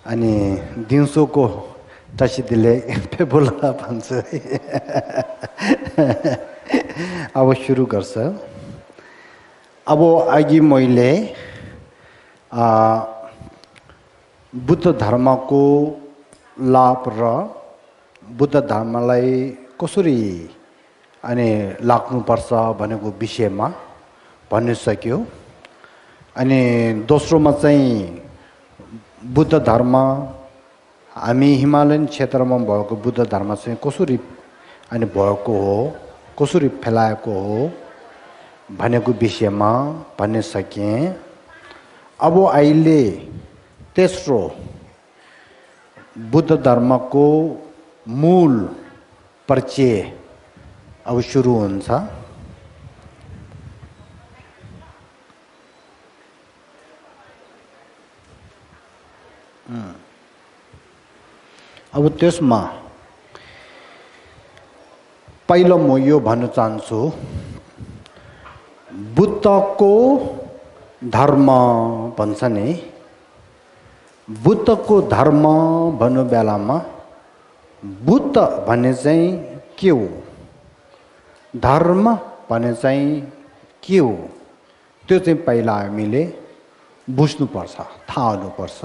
अनि दिउँसोको टसिदिले पेबोला भन्छ अब सुरु गर्छ। अब अघि मैले बुद्ध धर्मको लाभ र बुद्ध धर्मलाई कसरी अनि लाग्नुपर्छ भनेको विषयमा भनिसक्यो। अनि दोस्रोमा चाहिँ बुद्ध धर्म हामी हिमालयन क्षेत्रमा भएको बुद्ध धर्म चाहिँ कसरी अनि भएको हो, कसरी फैलाएको हो भनेको विषयमा भनिसकेँ। अब अहिले तेस्रो बुद्ध धर्मको मूल परिचय अब सुरु हुन्छ। अब त्यसमा पहिलो म यो भन्न चाहन्छु, बुद्धको धर्म भन्छ नि, बुद्धको धर्म भन्नु बेलामा बुद्ध भन्ने चाहिँ के हो, धर्म भन्ने चाहिँ के हो, त्यो चाहिँ पहिला हामीले बुझ्नुपर्छ, थाहा हुनुपर्छ।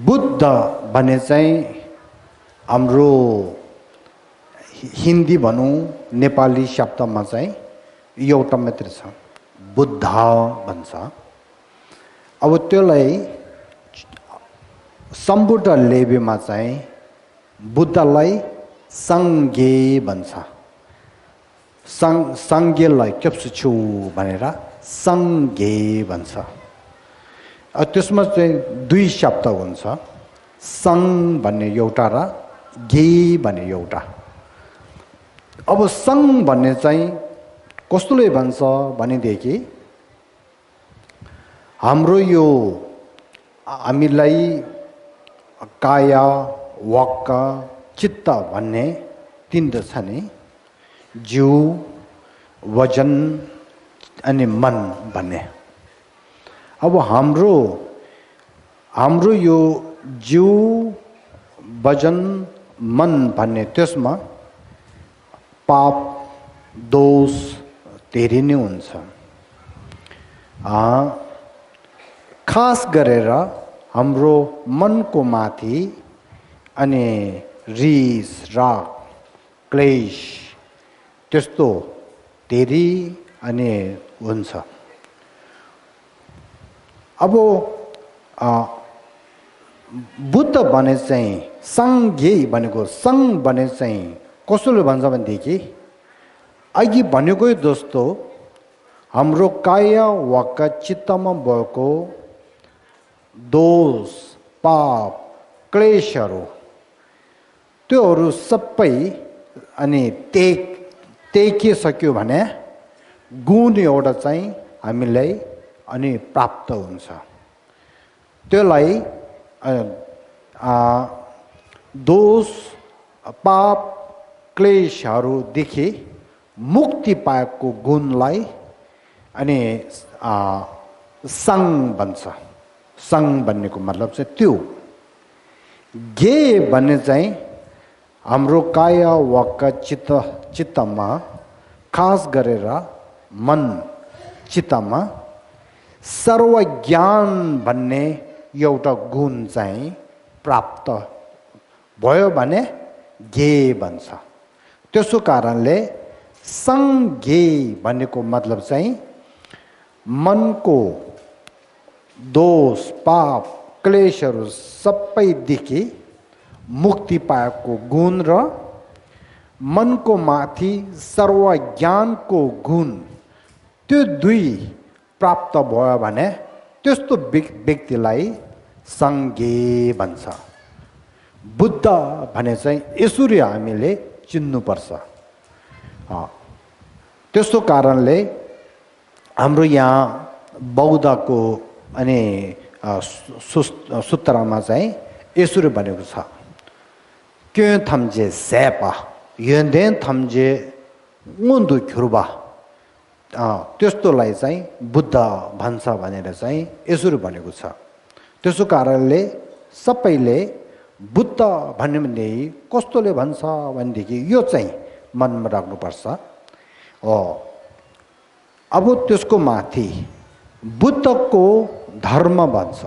बुद्ध भन्ने चाहिँ हाम्रो हिन्दी भनौँ नेपाली शब्दमा चाहिँ एउटा मात्र छ, बुद्ध भन्छ। अब त्यसलाई सम्पूर्ण लेबेमा चाहिँ बुद्धलाई सङ्गे भन्छ, सङ्गेलाई चप्सुछु भनेर सङ्गे भन्छ। त्यसमा चाहिँ दुई शब्द हुन्छ, सङ भन्ने एउटा र गे भन्ने एउटा। अब सङ भन्ने चाहिँ कस्तोले भन्छ भनेदेखि हाम्रो यो हामीलाई काय वाक् चित्त भन्ने तीनवटा छ नि, जिउ वजन अनि मन भन्ने। अब हाम्रो यो जिउ वजन मन भन्ने त्यसमा पाप दोष धेरै नै हुन्छ। खास गरेर हाम्रो मनको माथि अनि रिस राग क्लेश त्यस्तो धेरै अनि हुन्छ। अब बुद्ध भने चाहिँ सङ्गे भनेको सङ भने चाहिँ कसले भन्छ भनेदेखि अघि भनेको जस्तो हाम्रो काय वाक् चित्तमा भएको दोष पाप क्लेशहरू त्योहरू सबै अनि तेकिसक्यो भने गुण एउटा चाहिँ हामीलाई अनि प्राप्त हुन्छ। त्यसलाई दोष पाप क्लेशहरूदेखि मुक्ति पाएको गुणलाई अनि सङ भन्छ। सङ भन्नेको मतलब चाहिँ त्यो। गे भन्ने चाहिँ हाम्रो काय वाक् चित्तमा खास गरेर मन चित्तमा सर्वज्ञान भन्ने एउटा गुण चाहिँ प्राप्त भयो भने गे भन्छ। त्यसो कारणले सङ्गे भन्नेको मतलब चाहिँ मनको दोष पाप क्लेशहरू सबैदेखि मुक्ति पाएको गुण र मनको माथि सर्वज्ञानको गुण, त्यो दुई प्राप्त भयो भने त्यस्तो व्यक्तिलाई सङ्गे भन्छ। बुद्ध भने चाहिँ यसरी हामीले चिन्नुपर्छ। त्यस्तो कारणले हाम्रो यहाँ बौद्धको अनि सूत्रमा चाहिँ यसरी भनेको छ, क्यों थम्जे सेपा यदेन थम्जे उन्दु ख्युर्बा। त्यस्तोलाई चाहिँ बुद्ध भन्छ भनेर चाहिँ यसरी भनेको छ। त्यसो कारणले सबैले बुद्ध भन्ने भने कस्तोले भन्छ भनेदेखि यो चाहिँ मनमा राख्नुपर्छ। अब त्यसको माथि बुद्धको धर्म भन्छ।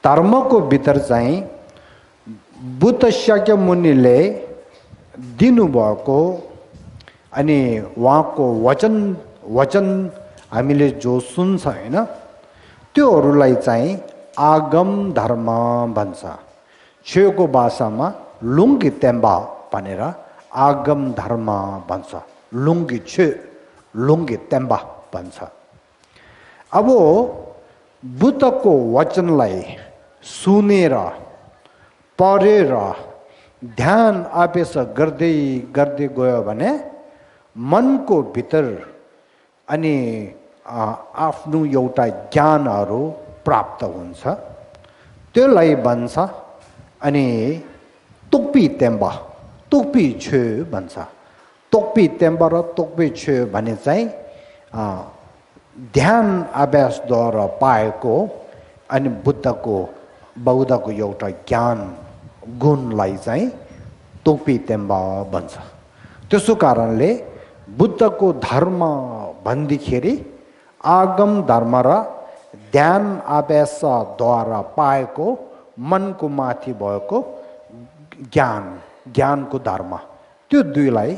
धर्मको भित्र चाहिँ बुद्ध शाक्यमुनिले दिनुभएको अनि उहाँको वचन हामीले जो सुन्छ हैन, त्योहरूलाई चाहिँ आगम धर्म भन्छ। छेउको भाषामा लुङ्गी तेम्बा भनेर आगम धर्म भन्छ। लुङ्गी छे लुङ्गी तेम्बा भन्छ। अब बुद्धको वचनलाई सुनेर पढेर ध्यान अभ्यास गर्दै गर्दै गयो भने मनको भित्र अनि आफ्नो एउटा ज्ञानहरू प्राप्त हुन्छ। त्यसलाई भन्छ अनि तोक्पी तेम्बा तोक्पी छे भन्छ। तोक्पी तेम्बा र तोक्पी छे भने चाहिँ ध्यान अभ्यासद्वारा पाएको अनि बौद्धको एउटा ज्ञान गुणलाई चाहिँ तोक्पी तेम्बा भन्छ। त्यसो कारणले बुद्धको धर्म भन्दाखेरि आगम धर्म र ध्यान अभ्यासद्वारा पाएको मनको माथि भएको ज्ञानको धर्म, त्यो दुईलाई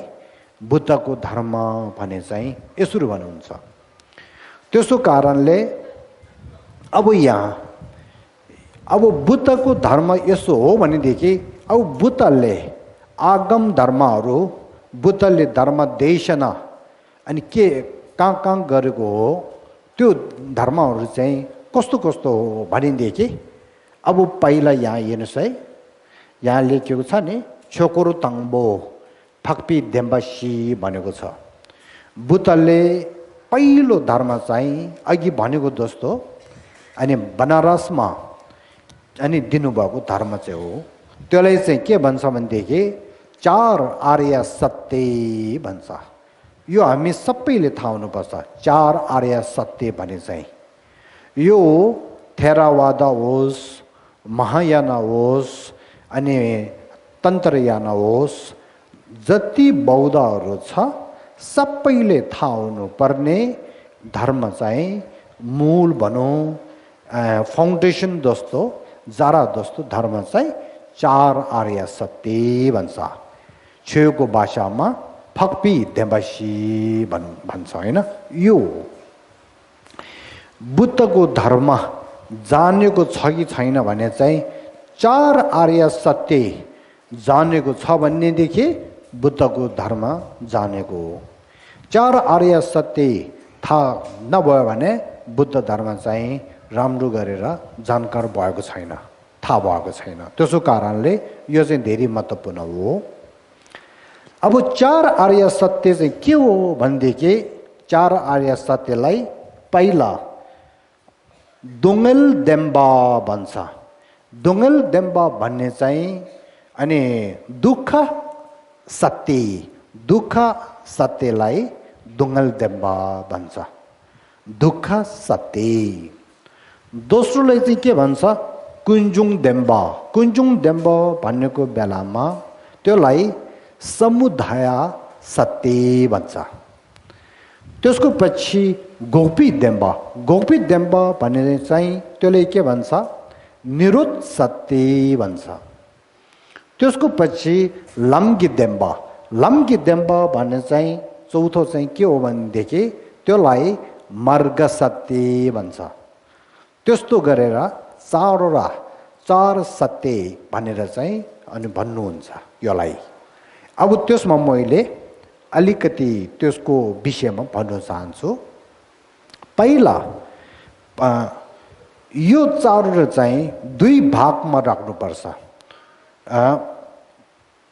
बुद्धको धर्म भने चाहिँ यसरी भन्नुहुन्छ। त्यसो कारणले अब बुद्धको धर्म यसो हो भनेदेखि अब बुद्धले आगम धर्महरू, बुद्धले धर्म देशना अनि के कहाँ गरेको हो, त्यो धर्महरू चाहिँ कस्तो कस्तो हो भनेदेखि अब पहिला यहाँ हेर्नुहोस् है, यहाँ लेखेको छ नि छोकोरो तङ्बो फक्पी देम्बासी भनेको छ। बुद्धले पहिलो धर्म चाहिँ अघि भनेको जस्तो अनि बनारसमा अनि दिनुभएको धर्म चाहिँ हो। त्यसलाई चाहिँ के भन्छ भनेदेखि चार आर्य सत्य भन्छ। यो हामी सबैले थाहा हुनुपर्छ। चार आर्य सत्य भने चाहिँ यो थेरावादा होस्, महायान होस् अनि तन्त्रयान होस्, जति बौद्धहरू छ सबैले थाहा हुनुपर्ने धर्म चाहिँ मूल भनौँ फाउन्डेसन जस्तो जरा जस्तो धर्म चाहिँ चार आर्य सत्य भन्छ। छेउको भाषामा फक्पी देम्बासी भन्छ हैन। यो बुद्धको धर्म जानेको छ कि छैन भने चाहिँ चार आर्य सत्य जानेको छ भनेदेखि बुद्धको धर्म जानेको हो। चार आर्य सत्य थाहा नभयो भने बुद्ध धर्म चाहिँ राम्रो गरेर जानकार भएको छैन, थाहा भएको छैन। त्यसो कारणले यो चाहिँ धेरै महत्त्वपूर्ण हो। अब चार आर्य सत्य चाहिँ के हो भनेदेखि चार आर्य सत्यलाई पहिला दोङ्गल देम्बा भन्छ। दोङ्गल देम्बा भन्ने चाहिँ अनि दुःख सत्यलाई दोङ्गल देम्बा भन्छ। दुःख सत्य। दोस्रोलाई चाहिँ के भन्छ कुञ्जुङ देम्बा। कुञ्जुङ देम्बा भन्नेको बेलामा त्यसलाई समुदाय सत्य भन्छ। त्यसको पछि गोपी देम्बा। गोपी देम्बा भन्ने चाहिँ त्यसले के भन्छ निरुत सत्य भन्छ। त्यसको पछि लम्गी देम्बा। लम्गी देम्बा भन्ने चाहिँ चौथो चाहिँ के हो भनेदेखि त्यसलाई मार्ग सत्य भन्छ। त्यस्तो गरेर चार सत्य भनेर चाहिँ अनि भन्नुहुन्छ यसलाई। अब त्यसमा मैले अलिकति त्यसको विषयमा भन्न चाहन्छु। पहिला यो चारवटा चाहिँ दुई भागमा राख्नुपर्छ।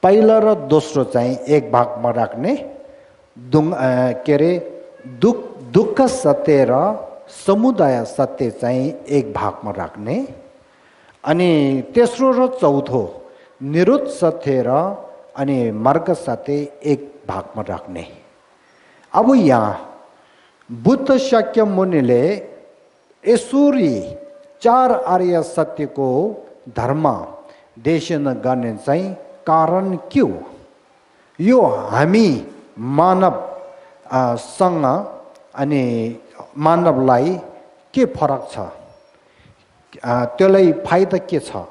पहिला र दोस्रो चाहिँ एक भागमा राख्ने, दुःख सत्य र समुदाय सत्य चाहिँ एक भागमा राख्ने, अनि तेस्रो र चौथो निरुत सत्य र अनि मार्ग सत्य एक भागमा राख्ने। अब यहाँ बुद्ध शाक्यमुनिले यसरी चार आर्य सत्यको धर्म देशन गर्ने चाहिँ कारण के हो? यो हामी मानव सँग अनि मानवलाई के फरक छ? त्यसलाई फाइदा के छ?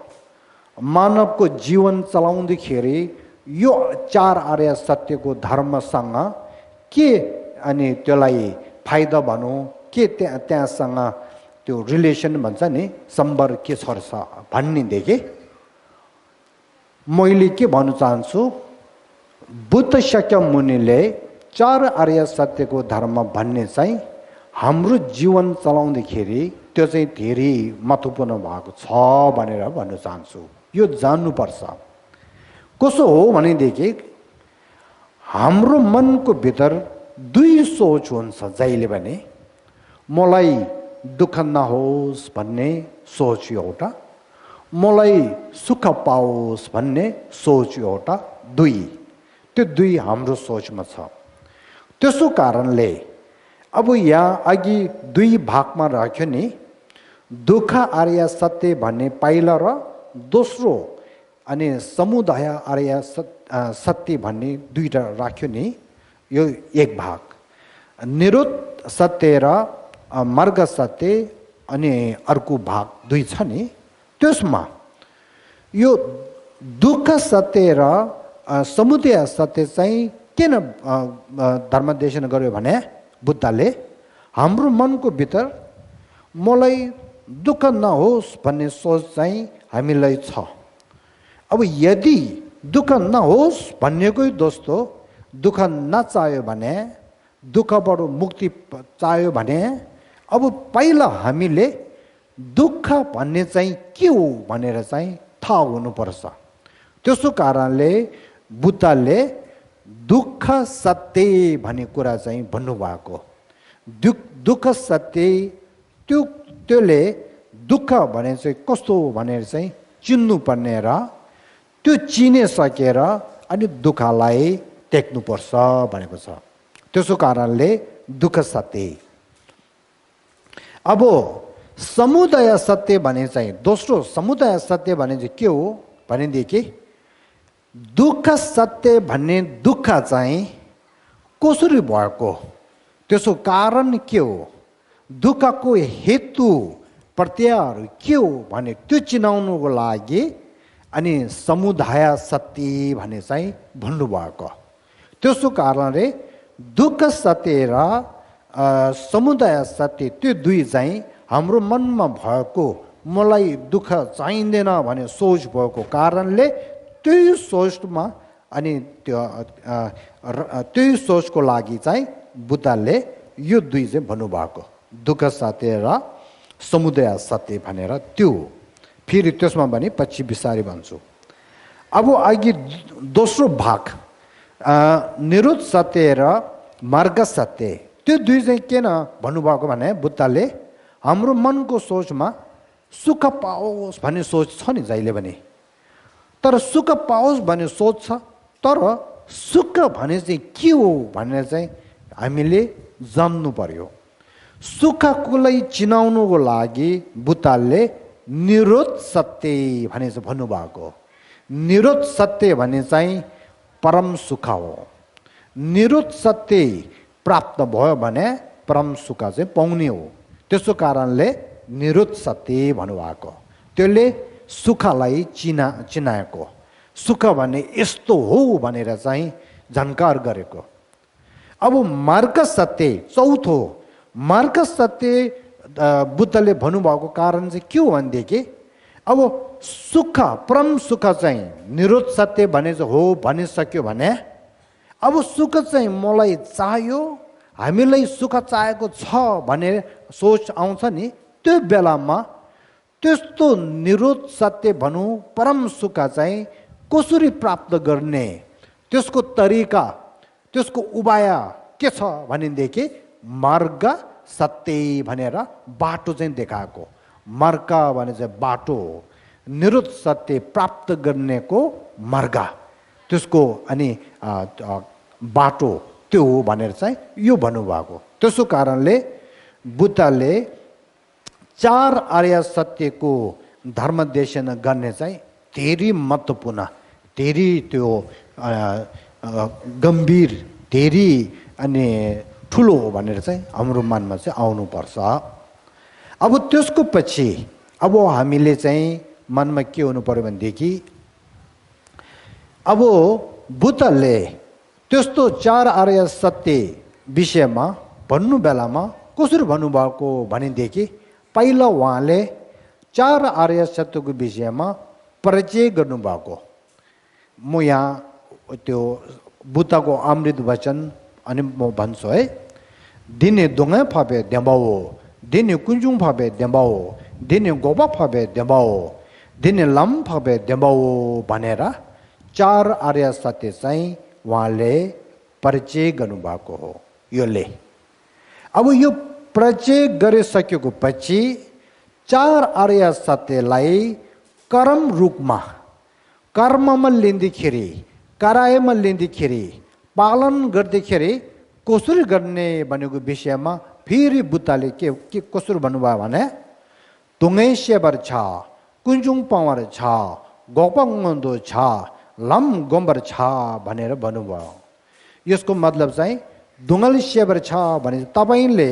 मानवको जीवन चलाउँदाखेरि यो चार आर्य सत्यको धर्मसँग के अनि त्यसलाई फाइदा भनौँ के त्यहाँसँग त्यो रिलेसन भन्छ नि सम्बन्ध के छ भन्नेदेखि मैले के भन्न चाहन्छु, बुद्ध शाक्य मुनिले चार आर्य सत्यको धर्म भन्ने चाहिँ हाम्रो जीवन चलाउँदाखेरि त्यो चाहिँ धेरै महत्त्वपूर्ण भएको छ भनेर भन्न चाहन्छु। यो जान्नुपर्छ। कसो हो भनेदेखि हाम्रो मनको भित्र दुई सोच हुन्छ जहिले पनि, मलाई दुःख नहोस् भन्ने सोच एउटा, मलाई सुख पाओस् भन्ने सोच एउटा, त्यो दुई हाम्रो सोचमा छ। त्यसो कारणले अब यहाँ अघि दुई भागमा राख्यो नि, दुःख आर्य सत्य भन्ने पहिला र दोस्रो अनि समुदाय आर्य सत्य भन्ने दुईटा राख्यो नि, यो एक भाग। निरुक्त सत्य र मार्ग सत्य अनि अर्को भाग दुई छ नि, त्यसमा यो दुःख सत्य र समुदाय सत्य चाहिँ किन धर्मदेशन गर्यो भने बुद्धले हाम्रो मनको भित्र मलाई दुःख नहोस् भन्ने सोच चाहिँ हामीलाई छ। अब यदि दुःख नहोस् भन्नेकै दोस्तो दुःख नचाह्यो भने, दुःखबाट मुक्ति चाह्यो भने, अब पहिला हामीले दुःख भन्ने चाहिँ के हो भनेर चाहिँ थाहा हुनुपर्छ। त्यसो कारणले बुद्धले दुःख सत्य भन्ने कुरा चाहिँ भन्नुभएको। दुःख सत्य त्यसले दुःख भने चाहिँ कस्तो भनेर चाहिँ चिन्नुपर्ने र त्यो चिनिसकेर अनि दुःखलाई टेक्नुपर्छ भनेको छ। त्यसो कारणले दुःख सत्य। अब समुदाय सत्य भने चाहिँ दोस्रो समुदाय सत्य भने चाहिँ के हो भनेदेखि दुःख सत्य भन्ने दुःख चाहिँ कसरी भएको, त्यसको कारण के हो, दुःखको हेतु प्रत्ययहरू के हो भने त्यो चिनाउनुको लागि अनि समुदाय सत्य भन्ने चाहिँ भन्नुभएको। त्यसो कारणले दुःख सत्य र समुदाय सत्य त्यो दुई चाहिँ हाम्रो मनमा भएको मलाई दुःख चाहिँदैन भन्ने सोच भएको कारणले त्यही सोचमा अनि त्यही सोचको लागि चाहिँ बुद्धले यो दुई चाहिँ भन्नुभएको, दुःख सत्य र समुदाय सत्य भनेर। त्यो फेरि त्यसमा पनि पछि बिस्तारै भन्छु। अब अघि दोस्रो भाग निरुक्त सत्य र मार्ग सत्य, त्यो दुई चाहिँ किन भन्नुभएको भने बुद्धले हाम्रो मनको सोचमा सुख पाओस् भन्ने सोच छ नि जहिले पनि, तर सुख पाओस् भन्ने सोच छ, तर सुख भने चाहिँ के हो भनेर चाहिँ हामीले जान्नु पर्यो। सुखकोलाई चिनाउनुको लागि बुद्धले निरुक्त सत्य भने चाहिँ भन्नुभएको। निरुक्त सत्य भने चाहिँ परम सुख हो। निरुक्त सत्य प्राप्त भयो भने परम सुख चाहिँ पाउने हो। त्यसो कारणले निरुक्त सत्य भन्नुभएको। त्यसले सुखलाई चिनाएको, सुख भन्ने यस्तो हो भनेर चाहिँ जानकार गरेको। अब मार्ग सत्य चौथो, मार्ग सत्य बुद्धले भन्नुभएको कारण चाहिँ के हो भनेदेखि अब सुख परम सुख चाहिँ निरुक्त सत्य भने चाहिँ हो भनिसक्यो भने अब सुख चाहिँ मलाई चाहियो, हामीलाई सुख चाहेको छ भन्ने सोच आउँछ नि, त्यो बेलामा त्यस्तो निरुक्त सत्य भनौँ परम सुख चाहिँ कसरी प्राप्त गर्ने, त्यसको तरिका, त्यसको उपाय के छ भनेदेखि मार्ग सत्य भनेर बाटो चाहिँ देखाएको। मार्ग भने चाहिँ बाटो, निरुक्त सत्य प्राप्त गर्नेको मार्ग, त्यसको अनि बाटो त्यो हो भनेर चाहिँ यो भन्नुभएको। त्यसो कारणले बुद्धले चार आर्य सत्यको धर्मदेशन गर्ने चाहिँ धेरै महत्त्वपूर्ण, धेरै त्यो गम्भीर, धेरै अनि ठुलो हो भनेर चाहिँ हाम्रो मनमा चाहिँ आउनुपर्छ। अब त्यसको पछि अब हामीले चाहिँ मनमा के हुनु पर्यो भनेदेखि अब बुद्धले त्यस्तो चार आर्य सत्य विषयमा भन्नु बेलामा कसरी भन्नुभएको भनेदेखि पहिला उहाँले चार आर्य सत्यको विषयमा परिचय गर्नुभएको। म यहाँ त्यो बुद्धको अमृत वचन अनि म भन्छु है, दिने दोङ्गा फापे देम्बाओ, दिने कुञ्जुङ फापे देम्बाओ, दिने गोबा फापे देम्बाओ, दिने लम फापे देम्बाओ भनेर चार आर्य सत्य चाहिँ उहाँले परिचय गर्नुभएको हो योले। अब यो परिचय गरिसकेको पछि चार आर्य सत्यलाई कर्म रूपमा, कर्ममा लिँदाखेरि, करायमा लिँदाखेरि, पालन गर्दाखेरि कसरी गर्ने भनेको विषयमा फेरि बुद्धले के कसरी भन्नुभयो भने तुङै सेबर छ, कुञ्जुङ पावर छ, गोपाङ्गन्दो छ, लम गोम्बर छ भनेर भन्नुभयो। यसको मतलब चाहिँ दुङ्गल सेबर छ भने तपाईँले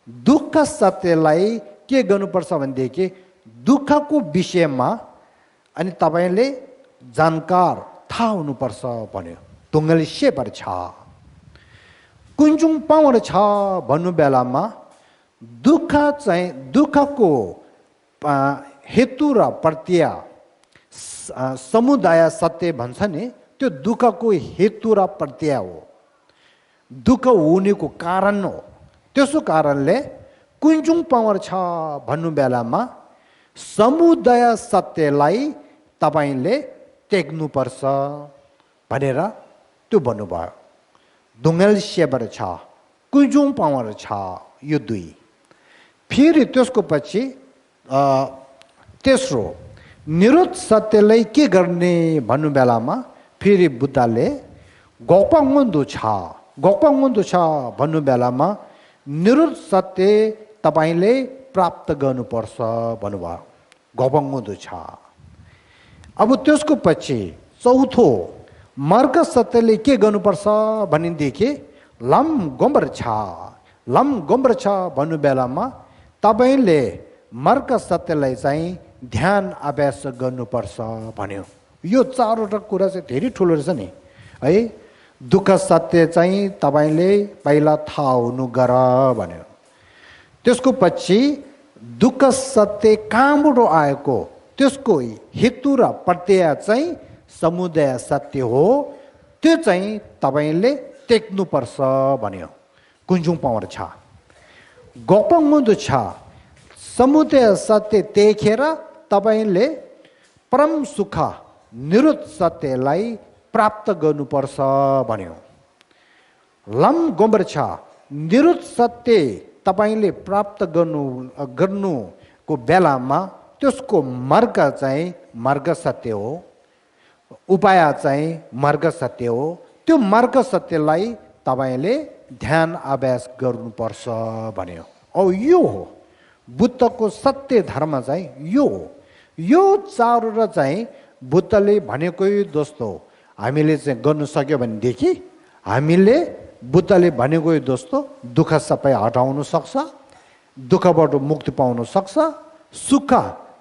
दुःख सत्यलाई के गर्नुपर्छ भनेदेखि दुःखको विषयमा अनि तपाईँले जानकार थाहा हुनुपर्छ भन्यो। तुङ्गल सेबर छ, कुञ्जुङ पावर छ भन्नु बेलामा दुःख चाहिँ दुःखको हेतु र प्रत्यय समुदाय सत्य भन्छ नि, त्यो दुःखको हेतु र प्रत्यय हो, दुःख हुनेको कारण हो। त्यसो कारणले कुञ्जुङ पावर छ भन्नु बेलामा समुदाय सत्यलाई तपाईँले टेक्नुपर्छ भनेर त्यो भन्नुभयो। दुङ्गल सेबर छ, कुञ्जुङ पावर छ, यो दुई। फेरि त्यसको पछि तेस्रो निरुद्ध सत्यलाई के गर्ने भन्नु बेलामा फेरि बुद्धले गोपाङ्गन्दो छ, गोपाङ्गन्दो छ भन्नु बेलामा निरुद्ध सत्य तपाईँले प्राप्त गर्नुपर्छ भन्नुभयो। गोपाङ्गन्दो छ। अब त्यसको पछि चौथो मार्ग सत्यले के गर्नुपर्छ भनेदेखि लम गोम्बर छ, लम गोम्बर छ भन्नु बेलामा तपाईँले मार्ग सत्यलाई चाहिँ ध्यान अभ्यास गर्नुपर्छ भन्यो। यो चारवटा कुरा चाहिँ धेरै ठुलो रहेछ नि है। दुःख सत्य चाहिँ तपाईँले पहिला थाहा हुनु गर भन्यो। त्यसको पछि दुःख सत्य कहाँबाट आएको त्यसको हेतु र प्रत्यय चाहिँ समुदाय सत्य हो, त्यो चाहिँ तपाईँले टेक्नुपर्छ भन्यो। कुञ्जुङ पावर छ, गोपाङ्गन्दो छ, समुदाय सत्य देखेर तपाईँले परम सुख निरुद्ध सत्यलाई प्राप्त गर्नुपर्छ भन्यो। लम गोम्बर छ, निरुद्ध सत्य तपाईँले प्राप्त गर्नुको बेलामा त्यसको मार्ग चाहिँ मार्ग सत्य हो, उपाय चाहिँ मार्ग सत्य हो। त्यो मार्ग सत्यलाई तपाईँले ध्यान अभ्यास गर्नुपर्छ भन्यो। औ यो हो बुद्धको सत्य धर्म चाहिँ यो हो। यो चारवटा चाहिँ बुद्धले भनेकै दोस्तो हामीले चाहिँ गर्नु सक्यो भनेदेखि हामीले बुद्धले भनेको दोस्तो दुःख सबै हटाउन सक्छ, दुःखबाट मुक्ति पाउन सक्छ, सुख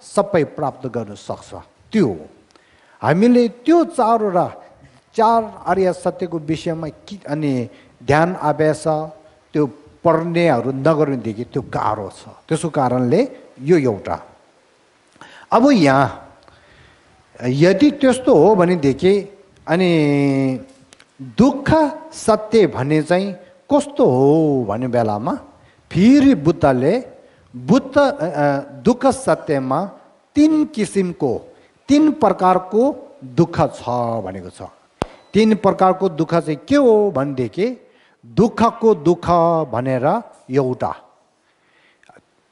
सबै प्राप्त गर्न सक्छ। त्यो हामीले त्यो चार आर्य सत्यको विषयमा अनि ध्यान अभ्यास त्यो पढ्नेहरू नगर्नेदेखि त्यो गाह्रो छ। त्यसको कारणले यो एउटा। अब यहाँ यदि त्यस्तो हो भनेदेखि अनि दुःख सत्य भन्ने चाहिँ कस्तो हो भन्ने बेलामा फेरि बुद्धले दुःख सत्यमा तीन किसिमको, तीन प्रकारको दुःख छ भनेको छ। तीन प्रकारको दुःख चाहिँ के हो भनेदेखि दुःखको दुःख भनेर एउटा,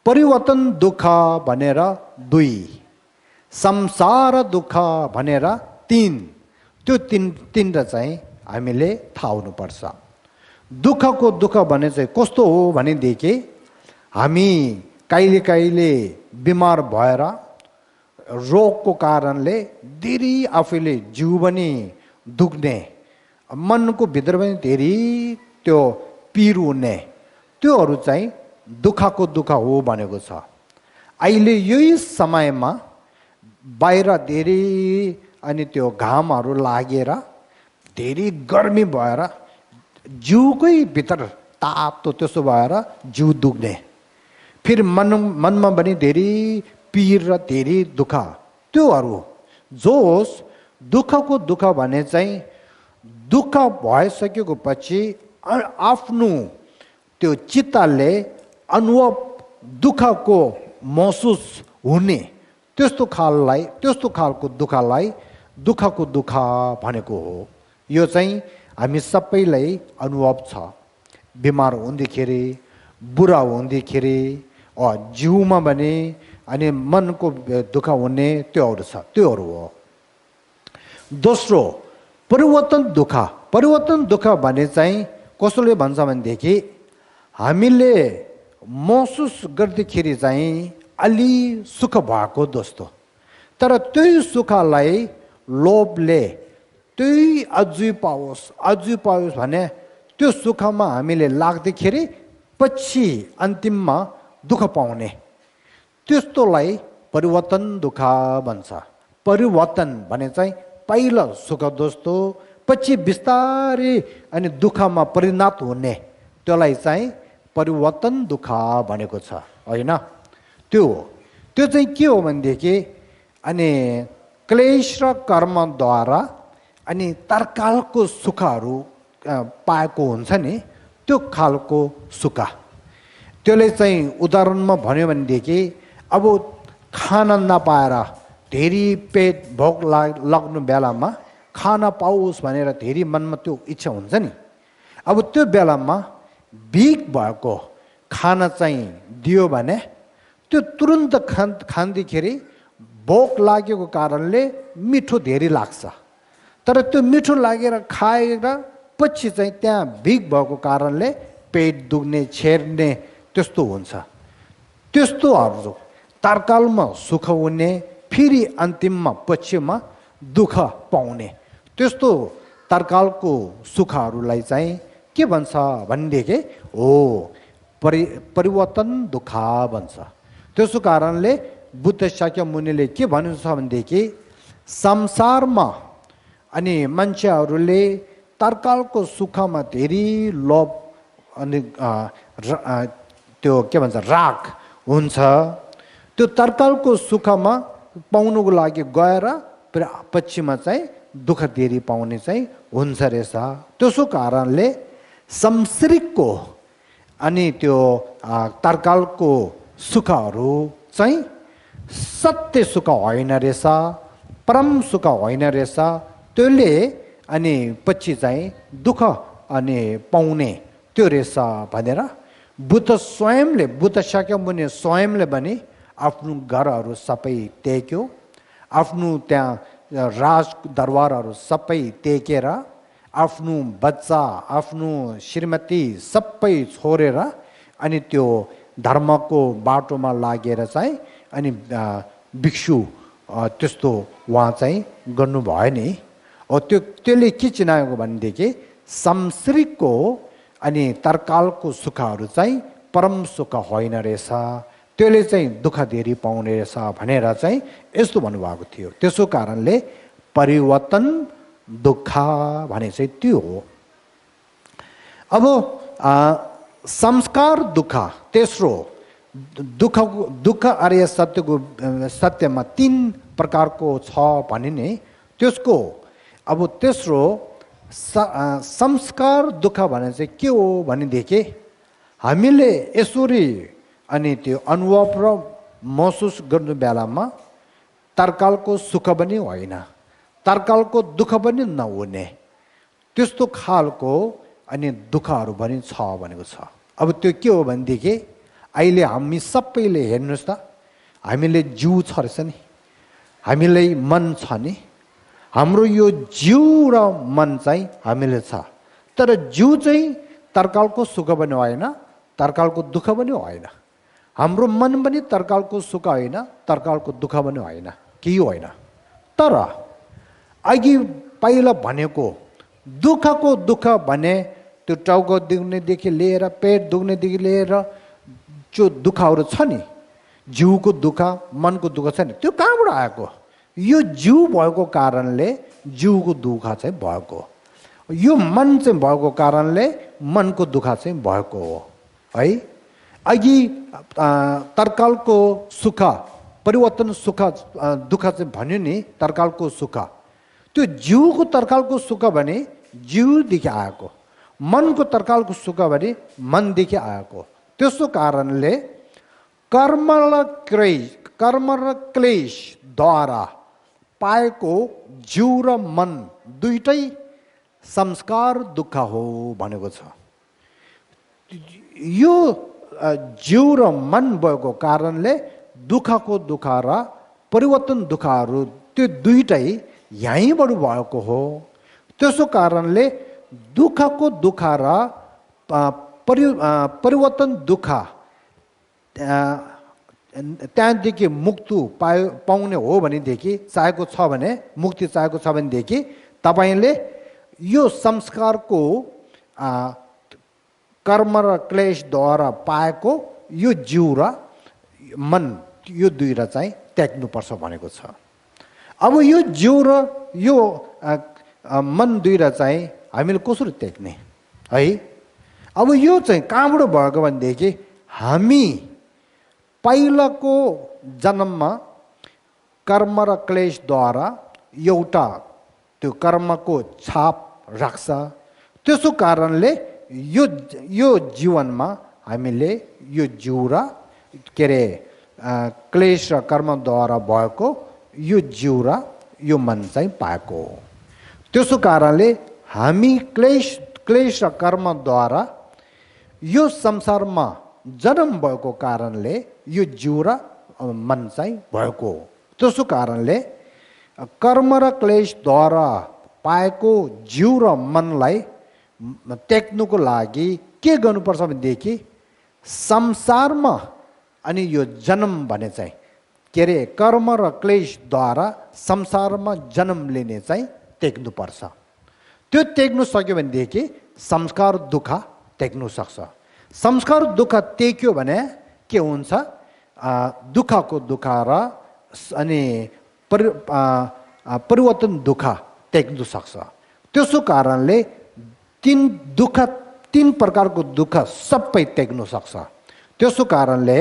परिवर्तन दुःख भनेर दुई, संसार दुःख भनेर तीन। त्यो तीनवटा चाहिँ हामीले थाहा हुनुपर्छ। दुःखको दुःख भने चाहिँ कस्तो हो भनेदेखि हामी कहिले कहिले बिमार भएर रोगको कारणले धेरै आफैले जिउ पनि दुख्ने, मनको भित्र पनि धेरै त्यो पीर हुने, त्योहरू चाहिँ दुःखको दुःख हो भनेको छ। अहिले यही समयमा बाहिर धेरै अनि त्यो घामहरू लागेर धेरै गर्मी भएर जिउकै भित्र तातो त्यसो भएर जिउ दुख्ने, फेरि मनमा पनि धेरै पीर र धेरै दुःख, त्योहरू जो होस् दुःखको दुःख भने चाहिँ दुःख भइसकेको पछि आफ्नो त्यो चित्तले अनुभव दुःखको महसुस हुने त्यस्तो खालको दुःखलाई दुःखको दुःख भनेको हो। यो चाहिँ हामी सबैलाई अनुभव छ। बिमार हुँदाखेरि, बुढा हुँदाखेरि जिउमा भने अनि मनको दुःख हुने त्योहरू छ, त्योहरू हो। दोस्रो परिवर्तन दुःख। परिवर्तन दुःख भने चाहिँ कसले भन्छ भनेदेखि हामीले महसुस गर्दाखेरि चाहिँ अलि सुख भएको जस्तो, तर त्यही सुखलाई लोभले त्यही अझै पाओस् भने त्यो सुखमा हामीले लाग्दाखेरि पछि अन्तिममा दुःख पाउने, त्यस्तोलाई परिवर्तन दुःख भन्छ। परिवर्तन भने चाहिँ पहिलो सुख जस्तो पछि बिस्तारै अनि दुःखमा परिणत हुने, त्यसलाई चाहिँ परिवर्तन दुःख भनेको छ, होइन? त्यो चाहिँ के हो भनेदेखि अनि क्लेश र कर्मद्वारा अनि तर्कालको सुखहरू पाएको हुन्छ नि, त्यो खालको सुख। त्यसले चाहिँ उदाहरणमा भन्यो भनेदेखि अब खाना नपाएर धेरै पेट भोक लाग्नु बेलामा खाना पाओस् भनेर धेरै मनमा त्यो इच्छा हुन्छ नि, अब त्यो बेलामा भिख भएको खाना चाहिँ दियो भने त्यो तुरुन्त खाँदाखेरि भोक लागेको कारणले मिठो धेरै लाग्छ, तर त्यो मिठो लागेर खाएर पछि चाहिँ त्यहाँ भिख भएको कारणले पेट दुख्ने, छेर्ने त्यस्तो हुन्छ। त्यस्तोहरू तर्कालमा सुख हुने, फेरि अन्तिममा पछिमा दुःख पाउने, त्यस्तो तर्कालको सुखहरूलाई चाहिँ के भन्छ भनेदेखि हो परिवर्तन दुःख भन्छ। त्यसो कारणले बुद्ध शाक्य मुनिले के भन्नुहुन्छ भनेदेखि संसारमा अनि मान्छेहरूले तर्कालको सुखमा धेरै लोभ अनि त्यो के भन्छ राग हुन्छ, त्यो तर्कालको सुखमा पाउनुको लागि गएर पछिमा चाहिँ दुःख धेरै पाउने चाहिँ हुन्छ रहेछ। त्यसो कारणले सांसारिकको अनि त्यो तर्कालको सुखहरू चाहिँ सत्य सुख होइन रहेछ, परम सुख होइन रहेछ, त्यसले अनि पछि चाहिँ दुःख अनि पाउने त्यो रहेछ भनेर बुद्ध शाक्य मुनि स्वयंले पनि आफ्नो घरहरू सबै टेक्यो, आफ्नो त्यहाँ राज दरबारहरू सबै टेकेर आफ्नो बच्चा, आफ्नो श्रीमती सबै छोडेर अनि त्यो धर्मको बाटोमा लागेर चाहिँ अनि भिक्षु त्यस्तो उहाँ चाहिँ गर्नुभयो नि। त्यसले के चिनाएको भनेदेखि सांसारिकको अनि तर्कालको सुखहरू चाहिँ परम सुख होइन रहेछ, त्यसले चाहिँ दुःख धेरै पाउने रहेछ भनेर चाहिँ यस्तो भन्नुभएको थियो। त्यसो कारणले परिवर्तन दुःख भने चाहिँ त्यो हो। अब संस्कार दुःख, तेस्रो दुःख अर्य सत्यमा 3 प्रकारको छ भने नि त्यसको अब तेस्रो संस्कार दुःख भने चाहिँ के हो भनेदेखि हामीले यसरी अनि त्यो अनुभव र महसुस गर्नु बेलामा तर्कालको सुख पनि होइन, तर्कालको दुःख पनि नहुने, त्यस्तो खालको अनि दुःखहरू पनि छ भनेको छ। अब त्यो के हो भनेदेखि अहिले हामी सबैले हेर्नुहोस् त, हामीले जिउ छ रहेछ नि, हामीलाई मन छ नि, हाम्रो यो जिउ र मन चाहिँ हामीले छ, तर जिउ चाहिँ तर्कालको सुख पनि होइन, तर्कालको दुःख पनि होइन। हाम्रो मन पनि तरकालको सुख होइन, तरकालको दुःख पनि होइन, केही होइन। तर अघि पहिला भनेको दुःखको दुःख भने त्यो टाउको दुख्नेदेखि लिएर पेट दुख्नेदेखि लिएर जो दुःखहरू छ नि, जिउको दुःख, मनको दुःख छ नि, त्यो कहाँबाट आएको? यो जिउ भएको कारणले जिउको दुःख चाहिँ भएको, यो मन चाहिँ भएको कारणले मनको दुःख चाहिँ भएको हो है। अघि तरकालको सुख, परिवर्तन सुख दुःख चाहिँ भन्यो नि, तरकालको सुख, त्यो जिउको तरकालको सुख भने जिउदेखि आएको, मनको तरकालको सुख भने मनदेखि आएको। त्यसो कारणले कर्म र क्लेशद्वारा पाएको जिउ र मन दुइटै संस्कार दुःख हो भनेको छ। यो जिउ र मन भएको कारणले दुःखको दुःख र परिवर्तन दुःखहरू त्यो दुइटै यहीँबाट भएको हो। त्यसो कारणले दुःखको दुःख र परिवर्तन दुःख त्यहाँदेखि मुक्ति पाउने हो भनेदेखि, चाहेको छ भने, मुक्ति चाहेको छ भनेदेखि तपाईँले यो संस्कारको कर्म र क्लेशद्वारा पाएको यो जिउ र मन यो दुईटा चाहिँ त्याग्नुपर्छ भनेको छ। अब यो जिउ र यो मन दुईटा चाहिँ हामीले कसरी त्याग्ने है? अब यो चाहिँ कहाँबाट भएको भनेदेखि हामी पहिलाको जन्ममा कर्म र क्लेशद्वारा एउटा त्यो कर्मको छाप राख्छ। त्यसो कारणले यो जीवनमा हामीले यो जिउ र के अरे क्लेश र कर्मद्वारा भएको यो जिउ र यो मन चाहिँ पाएको। त्यसो कारणले हामी क्लेश र कर्मद्वारा यो संसारमा जन्म भएको कारणले यो जिउ र मन चाहिँ भएको। त्यसो कारणले कर्म र क्लेशद्वारा पाएको जिउ र मनलाई त्याग्नुको लागि के गर्नुपर्छ भनेदेखि संसारमा अनि यो जन्म भने चाहिँ के अरे कर्म र क्लेशद्वारा संसारमा जन्म लिने चाहिँ त्याग्नुपर्छ। त्यो त्याग्नु सक्यो भनेदेखि संस्कार दुःख त्याग्नु सक्छ। संस्कार दुःख त्याग्यो भने के हुन्छ? दुःखको दुःख र अनि परिवर्तन दुःख त्याग्नु सक्छ। त्यसो कारणले तीन प्रकारको दुःख सबै त्याग्नु सक्छ। त्यसो कारणले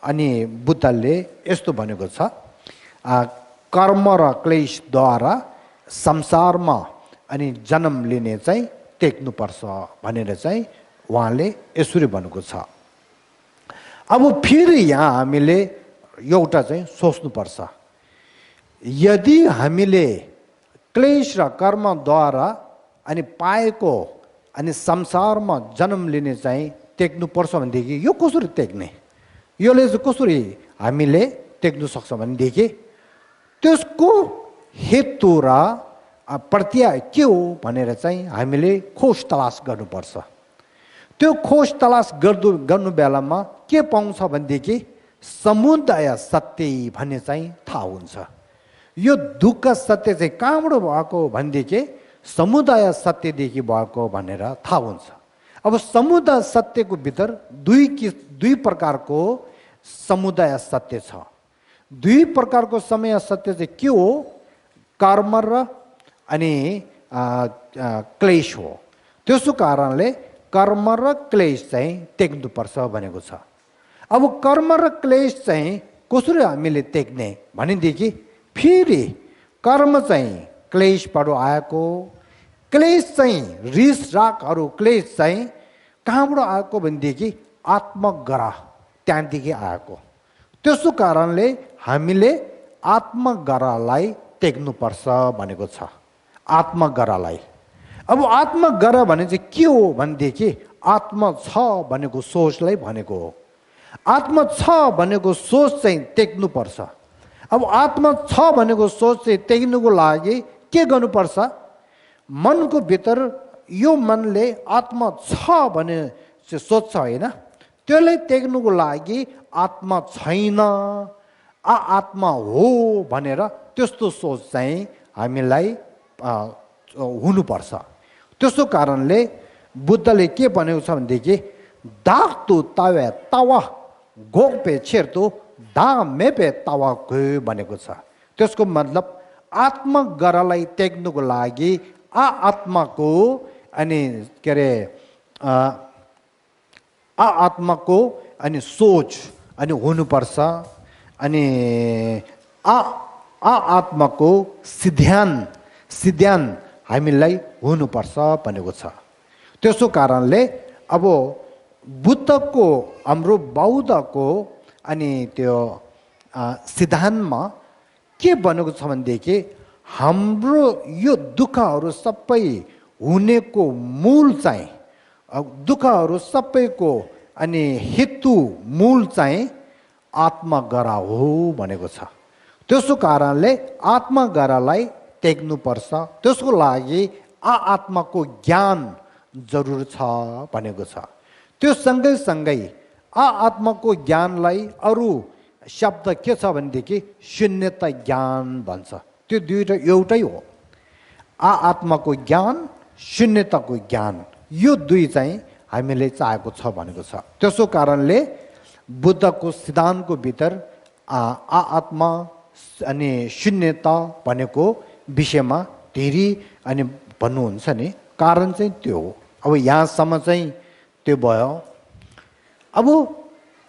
अनि बुद्धले यस्तो भनेको छ, कर्म र क्लेशद्वारा संसारमा अनि जन्म लिने चाहिँ त्याग्नुपर्छ भनेर चाहिँ उहाँले यसरी भनेको छ। अब फेरि यहाँ हामीले एउटा चाहिँ सोच्नुपर्छ, यदि हामीले क्लेश र कर्मद्वारा अनि पाएको अनि संसारमा जन्म लिने चाहिँ त्याग्नुपर्छ भनेदेखि यो कसरी त्याग्ने? योले चाहिँ कसरी हामीले त्याग्नु सक्छ भनेदेखि त्यसको हेतु र प्रत्याय के हो भनेर चाहिँ हामीले खोज तलास गर्नुपर्छ। त्यो खोज तलास गर्नु बेलामा के पाउँछ भनेदेखि समुदाय सत्य भन्ने चाहिँ थाहा हुन्छ। यो दुःख सत्य चाहिँ कहाँबाट भएको भनेदेखि समुदाय सत्यदेखि भएको भनेर थाहा हुन्छ। अब समुदाय सत्यको भित्र दुई प्रकारको समुदाय सत्य छ। दुई प्रकारको समय सत्य चाहिँ के हो? कर्म र अनि क्लेश हो। त्यसो कारणले कर्म र क्लेश चाहिँ त्याग्नुपर्छ भनेको छ। अब कर्म र क्लेश चाहिँ कसरी हामीले त्याग्ने भनेदेखि फेरि कर्म चाहिँ क्लेशबाट आएको, क्लेश चाहिँ रिस रागहरू क्लेश चाहिँ कहाँबाट आएको भनेदेखि आत्मग्रह त्यहाँदेखि आएको। त्यसो कारणले हामीले आत्मग्रहलाई त्याग्नुपर्छ भनेको छ। आत्मग्रहलाई, अब आत्मग्रह भने चाहिँ के हो भनेदेखि आत्मा छ भनेको सोचलाई भनेको हो। आत्मा छ भनेको सोच चाहिँ त्याग्नुपर्छ। अब आत्मा छ भनेको सोच चाहिँ त्याग्नुको लागि के गर्नुपर्छ? मनको भित्र यो मनले आत्मा छ भने चाहिँ सोच्छ होइन, त्यसलाई त्याग्नुको लागि आत्मा छैन, आत्मा हो भनेर त्यस्तो सोच चाहिँ हामीलाई हुनुपर्छ। त्यसो कारणले बुद्धले के भनेको छ भनेदेखि दागतु तावे तावा गोपे छेर्तु दा मेपे तावा गयो भनेको छ। त्यसको मतलब आत्मगरालाई त्याग्नुको लागि आत्माको अनि के अरे आत्माको अनि सोच अनि हुनुपर्छ, अनि आत्माको सिद्ध्यान हामीलाई हुनुपर्छ भनेको छ। त्यसो कारणले अब बुद्धको हाम्रो बौद्धको अनि त्यो सिद्धान्तमा के भनेको छ भनेदेखि हाम्रो यो दुःखहरू सबै हुनेको मूल चाहिँ दुःखहरू सबैको अनि हेतु मूल चाहिँ आत्मगरा हो भनेको छ। त्यसो कारणले आत्मगरालाई त्याग्नुपर्छ, त्यसको लागि आत्माको ज्ञान जरुर छ भनेको छ। त्यो सँगै आत्माको ज्ञानलाई अरू शब्द के छ भनेदेखि शून्यता ज्ञान भन्छ। त्यो दुईटा एउटै हो, आत्माको ज्ञान शून्यताको ज्ञान, यो दुई चाहिँ हामीले चाहेको छ भनेको छ। त्यसो कारणले बुद्धको सिद्धान्तको भित्र आत्मा अनि शून्यता भनेको विषयमा धेरै अनि भन्नुहुन्छ नि, कारण चाहिँ त्यो हो। अब यहाँसम्म चाहिँ त्यो भयो। अब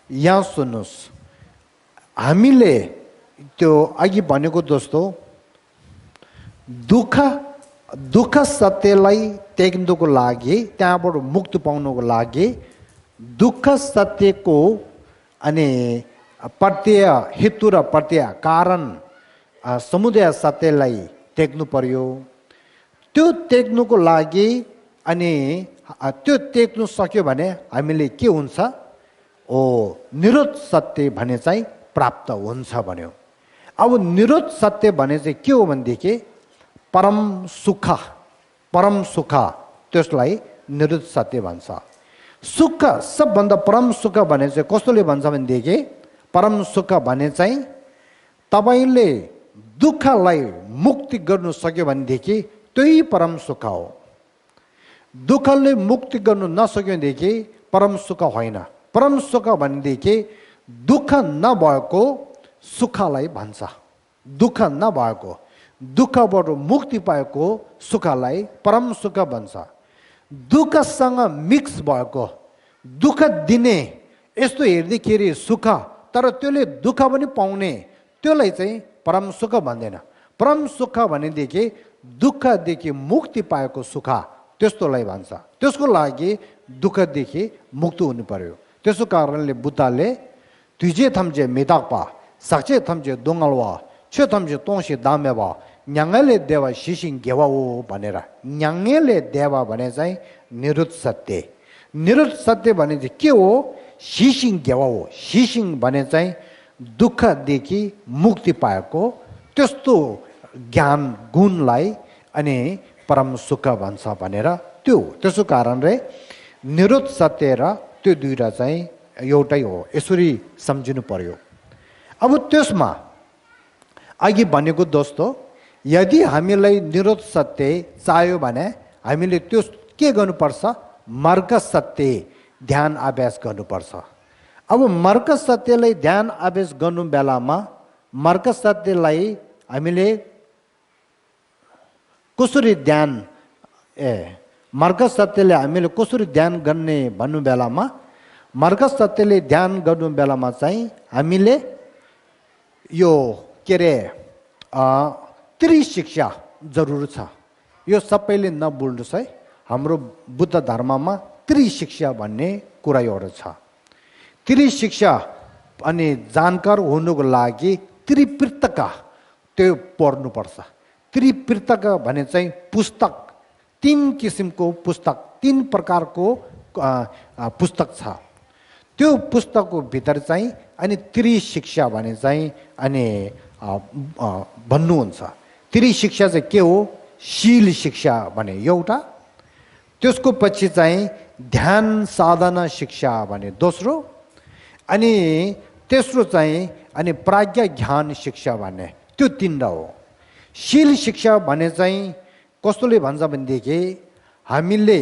यहाँ सुन्नुहोस्, हामीले त्यो अघि भनेको जस्तो दुःख सत्यलाई त्याग्नुको लागि, त्यहाँबाट मुक्ति पाउनुको लागि दुःख सत्यको अनि प्रत्यय हेतु र प्रत्यय कारण समुदाय सत्यलाई त्याग्नु पर्यो। त्यो त्याग्नुको लागि अनि त्यो त्याग्नु सक्यो भने हामीले के हुन्छ, निरोध सत्य भने चाहिँ प्राप्त हुन्छ भन्यो। अब निरोध सत्य भने चाहिँ के हो भनेदेखि परम सुख, त्यसलाई निरोध सत्य भन्छ। सुख सबभन्दा परम सुख भने चाहिँ कस्तोले भन्छ भनेदेखि परम सुख भने चाहिँ तपाईँले दुःखलाई मुक्ति गर्नु सक्यो भनेदेखि त्यही परम सुख हो। दुःखले मुक्ति गर्नु नसक्यो भनेदेखि परम सुख होइन। परम सुख भनेदेखि दुःख नभएको सुखलाई भन्छ। दुःख नभएको, दुःखबाट मुक्ति पाएको सुखलाई परम सुख भन्छ। दुःखसँग मिक्स भएको, दुःख दिने यस्तो हेर्दाखेरि सुख तर त्यसले दुःख पनि पाउने, त्यसलाई चाहिँ परम सुख भन्दैन। परम सुख भनेदेखि दुःखदेखि मुक्ति पाएको सुख, त्यस्तोलाई भन्छ। त्यसको लागि दुःखदेखि मुक्त हुनु पर्यो। त्यसो कारणले बुद्धले तुझे थम्जे मेदाक्पा सक्चे थम्जे दोङ्गलवा छे थम्जे तोङ्से दामेवा न्याङ्गले देवा सिसिङ घेवा हो भनेर। न्याङ्गले देवा भने चाहिँ निरुद्ध सत्य। निरुद्ध सत्य भने चाहिँ के हो, सिसिङ घेवा हो। सिसिङ भने चाहिँ दुःखदेखि मुक्ति पाएको त्यस्तो ज्ञान गुणलाई अनि परम सुख भन्छ भनेर त्यो। त्यसो कारणले निरुद्ध सत्य र त्यो दुईटा चाहिँ एउटै हो, यसरी सम्झिनु पर्यो। अब त्यसमा अघि भनेको दोस्तो, यदि हामीलाई निरुद्ध सत्य चाहियो भने हामीले त्यो के गर्नुपर्छ, मार्ग सत्य ध्यान अभ्यास गर्नुपर्छ। अब मार्ग सत्यलाई ध्यान अभ्यास गर्नु बेलामा मार्ग सत्यलाई हामीले कसरी ध्यान मार्ग सत्यले हामीले कसरी ध्यान गर्ने भन्नु बेलामा, मार्ग सत्यले ध्यान गर्नु बेलामा चाहिँ हामीले यो के अरे त्रिशिक्षा जरुर छ। यो सबैले नबुल्नुहोस् है, हाम्रो बुद्ध धर्ममा त्रिशिक्षा भन्ने कुरा एउटा छ। त्रिशिक्षा अनि जानकार हुनुको लागि त्रिपिटका त्यो पढ्नुपर्छ। त्रिपिटका भने चाहिँ पुस्तक, 3 किसिमको पुस्तक, 3 प्रकारको पुस्तक छ। त्यो पुस्तकको भित्र चाहिँ अनि त्रिशिक्षा भने चाहिँ अनि भन्नुहुन्छ। त्रिशिक्षा चाहिँ के हो, शील शिक्षा भने एउटा, त्यसको पछि चाहिँ ध्यान साधना शिक्षा भने दोस्रो, अनि तेस्रो चाहिँ अनि प्राज्ञा ज्ञान शिक्षा भन्ने, त्यो तीनवटा हो। शील शिक्षा भने चाहिँ कस्तोले भन्छ भनेदेखि हामीले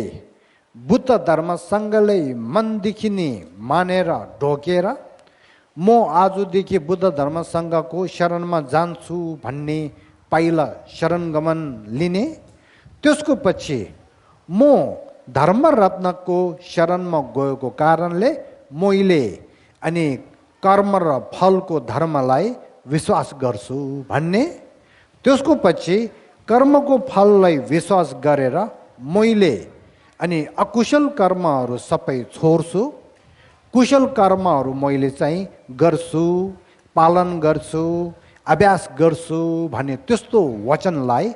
बुद्ध धर्मसँगै मनदेखि नै मानेर ढोकेर म आजदेखि बुद्ध धर्मसँगको शरणमा जान्छु भन्ने पहिला शरणगमन लिने, त्यसको पछि म धर्मरत्नको शरणमा गएको कारणले मैले अनि कर्म र फलको धर्मलाई विश्वास गर्छु भन्ने, त्यसको पछि कर्मको फललाई विश्वास गरेर मैले अनि अकुशल कर्महरू सबै छोड्छु, कुशल कर्महरू मैले चाहिँ गर्छु, पालन गर्छु, अभ्यास गर्छु भन्ने त्यस्तो वचनलाई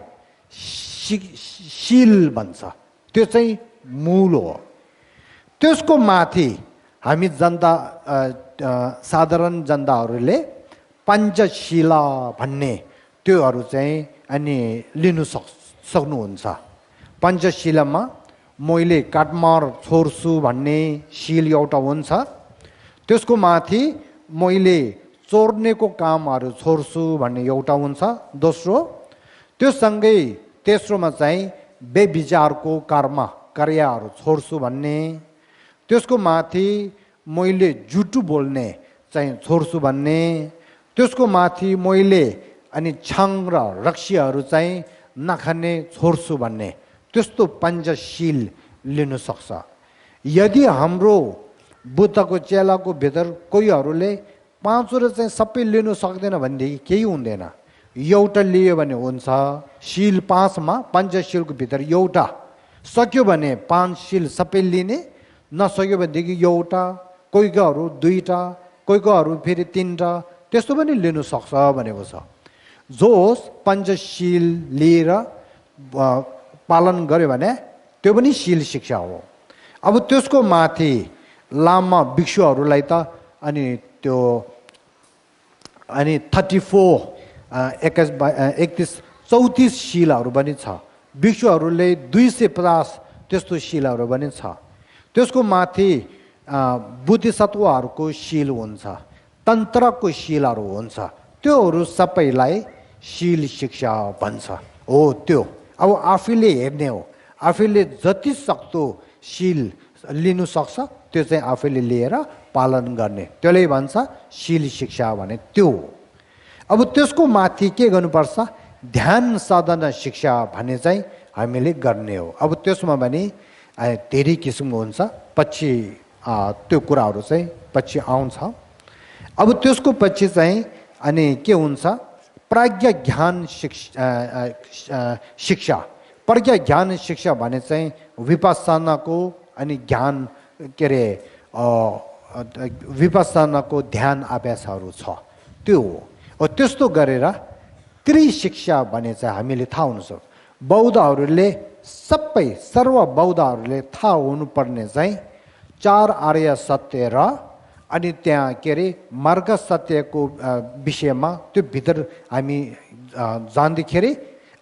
शील भन्छ। त्यो चाहिँ मूल हो। त्यसको माथि हामी जनता साधारण जनताहरूले पञ्चशीला भन्ने त्योहरू चाहिँ अनि लिनु सक्नुहुन्छ। पञ्चशीलामा मैले काटमार छोड्छु भन्ने शील एउटा हुन्छ। त्यसको माथि मैले चोर्नेको कामहरू छोड्छु भन्ने एउटा हुन्छ दोस्रो। त्यो सँगै तेस्रोमा चाहिँ बेविचारको कार्यहरू छोड्छु भन्ने, त्यसको माथि मैले झुटो बोल्ने चाहिँ छोड्छु भन्ने, त्यसको माथि मैले अनि छाङ र रक्सीहरू चाहिँ नखाने छोड्छु भन्ने, त्यस्तो पञ्चशील लिनु सक्छ। यदि हाम्रो बुद्धको चेलाको भित्र कोहीहरूले पाँचवटा चाहिँ सबै लिनु सक्दैन भनेदेखि केही हुँदैन। एउटा लियो भने हुन्छ। शील पाँचमा पञ्चशीलको भित्र एउटा सक्यो भने पाँच शील सबै लिने, नसक्यो भनेदेखि एउटा, कोहीकोहरू दुईटा, कोहीकोहरू फेरि तिनवटा, त्यस्तो पनि लिनु सक्छ भनेको छ। जोस पञ्चशील लिएर पालन गर्यो भने त्यो पनि शील शिक्षा हो। अब त्यसको माथि लामा भिक्षुहरूलाई त अनि त्यो अनि 31 शीलहरू पनि छ। भिक्षुहरूले 250 त्यस्तो शीलहरू पनि छ। त्यसको माथि बुद्धिसत्वहरूको शील हुन्छ, तन्त्रको शीलहरू हुन्छ, त्योहरू सबैलाई शील शिक्षा भन्छ हो। त्यो अब आफूले हेर्ने हो, आफूले जति सक्दो शील लिनु सक्छ त्यो चाहिँ आफूले लिएर पालन गर्ने, त्यसले भन्छ शील शिक्षा भने त्यो हो। अब त्यसको माथि के गर्नुपर्छ, ध्यान साधना शिक्षा भन्ने चाहिँ हामीले गर्ने हो। अब त्यसमा पनि धेरै किसिमको हुन्छ, पछि त्यो कुराहरू चाहिँ पछि आउँछ। अब त्यसको पछि चाहिँ अनि के हुन्छ, प्राज्ञा ज्ञान शिक्षा। प्रज्ञा ज्ञान शिक्षा भने चाहिँ विपස්සनाको अनि ज्ञान के अरे विपස්සनाको ध्यान अभ्यासहरू छ, त्यो हो। त्यस्तो गरेर त्रिशिक्षा भने चाहिँ हामीले थाहा हुनुपर्छ। बौद्धहरूले सबै सर्व बौद्धहरूले थाहा हुनुपर्ने चाहिँ 4 आर्य सत्य र अनि त्यहाँ के अरे मार्ग सत्यको विषयमा त्यो भित्र हामी जान्दाखेरि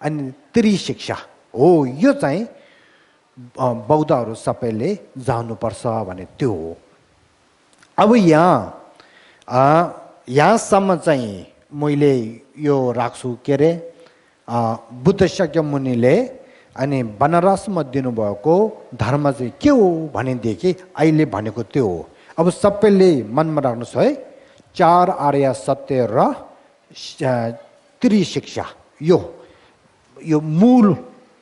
अनि त्रिशिक्षा हो, यो चाहिँ बौद्धहरू सबैले जान्नुपर्छ भने त्यो हो। अब यहाँसम्म चाहिँ मैले यो राख्छु के अरे बुद्ध शाक्यमुनिले अनि बनारसमा दिनुभएको धर्म चाहिँ के हो भनेदेखि अहिले भनेको त्यो हो। अब सबैले मनमा राख्नुहोस् है, 4 आर्य सत्य र त्रिशिक्षा, यो मूल।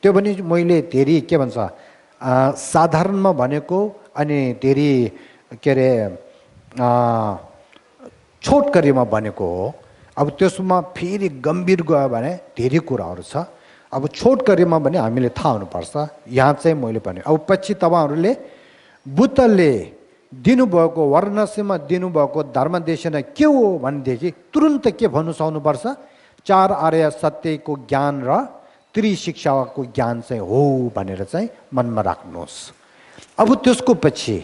त्यो पनि मैले धेरै के भन्छ साधारणमा भनेको अनि धेरै के अरे छोटकरीमा भनेको हो। अब त्यसमा फेरि गम्भीर गयो भने धेरै कुराहरू छ। अब छोटकरीमा पनि हामीले थाहा हुनुपर्छ। यहाँ चाहिँ मैले भने अब पछि तपाईँहरूले बुद्धले दिनुभएको वर्णसीमा दिनुभएको धर्मदेशना के हो भनेदेखि तुरुन्त के भन्नु सक्नुपर्छ, 4 आर्य सत्यको ज्ञान र त्रिशिक्षाको ज्ञान चाहिँ हो भनेर चाहिँ मनमा राख्नुहोस्। अब त्यसको पछि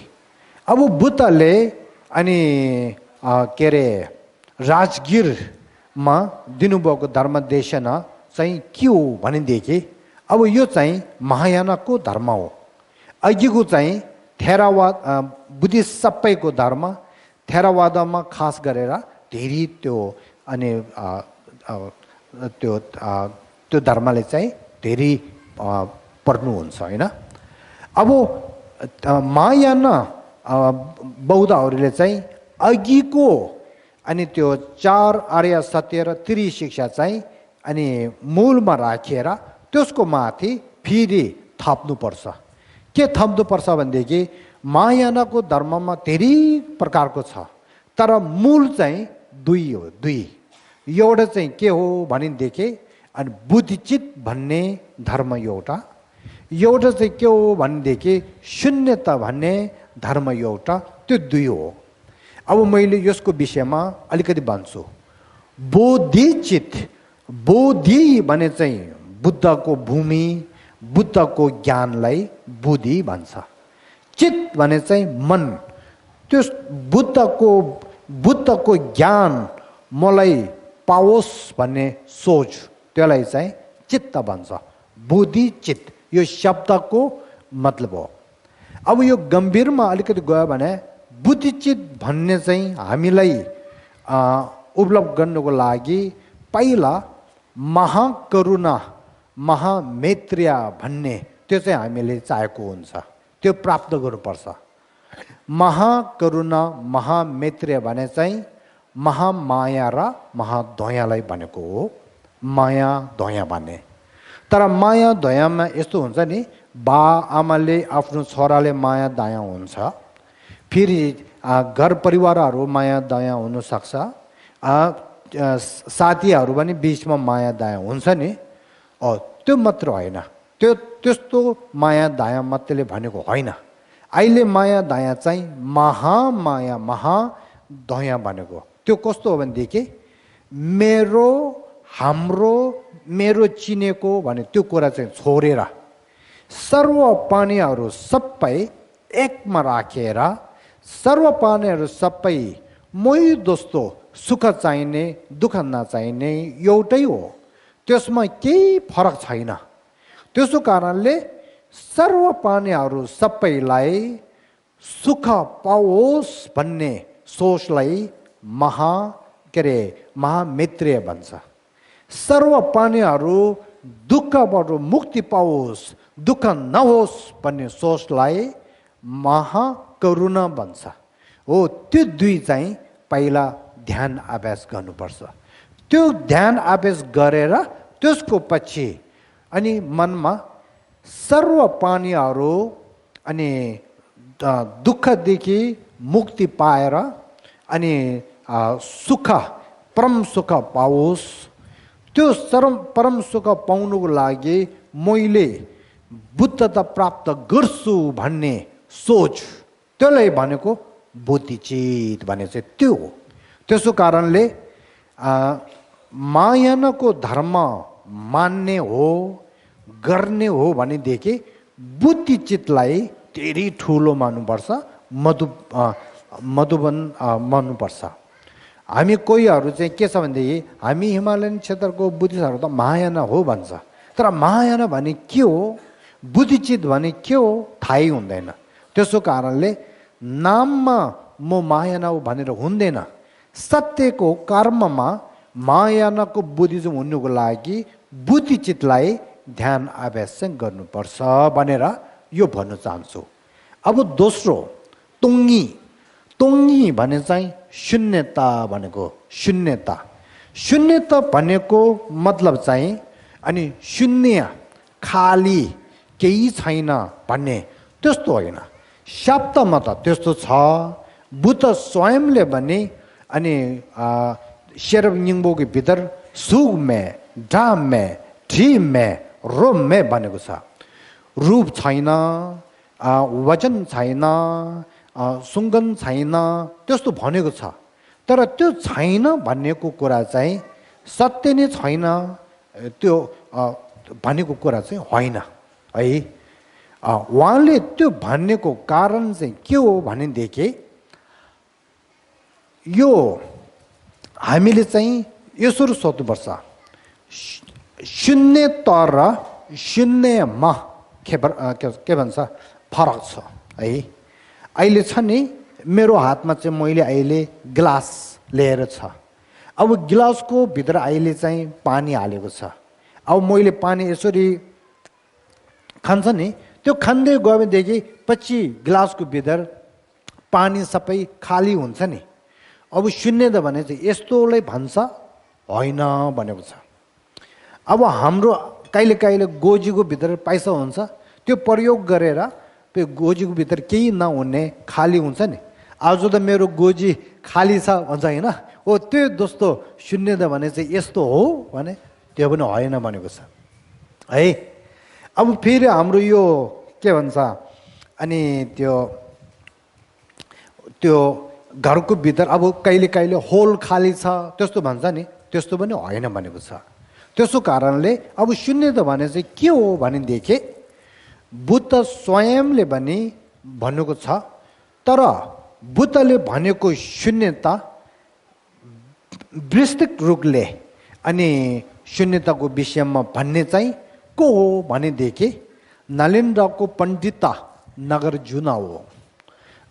अब बुद्धले अनि के अरे राजगिरमा दिनुभएको धर्मदेशना चाहिँ के हो भनेदेखि अब यो चाहिँ महायानको धर्म हो। अघिको चाहिँ थेरावाद बुद्धिस्ट सबैको धर्म थेरावादमा खास गरेर धेरै त्यो अनि त्यो धर्मले चाहिँ धेरै पर्नुहुन्छ हैन। अब महायान बौद्धहरूले चाहिँ अघिको अनि त्यो 4 आर्य सत्य र त्रिशिक्षा चाहिँ अनि मूलमा राखेर त्यसको माथि फेरि थप्नुपर्छ। के थप्नुपर्छ भनेदेखि महायानको धर्ममा धेरै प्रकारको छ, तर मूल चाहिँ दुई हो। एउटा चाहिँ के हो भनेदेखि अनि बुद्धिचित भन्ने धर्म एउटा चाहिँ के हो भनेदेखि शून्यता भन्ने धर्म एउटा, त्यो दुई हो। अब मैले यसको विषयमा अलिकति भन्छु। बोधि भने चाहिँ बुद्धको भूमि, बुद्धको ज्ञानलाई बोधि भन्छ। चित भने चाहिँ मन, त्यो बुद्धको ज्ञान मलाई पाओस् भन्ने सोच, त्यसलाई चाहिँ चित्त भन्छ। बुद्धि चित्त यो शब्दको मतलब हो। अब यो गम्भीरमा अलिकति गयो भने बुद्धिचित भन्ने चाहिँ हामीलाई उपलब्ध गर्नुको लागि पहिला महाकरुणा महामैत्रीय भन्ने त्यो चाहिँ हामीले चाहेको हुन्छ, त्यो प्राप्त गर्नुपर्छ। महाकरुणा महामैत्रीय भने चाहिँ महामाया र महादयालाई भनेको हो। माया दया भन्ने, तर माया दयामा यस्तो हुन्छ नि, बा आमाले आफ्नो छोराले माया दया हुन्छ, फेरि घर परिवारहरू माया दया हुनसक्छ, साथीहरू पनि बिचमा माया दया हुन्छ नि। त्यो मात्र होइन, त्यस्तो माया दया मात्रले भनेको होइन। अहिले माया दया चाहिँ महामाया महादया भनेको। त्यो कस्तो हो भनेदेखि मेरो हाम्रो मेरो चिनेको भने त्यो कुरा चाहिँ छोडेर सर्व प्राणीहरू सबै एकमा राखेर सर्व प्राणीहरू सबै मै दोस्तो सुख चाहिने दुःख नचाहिने एउटै हो, त्यसमा केही फरक छैन। त्यसो कारणले सर्व प्राणीहरू सबैलाई सुख पाओस् भन्ने सोचलाई महामैत्रीय भन्छ। सर्व प्राणीहरू दुःखबाट मुक्ति पाओस्, दुःख नहोस् भन्ने सोचलाई महाकरुणा भन्छ। हो, त्यो दुई चाहिँ पहिला ध्यान अभ्यास गर्नुपर्छ। त्यो ध्यान अभ्यास गरेर त्यसको पछि अनि मनमा सर्व प्राणीहरू अनि दुःखदेखि मुक्ति पाएर अनि सुख परम सुख पाओस्, त्यो परम सुख पाउनुको लागि मैले बुद्धता प्राप्त गर्छु भन्ने सोच, त्यसलाई भनेको बुद्धिचित भने चाहिँ त्यो हो। त्यसो कारणले महायानको धर्म मान्ने हो गर्ने हो भनेदेखि बुद्धिचितलाई धेरै ठुलो मान्नुपर्छ, मधुबन मान्नुपर्छ। हामी कोहीहरू चाहिँ के छ भनेदेखि हामी हिमालयन क्षेत्रको बुद्धिस्टहरू त महायान हो भन्छ, तर महायान भने के हो, बुद्धिचित भने के हो थाहै हुँदैन। त्यसो कारणले नाममा म महायान हो भनेर हुँदैन, सत्यको कर्ममा महायानको बुद्धिज्म हुनुको लागि बुद्धिचितलाई ध्यान अभ्यास चाहिँ गर्नुपर्छ भनेर यो भन्न चाहन्छु। अब दोस्रो तोङ्गी भने चाहिँ शून्यता भनेको। शून्यता भनेको मतलब चाहिँ अनि शून्य खाली केही छैन भन्ने त्यस्तो होइन। शब्दमा त त्यस्तो छ, बुद्ध स्वयंले भने अनि शेरब निङ्बोको भित्र सुख में ढाम में ढिम में रोम में भनेको छ। रूप छैन, वचन छैन, सुगन्ध छैन, त्यस्तो भनेको छ। तर त्यो छैन भनेको कुरा चाहिँ सत्य नै छैन, त्यो भनेको कुरा चाहिँ होइन है। उहाँले त्यो भन्नेको कारण चाहिँ के हो भनेदेखि यो हामीले चाहिँ यसरी सोध्नुपर्छ, शून्यता र शून्यमा के भन्छ फरक छ है। अहिले छ नि मेरो हातमा चाहिँ मैले अहिले ग्लास लिएर छ। अब गिलासको भित्र अहिले चाहिँ पानी हालेको छ। अब मैले पानी यसरी खान्छ नि, त्यो खाँदै गयो भनेदेखि पछि गिलासको भित्र पानी सबै खाली हुन्छ नि। अब शून्य त भने चाहिँ यस्तोलाई भन्छ होइन भनेको छ। अब हाम्रो कहिले कहिले गोजीको भित्र पैसा हुन्छ, त्यो प्रयोग गरेर त्यो गोजीको भित्र केही नहुने खाली हुन्छ नि। आज त मेरो गोजी खाली छ भन्छ होइन, ओ त्यो दोस्तो शून्य त भने चाहिँ यस्तो हो भने त्यो पनि होइन भनेको छ है। अब फेरि हाम्रो यो के भन्छ अनि त्यो घरको भित्र अब कहिले कहिले होल खाली छ त्यस्तो भन्छ नि, त्यस्तो पनि होइन भनेको छ। त्यसो कारणले अब शून्य त भने चाहिँ के हो भनेदेखि बुद्ध स्वयंले पनि भनेको छ, तर बुद्धले भनेको शून्यता विस्तृत रूपले अनि शून्यताको विषयमा भन्ने चाहिँ को हो भनेदेखि नलिन्द्रको पण्डिता नागार्जुन हो।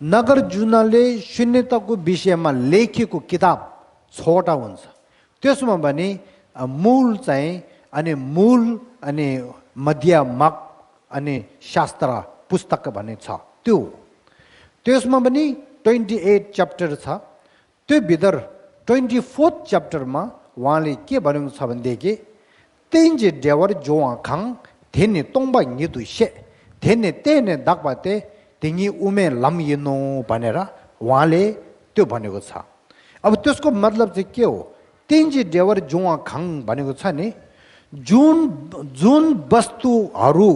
नागार्जुनले शून्यताको विषयमा लेखेको किताब 6वटा हुन्छ। त्यसमा पनि मूल चाहिँ अनि मूल अनि मध्यमक अनि शास्त्र पुस्तक भन्ने छ। त्यसमा पनि 28 च्याप्टर छ। त्यो भित्र 24th च्याप्टरमा उहाँले के भनेको छ भनेदेखि तेन्जे डेवर जोआखाङ धेने तोङबा निदुसे धेने तेने दाकबाते तिङी उमे लम्यिनो भनेर उहाँले त्यो भनेको छ। अब त्यसको मतलब चाहिँ के हो? तेन्जे डेवर जोआखाङ भनेको छ नि, जुन वस्तुहरू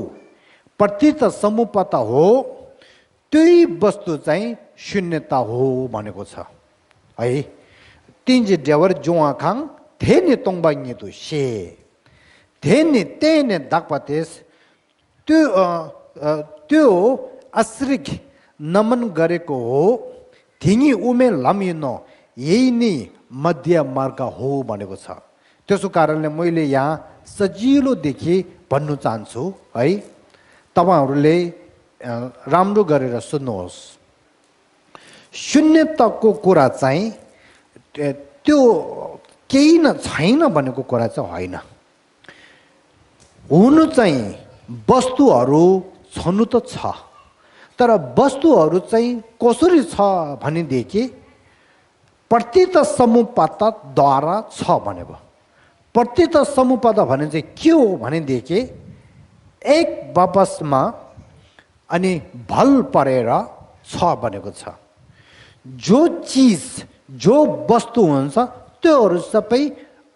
प्रति त समुपता हो त्यही वस्तु चाहिँ शून्यता हो भनेको छ है। तिनजे डेवर जोआखाङ धेने तोङबा निदुसे धेने तेने दाकबातेस त्यो आश्रिक नमन गरेको हो, धिङी उमे लम्यिनो यही नै मध्य मार्ग हो भनेको छ। त्यसो कारणले मैले यहाँ सजिलोदेखि भन्नु चाहन्छु है, तपाईहरूले राम्रो गरेर सुन्नुहोस्। शून्यताको कुरा चाहिँ त्यो केही न छैन भनेको कुरा चाहिँ होइन। हुनु चाहिँ वस्तुहरू छनु त छ, तर वस्तुहरू चाहिँ कसरी छ भनेदेखि प्रतीत समुपातद्वारा छ भनेको। प्रतीत समुपात भने चाहिँ के हो भनेदेखि एक वापसमा अनि भल परेर छ भनेको छ। जो चिज जो वस्तु हुन्छ त्योहरू सबै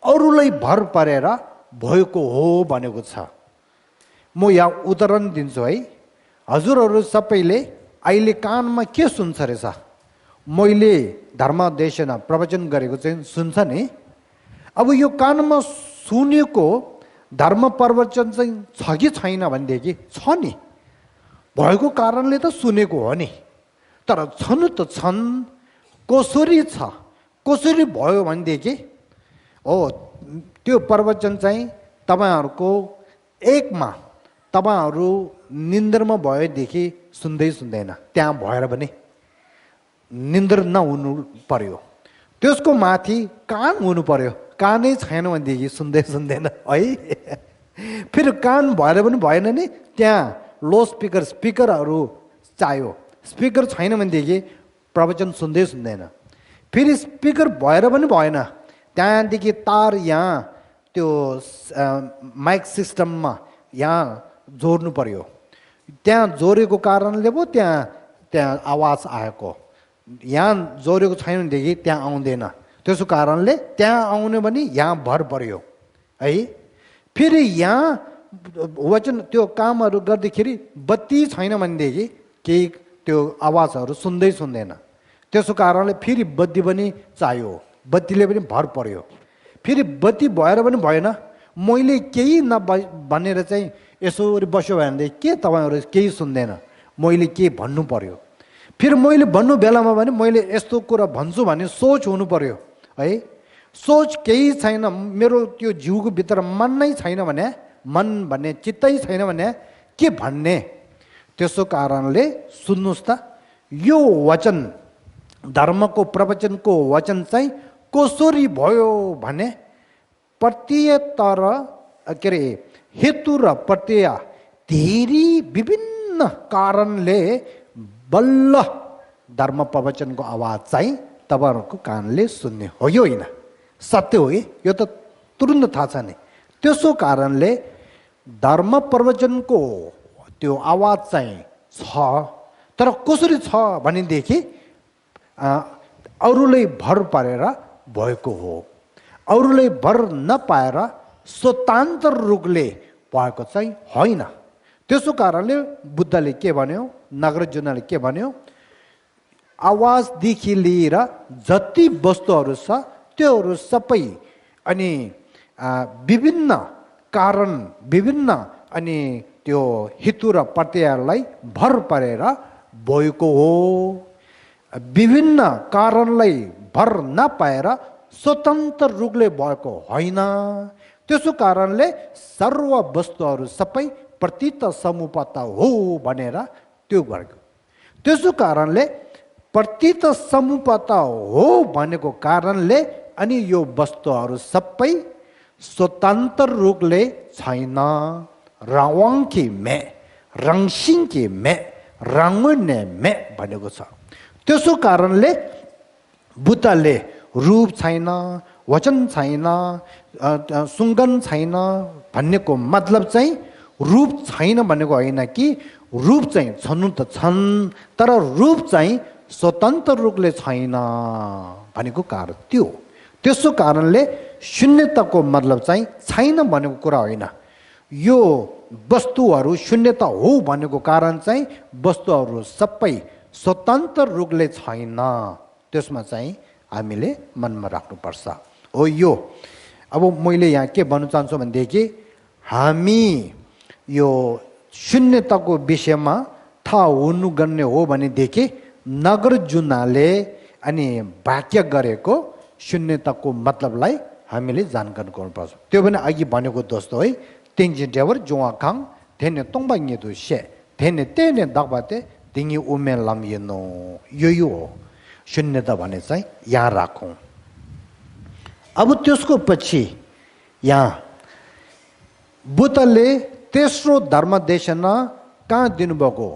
अरूलाई भर परेर भएको हो भनेको छ। म यहाँ उदाहरण दिन्छु है। हजुरहरू सबैले अहिले कानमा के सुन्छ रहेछ? मैले धर्मदेशना प्रवचन गरेको चाहिँ सुन्छ नि। अब यो कानमा सुनेको धर्म प्रवचन चाहिँ छ कि छैन भनेदेखि छ नि, भएको कारणले त सुनेको हो नि। तर छनु त छन्, कसरी छ कसरी भयो भनेदेखि हो त्यो प्रवचन चाहिँ तपाईँहरूको एकमा तपाईँहरू निन्द्रमा भएदेखि सुन्दै सुन्दैन, त्यहाँ भएर पनि निन्द्र नहुनु पर्यो। त्यसको माथि कान हुनु पर्यो, कानै छैन भनेदेखि सुन्दै सुन्दैन है। फेरि कान भएर पनि भएन नि, त्यहाँ लो स्पिकरहरू चाहियो। स्पिकर छैन भनेदेखि प्रवचन सुन्दै सुन्दैन। फेरि स्पिकर भएर पनि भएन, त्यहाँदेखि तार यहाँ त्यो माइक सिस्टममा यहाँ जोड्नु पर्यो। त्यहाँ जोडेको कारणले पो त्यहाँ आवाज आएको। यहाँ जोडेको छैन भनेदेखि त्यहाँ आउँदैन। त्यसो कारणले त्यहाँ आउने पनि यहाँ भर पर्यो है। फेरि यहाँ वचन त्यो कामहरू गर्दाखेरि बत्ती छैन भनेदेखि केही त्यो आवाजहरू सुन्दै सुन्दैन। त्यसो कारणले फेरि बत्ती पनि चाहियो, बत्तीले पनि भर पर्यो। फेरि बत्ती भएर पनि भएन, मैले केही भनेर चाहिँ यसरी बस्यो भनेदेखि के तपाईँहरू केही सुन्दैन, मैले के भन्नु पर्यो। फेरि मैले भन्नु बेलामा पनि मैले यस्तो कुरा भन्छु भने सोच हुनु पर्यो है। सोच केही छैन, मेरो त्यो जिउको भित्र मन नै छैन भने, मन भन्ने चित्तै छैन भने के भन्ने। त्यसो कारणले सुन्नुहोस् त, यो वचन धर्मको प्रवचनको वचन चाहिँ कसरी भयो भने प्रत्यय र के अरे हेतु र प्रत्यय धेरै विभिन्न कारणले बल्ल धर्म प्रवचनको आवाज चाहिँ तपाईँहरूको कानले सुन्ने हो यो होइन सत्य हो यो त तुरुन्त थाहा छ नि त्यसो कारणले धर्म प्रवचनको त्यो आवाज चाहिँ छ तर कसरी छ भनेदेखि अरूले भर पारेर भएको हो अरूले भर नपाएर स्वतन्त्र रूपले भएको चाहिँ होइन त्यसो कारणले बुद्धले के भन्यो नागार्जुनले के भन्यो आवाजदेखि लिएर जति वस्तुहरू छ त्योहरू सबै अनि विभिन्न कारण विभिन्न अनि त्यो हेतु र प्रत्ययलाई भर परेर भएको हो विभिन्न कारणलाई भर नपाएर स्वतन्त्र रूपले भएको होइन त्यसो कारणले सर्व वस्तुहरू सबै प्रतीत समुपत हो भनेर त्यो गरेको त्यसो कारणले प्रतीत समुपत हो भनेको कारणले अनि यो वस्तुहरू सबै स्वतन्त्र रूपले छैन रावङकी मे रङसिङकी मे रङ्गुन्ने मे भनेको छ त्यसो कारणले बुद्धले रूप छैन वचन छैन सुङ्गन छैन भन्नेको मतलब चाहिँ रूप छैन भनेको होइन कि रूप चाहिँ छनु त छन् तर रूप चाहिँ स्वतन्त्र रूपले छैन भनेको कारण त्यो त्यसो कारणले शून्यताको मतलब चाहिँ छैन भनेको कुरा होइन यो वस्तुहरू शून्यता हो भनेको कारण चाहिँ वस्तुहरू सबै स्वतन्त्र रूपले छैन त्यसमा चाहिँ हामीले मनमा राख्नुपर्छ हो यो अब मैले यहाँ के भन्न चाहन्छु भनेदेखि हामी यो शून्यताको विषयमा थाहा हुनु गर्ने हो भनेदेखि नागार्जुनले अनि वाक्य गरेको शून्यताको मतलबलाई हामीले जानकारी गर्नुपर्छ त्यो पनि अघि भनेको दोस्तो है तेन्जिन्टेवर जोवाखाङ थेने तोङबाङ्गेदु से थेने तेने दबाते तिङी उमे लामिएनो यो हो शून्यता भने चाहिँ यहाँ राखौँ अब त्यसको पछि यहाँ बुद्धले तेस्रो धर्मदेशना कहाँ दिनुभएको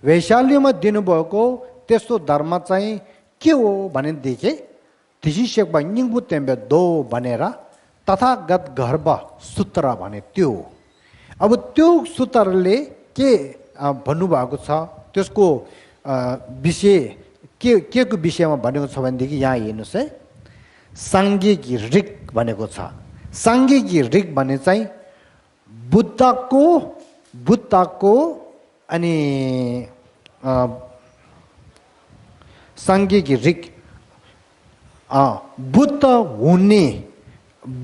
वैशालीमा दिनुभएको तेस्रो धर्म चाहिँ के हो भनेदेखि थिसिसेक्बा निङबु तेम्बे दो भनेर तथागत गर्भ सूत्र भने त्यो अब त्यो सूत्रले के भन्नुभएको छ त्यसको विषय के को विषयमा भनेको छ भनेदेखि यहाँ हेर्नुहोस् है साङ्गिकी ऋग भनेको छ साङ्गिकी ऋग भने चाहिँ बुद्धको अनि साङ्गिकी ऋग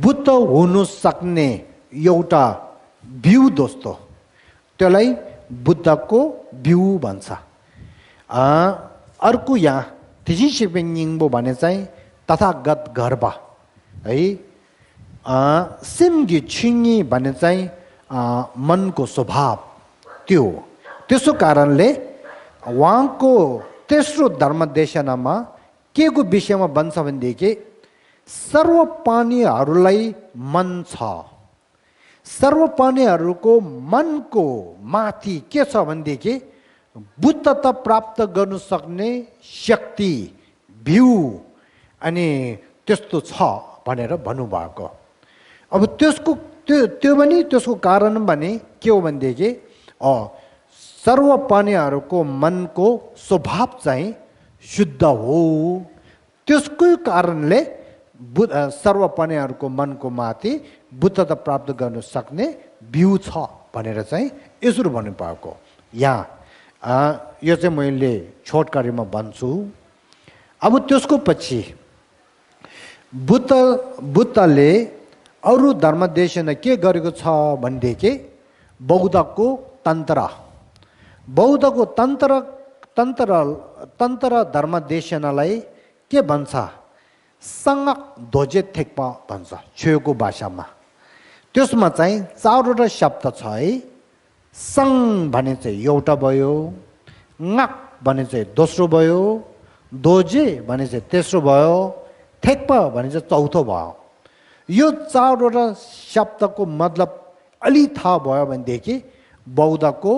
बुद्ध हुनु सक्ने एउटा बिउ दोस्तो त्यसलाई बुद्धको बिउ भन्छ अर्को यहाँ थिसिसिपेङिङबो भने चाहिँ तथागत गर्भ है सिमगी छिङी भने चाहिँ मनको स्वभाव त्यो त्यसो कारणले उहाँको तेस्रो धर्मदेशनामा के को विषयमा भन्छ भनेदेखि सर्व प्राणीहरूलाई मन छ सर्व प्राणीहरूको मनको माथि के छ भनेदेखि बुद्धता प्राप्त गर्नु सक्ने शक्ति भ्यू अनि त्यस्तो छ भनेर भन्नुभएको अब त्यसको त्यो पनि त्यसको कारण भने के हो भनेदेखि सर्व प्राणीहरूको मनको स्वभाव चाहिँ शुद्ध हो त्यसको कारणले सर्व प्राणीहरूको मनको माथि बुद्धता प्राप्त गर्न सक्ने भ्यू छ भनेर चाहिँ यसरी भन्नुभएको यहाँ यो चाहिँ मैले छोटकरीमा भन्छु अब त्यसको पछि बुद्धले अरू धर्मदेशमा के गरेको छ भनेदेखि बौद्धको तन्त्र धर्मदेशनालाई के भन्छ सङ्गक ध्वजे थेक्पा भन्छ छेउको भाषामा त्यसमा चाहिँ चारवटा शब्द छ है सङ भने चाहिँ एउटा भयो ngak भने चाहिँ दोस्रो भयो, दोजे भने चाहिँ तेस्रो भयो, थेक्पा भने चाहिँ चौथो भयो। यो चारवटा शब्दको मतलब अलि थाहा भयो भनेदेखि बौद्धको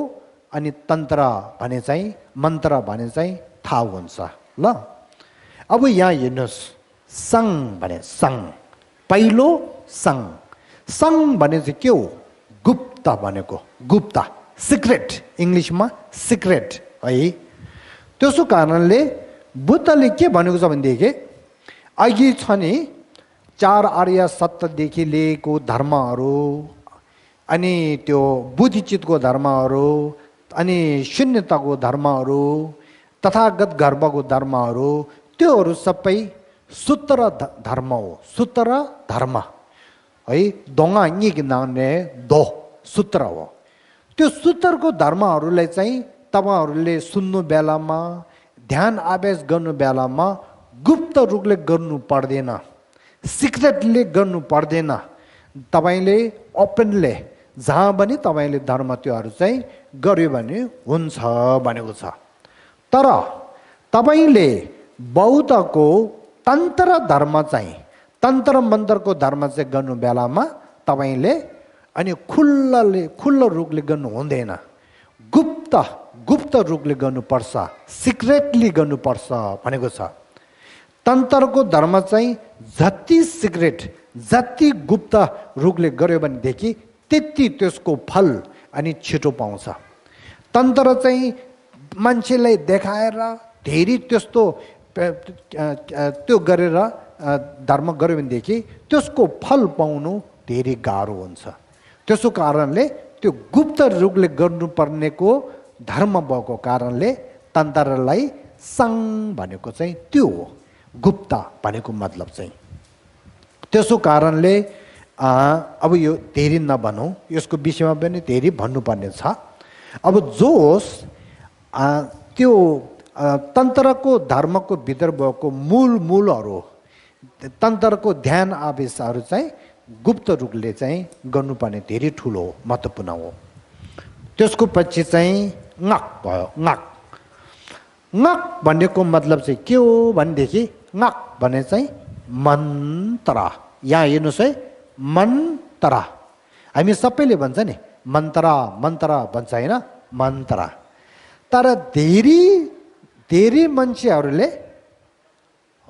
अनि तन्त्र भने चाहिँ मन्त्र भने चाहिँ थाहा हुन्छ ल। अब यहाँ हेर्नुहोस्, सङ भने सङ, पहिलो सङ। सङ भने चाहिँ के हो? गुप्त भनेको, गुप्त, सिक्रेट, इङ्ग्लिसमा सिक्रेट है। त्यसो कारणले बुद्धले के भनेको छ भनेदेखि अघि छ नि चार आर्य सत्यदेखि लिएको धर्महरू, अनि त्यो बुद्धिचितको धर्महरू, अनि शून्यताको धर्महरू, तथागत गर्भको धर्महरू, त्योहरू सबै सूत्र धर्म हो, सूत्र धर्म है। दोङा निक नाउने दो सूत्र हो। त्यो सूत्रको धर्महरूलाई चाहिँ तपाईहरूले सुन्नु बेलामा, ध्यान आवेश गर्नु बेलामा गुप्त रूपले गर्नु पर्दैन, सिक्रेटली गर्नु पर्दैन। तपाईँले ओपनले जहाँ पनि तपाईँले धर्म त्योहरू चाहिँ गर्यो भने हुन्छ भनेको छ। तर तपाईँले बौद्धको तन्त्र धर्म चाहिँ, तन्त्र मन्त्रको धर्म चाहिँ गर्नु बेलामा तपाईँले अनि खुल्लो रूपले गर्नु हुँदैन, गुप्त रूपले गर्नुपर्छ, सिक्रेटली गर्नुपर्छ भनेको छ। तन्त्रको धर्म चाहिँ जति सिक्रेट, जति गुप्त रूपले गर्यो भनेदेखि त्यति त्यसको फल अनि छिटो पाउँछ। तन्त्र चाहिँ मान्छेलाई देखाएर धेरै त्यस्तो त्यो गरेर धर्म गर्यो भनेदेखि त्यसको फल पाउनु धेरै गाह्रो हुन्छ। त्यसो कारणले त्यो गुप्त रूपले गर्नुपर्नेको धर्म भएको कारणले तन्त्रलाई सङ भनेको चाहिँ त्यो हो, गुप्त भनेको मतलब चाहिँ। त्यसो कारणले अब यो धेरै नभनौँ, यसको विषयमा पनि धेरै भन्नुपर्ने छ। अब जोस त्यो तन्त्रको धर्मको भित्र भएको मूलहरू, तन्त्रको ध्यान आवेशहरू चाहिँ गुप्त रूपले चाहिँ गर्नुपर्ने धेरै ठुलो महत्त्वपूर्ण हो। त्यसको पछि चाहिँ ngak भयो। ngak भनेको मतलब चाहिँ के हो भनेदेखि ngak भने चाहिँ मन्त्र। यहाँ हेर्नुहोस् है, मन्त्र। हामी सबैले भन्छ नि मन्त्र भन्छ होइन, मन्त्र। तर धेरै मान्छेहरूले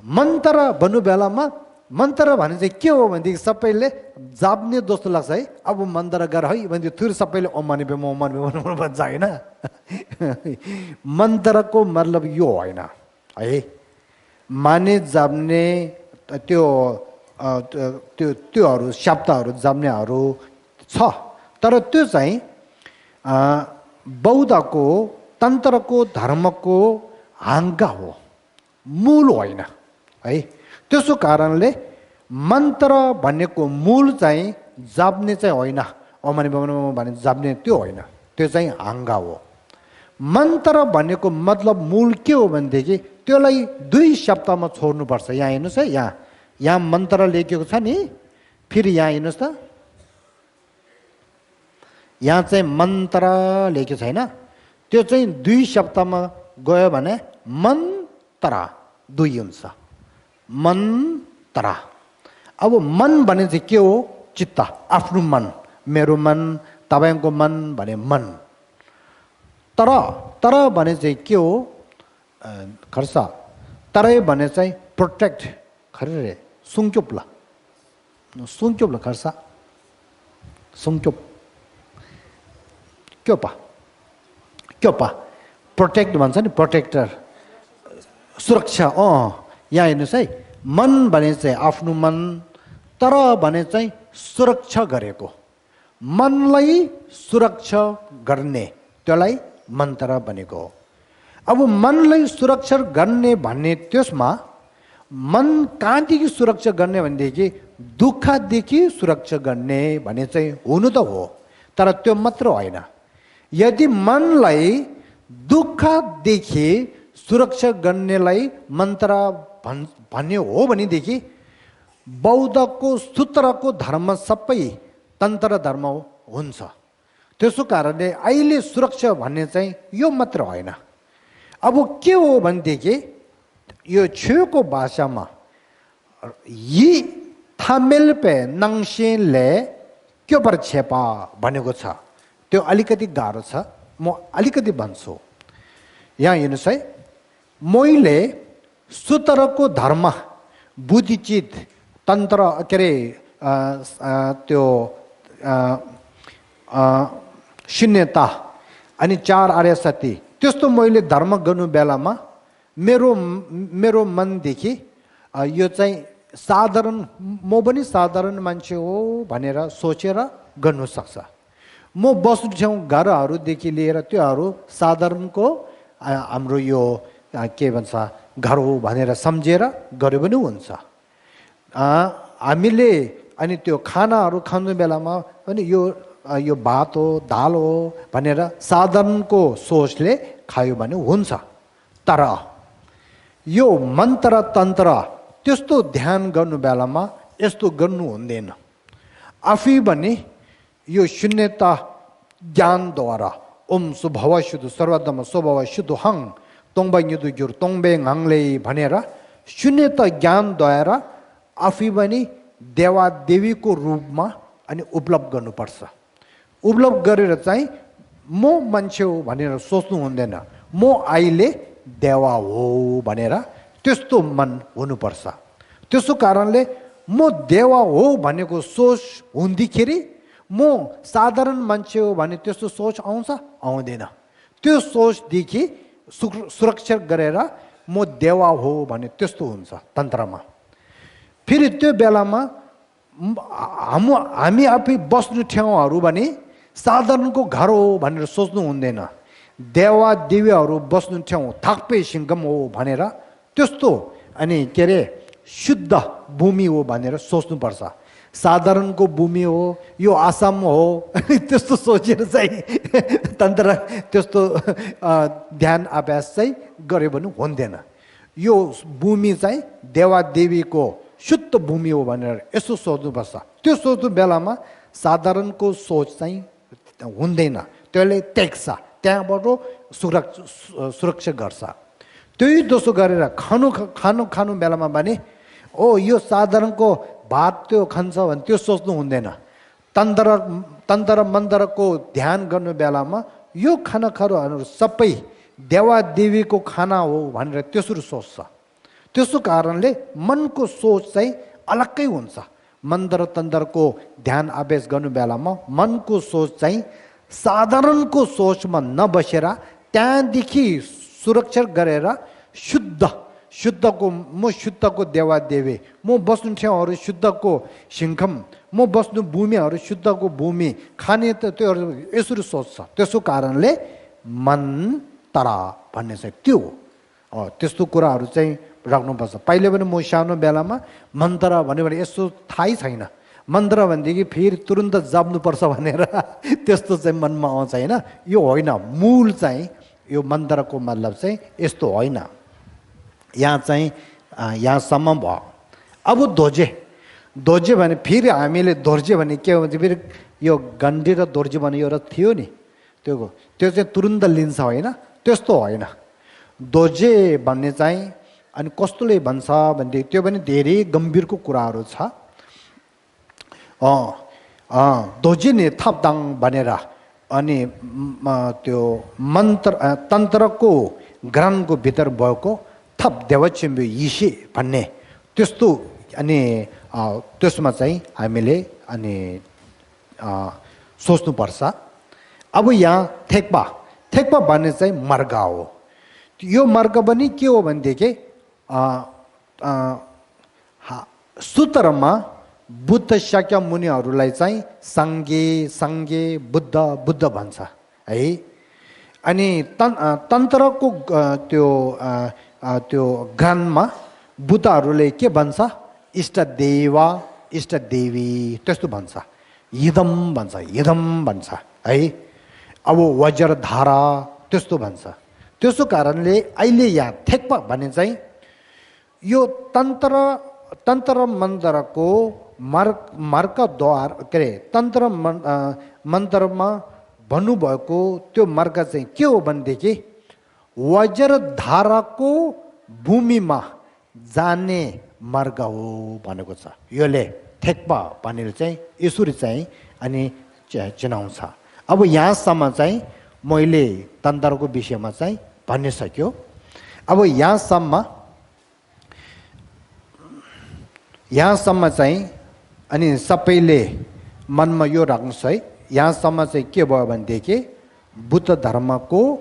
मन्त्र भन्नु बेलामा मन्त्र भने चाहिँ के हो भनेदेखि सबैले जाप्ने जस्तो लाग्छ है। अब मन्त्र गर है भने थुर सबैले ओमाने भन्छ होइन। मन्त्रको मतलब यो होइन है, माने जाप्ने त्योहरू शब्दहरू जाप्नेहरू छ। तर त्यो चाहिँ बौद्धको तन्त्रको धर्मको हाङ्गा हो, मूल होइन है। त्यसो कारणले मन्त्र भनेको मूल चाहिँ जाप्ने चाहिँ होइन, ओमाने भने जाप्ने त्यो होइन, त्यो चाहिँ हाङ्गा हो। मन्त्र भनेको मतलब मूल के हो भनेदेखि त्यसलाई दुई शब्दमा छोड्नुपर्छ। यहाँ हेर्नुहोस् है, यहाँ मन्त्र लेखेको छ नि, फेरि यहाँ हेर्नुहोस् त, यहाँ चाहिँ मन्त्र लेखेको छैन, त्यो चाहिँ दुई शब्दमा गयो भने मन्त्र दुई हुन्छ, मन्त्र। अब मन भने चाहिँ के हो? चित्त, आफ्नो मन, मेरो मन, तपाईँको मन भने मन। तर भने चाहिँ के हो? खर्च। तरै भने चाहिँ प्रोटेक्ट, खरे सुङचुप ल खर्च, सुङचुप क्यों पा प्रोटेक्ट भन्छ नि, प्रोटेक्टर, सुरक्षा। यहाँ हेर्नुहोस् है, मन भने चाहिँ आफ्नो मन, तर भने चाहिँ सुरक्षा गरेको, मनलाई सुरक्षा गर्ने, त्यसलाई मन्त्र भनेको हो। अब मनलाई सुरक्षा गर्ने भन्ने त्यसमा मन कहाँदेखि सुरक्षा गर्ने भनेदेखि दुःखदेखि सुरक्षा गर्ने भने चाहिँ हुनु त हो, तर त्यो मात्र होइन। यदि मनलाई दुःखदेखि सुरक्षा गर्नेलाई मन्त्र भन्ने हो भनेदेखि बौद्धको सूत्रको धर्म सबै तन्त्र धर्म हुन्छ। त्यसो कारणले अहिले सुरक्षा भन्ने चाहिँ यो मात्र होइन। अब के हो भनेदेखि यो छेउको भाषामा यी थामेल पे नङसेनले के पर छेपा भनेको छ त्यो अलिकति गाह्रो छ म अलिकति भन्छु यहाँ हेर्नुहोस् है मैले सुतरको धर्म बुद्धिचित तन्त्र के अरे त्यो शून्यता अनि 4 आर्य सत्य त्यस्तो मैले धर्म गर्नु बेलामा मेरो मनदेखि यो चाहिँ साधारण म पनि साधारण मान्छे हो भनेर सोचेर गर्नु सक्छ म बस्नु ठाउँ घरहरूदेखि लिएर त्योहरू साधारणको हाम्रो यो के भन्छ घर हो भनेर सम्झेर गरे पनि हुन्छ हामीले अनि त्यो खानाहरू खानु बेलामा पनि यो भात हो दाल हो भनेर साधारणको सोचले खायो भने हुन्छ तर यो मन्त्र तन्त्र त्यस्तो ध्यान गर्नु बेलामा यस्तो गर्नु हुँदैन आफै पनि यो शून्यता ज्ञानद्वारा ओम सुभव शुद्ध सर्वदम स्वभव शुद्ध हङ तोङबाङ युदु जुर तोङबेङ हङले भनेर शून्यता ज्ञानद्वारा आफै पनि देवादेवीको रूपमा अनि उपलब्ध गर्नुपर्छ उपलब्ध गरेर चाहिँ म मान्छे हो भनेर सोच्नु हुँदैन म अहिले देवा हो भनेर त्यस्तो मन हुनुपर्छ त्यसो कारणले म देवा हो भनेको सोच हुँदाखेरि म साधारण मान्छे हो भने त्यस्तो सोच आउँछ आउँदैन त्यो सोचदेखि सुरक्षा गरेर म देवा हो भने त्यस्तो हुन्छ तन्त्रमा फेरि त्यो बेलामा हामी आफै बस्नु ठाउँहरू भने साधारणको घर हो भनेर सोच्नु हुँदैन देवा देवीहरू बस्नु ठाउँ थाक्पे सिङ्गम हो भनेर त्यस्तो अनि के अरे शुद्ध भूमि हो भनेर सोच्नुपर्छ साधारणको भूमि हो यो आसाम हो त्यस्तो सोचेर चाहिँ तन्त्र त्यस्तो ध्यान अभ्यास चाहिँ गरे पनि हुँदैन यो भूमि चाहिँ देवादेवीको शुद्ध भूमि हो भनेर यसो सोच्नुपर्छ त्यो सोच्नु बेलामा साधारणको सोच चाहिँ हुँदैन त्यसले टेक्छ त्यहाँबाट सुरक्षा गर्छ त्यही दोस्रो गरेर खानु बेलामा भने ओ यो साधारणको भात त्यो खान्छ भने त्यो सोच्नु हुँदैन तन्त्र मन्त्रको ध्यान गर्नु बेलामा यो खानाहरू सबै देवादेवीको खाना हो भनेर त्यसरी सोच्छ त्यसो कारणले मनको सोच चाहिँ अलग्गै हुन्छ मन्त्र तन्त्रको ध्यान अभ्यास गर्नु बेलामा मनको सोच चाहिँ साधारणको सोचमा नबसेर त्यहाँदेखि सुरक्षा गरेर शुद्धको म शुद्धको देवादेवी म बस्नु ठाउँहरू शुद्धको सिङ्खम म बस्नु भूमिहरू शुद्धको भूमि खाने त त्योहरू यसरी सोच्छ त्यसो कारणले मन तरा भन्ने चाहिँ त्यो हो त्यस्तो कुराहरू चाहिँ राख्नुपर्छ पहिले पनि म सानो बेलामा मन्त्र भन्यो भने यसो थाहै छैन मन्त्र भनेदेखि फेरि तुरुन्त जप्नुपर्छ भनेर त्यस्तो चाहिँ मनमा आउँछ होइन यो होइन मूल चाहिँ यो मन्त्रको मतलब चाहिँ यस्तो होइन यहाँ चाहिँ यहाँसम्म भयो अब दोर्जे भने फेरि हामीले दोर्जे भने के भन्छ फेरि यो गन्डी र दोर्जे भने एउटा थियो नि त्यो चाहिँ तुरुन्त लिन्छ होइन त्यस्तो होइन दोर्जे भन्ने चाहिँ अनि कस्तोले भन्छ भनेदेखि त्यो पनि धेरै गम्भीरको कुराहरू छ दोर्जे नि थपदाङ भनेर अनि त्यो तन्त्रको ग्रहणको भित्र भएको थप देवचिम्बु यिसे भन्ने त्यस्तो अनि त्यसमा चाहिँ हामीले अनि सोच्नुपर्छ अब यहाँ थेक्पा भन्ने चाहिँ मर्ग हो यो मर्ग पनि के हो भनेदेखि सूत्रमा बुद्ध शाक्य मुनिहरूलाई चाहिँ सङ्गे बुद्ध भन्छ है अनि तन्त्रको त्यो ज्ञानमा बुद्धहरूले के भन्छ इष्टदेवा इष्टदेवी त्यस्तो भन्छ यदम भन्छ है अब वज्रधारा त्यस्तो भन्छ त्यसो कारणले अहिले यहाँ थेक्पा भन्ने चाहिँ यो तन्त्र मन्त्रको मार्गद्वारा के अरे तन्त्र मन्त्रमा भन्नुभएको त्यो मार्ग चाहिँ के हो भनेदेखि वज्रधाराको भूमिमा जाने मार्ग हो भनेको छ। योले ठेक्पा भनेर चाहिँ यसरी चाहिँ अनि चिनाउँछ। अब यहाँसम्म चाहिँ मैले तन्त्रको विषयमा चाहिँ भनिसक्यो। अब यहाँसम्म चाहिँ अनि सबैले मनमा यो राख्नुहोस् है। यहाँसम्म चाहिँ के भयो भनेदेखि बुद्ध धर्मको